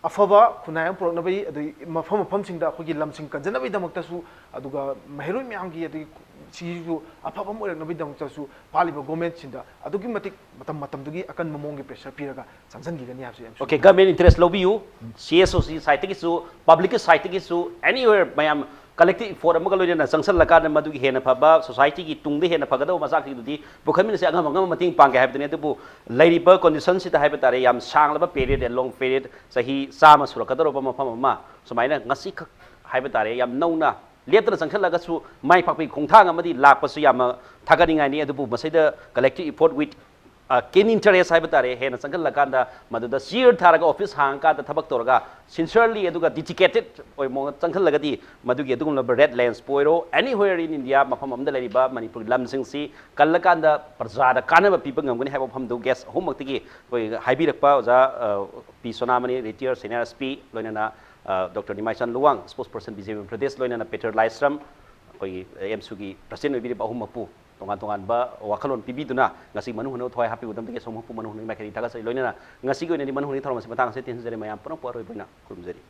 ꯑꯐꯕ ꯈꯨꯟꯅꯥꯏ ꯑꯃ ꯄꯨꯔꯛꯅꯕꯒꯤ, ꯑꯗꯒꯤ ꯃꯐꯝ ꯃꯐꯝꯁꯤꯡꯗ ꯑꯩꯈꯣꯏꯒꯤ ꯂꯝꯁꯤꯡ ꯀꯟꯖꯅꯕꯒꯤꯗꯃꯛꯇꯁꯨ, ꯑꯗꯨꯒ ꯃꯍꯩꯔꯣꯏ ꯃꯌꯥꯝꯒꯤ, ꯑꯗꯒꯤ ꯁꯤꯒꯤꯁꯨ ꯑꯐꯕ ꯑꯃ ꯑꯣꯏꯔꯛꯅꯕꯒꯤꯗꯃꯛꯇꯁꯨ ꯄꯥꯜꯂꯤꯕ ꯒꯣꯔꯃꯦꯟꯁꯤꯡꯗ ꯑꯗꯨꯛꯀꯤ ꯃꯇꯤꯛ ꯃꯇꯝ ꯃꯇꯝꯗꯨꯒꯤ ꯑꯀꯟꯕ ꯃꯑꯣꯡꯒꯤ ꯄ꯭ꯔꯦꯁꯔ ꯄꯤꯔꯒ ꯆꯪꯁꯤꯟꯈꯤꯒꯅꯤ ꯍꯥꯏꯕꯁꯤ ꯑꯩꯅ Okay, government interest ꯂꯧꯕꯤꯌꯨ꯫ C S O C side ꯇꯒꯤꯁꯨ, public ꯀꯤ side ꯇꯒꯤꯁꯨ, anywhere ꯃꯌꯥꯝ collective effort ꯑꯃꯒ ꯂꯣꯏꯅꯅ ꯆꯪꯁꯤꯜꯂꯀꯥꯟꯗ ꯃꯗꯨꯒꯤ ꯍꯦꯟꯅ ꯐꯕ society ꯒꯤ ꯇꯨꯡꯗ ꯍꯦꯟꯅ ꯐꯒꯗꯕ ꯃꯆꯥꯛꯁꯤꯡꯗꯨꯗꯤ ꯄꯨꯈꯠꯃꯤꯟꯅꯁꯤ, ꯑꯉꯝ ꯑꯉꯝꯕ ꯃꯇꯦꯡ ꯄꯥꯡꯒꯦ ꯍꯥꯏꯕꯗꯨꯅꯤ꯫ ꯑꯗꯨꯕꯨ ꯂꯩꯔꯤꯕ condition ꯁꯤꯗ ꯍꯥꯏꯕ ꯇꯥꯔꯦ, ꯌꯥꯝ ꯁꯥꯡꯂꯕ period, a long period, ꯆꯍꯤ ꯆꯥꯝꯃ ꯁꯨꯔꯛꯀꯗꯧꯔꯕ ꯃꯐꯝ ꯑꯃ ꯁꯨꯃꯥꯏꯅ ꯉꯁꯤꯈꯛ ꯍꯥꯏꯕ ꯇꯥꯔꯦ, ꯌꯥꯝ ꯅꯧꯅ ꯂꯦꯞꯇꯅ ꯆꯪꯁꯤꯜꯂꯒꯁꯨ ꯃꯥꯏ ꯄꯥꯛꯄꯒꯤ ꯈꯣꯡꯊꯥꯡ ꯑꯃꯗꯤ ꯂꯥꯛꯄꯁꯨ ꯌꯥꯝꯅ ꯊꯥꯒꯠꯅꯤꯡꯉꯥꯏꯅꯤ꯫ ꯑꯗꯨꯕꯨ ꯃꯁꯤꯗ collective effort with keen interest ꯍꯥꯏꯕ ꯇꯥꯔꯦ, ꯍꯦꯟꯅ ꯆꯪꯁꯤꯜꯂꯀꯥꯟꯗ ꯃꯗꯨꯗ ꯆꯤꯌꯔ ꯊꯥꯔꯒ ꯑꯣꯐꯤꯁ ꯍꯥꯡꯉꯀꯥꯟꯗ ꯊꯕꯛ ꯇꯧꯔꯒ sincerely ꯑꯗꯨꯒ dedicated ꯑꯣꯏꯕ ꯃꯑꯣꯡꯗ ꯆꯪꯁꯤꯜꯂꯒꯗꯤ ꯃꯗꯨꯒꯤ ꯑꯗꯨꯒꯨꯝꯂꯕ ꯔꯦꯗ ꯂꯦꯟꯁꯄꯨ ꯑꯣꯏꯔꯣ, anywhere in India ꯃꯐꯝ ꯑꯃꯗ ꯂꯩꯔꯤꯕ ꯃꯅꯤꯄꯨꯔꯒꯤ ꯂꯝꯁꯤꯡꯁꯤ ꯀꯜꯂꯀꯥꯟꯗ ꯄ꯭ꯔꯖꯥꯗ ꯀꯥꯟꯅꯕ ꯄꯤꯕ ꯉꯝꯒꯅꯤ ꯍꯥꯏꯕ ꯋꯥꯐꯝꯗꯨ guest ꯑꯍꯨꯝꯃꯛꯇꯒꯤ ꯑꯩꯈꯣꯏ ꯍꯥꯏꯕꯤꯔꯛꯄ ꯑꯣꯖꯥ, ꯑ, ꯄꯤ ꯁꯣꯅꯥꯃꯅꯤ, retired senior S P, ꯂꯣꯏꯅꯅ, ꯑ, doctor Nimaichand Luwang, spokesperson B J P Pradesh, ꯂꯣꯏꯅꯅ ꯄꯦꯇꯔ ꯂꯥꯏꯁ꯭ꯔꯝ, ꯑꯩꯈꯣꯏꯒꯤ AMSU ꯒꯤ president ꯑꯣꯏꯕꯤꯔꯤꯕ ꯑꯍꯨꯝꯃꯛꯄꯨ ꯇꯣꯉꯥꯟ ꯇꯣꯉꯥꯟꯕ ꯋꯥꯈꯜꯂꯣꯟ ꯄꯤꯕꯤꯗꯨꯅ ꯉꯁꯤ ꯃꯅꯨꯡ ꯍꯨꯠꯅ ꯊꯋꯥꯏ ꯍꯥꯞꯄꯤꯕꯗꯝꯗꯒꯤ ꯑꯁꯣꯝ ꯍꯨꯞꯄꯨ ꯃꯅꯨꯡ ꯍꯨꯠꯅ ꯃꯥꯏꯀꯩꯗꯒꯤ ꯊꯥꯒꯠꯆꯔꯤ꯫ ꯂꯣꯏꯅꯅ ꯉꯁꯤꯒꯤ ꯑꯣꯏꯅꯗꯤ ꯃꯅꯨꯡ ꯍꯨꯠꯅ ꯊꯧꯔꯝ ꯑꯁꯤ ꯃꯇꯥꯡ ꯑꯁꯤꯗ ꯇꯦꯟꯖꯔꯦ꯫ ꯃꯌꯥꯝ ꯄꯨꯝꯅꯃꯛꯄꯨ ꯑꯔꯣꯏꯕ ꯑꯣꯏꯅ ꯈꯨꯔꯨꯝꯖꯔꯤ꯫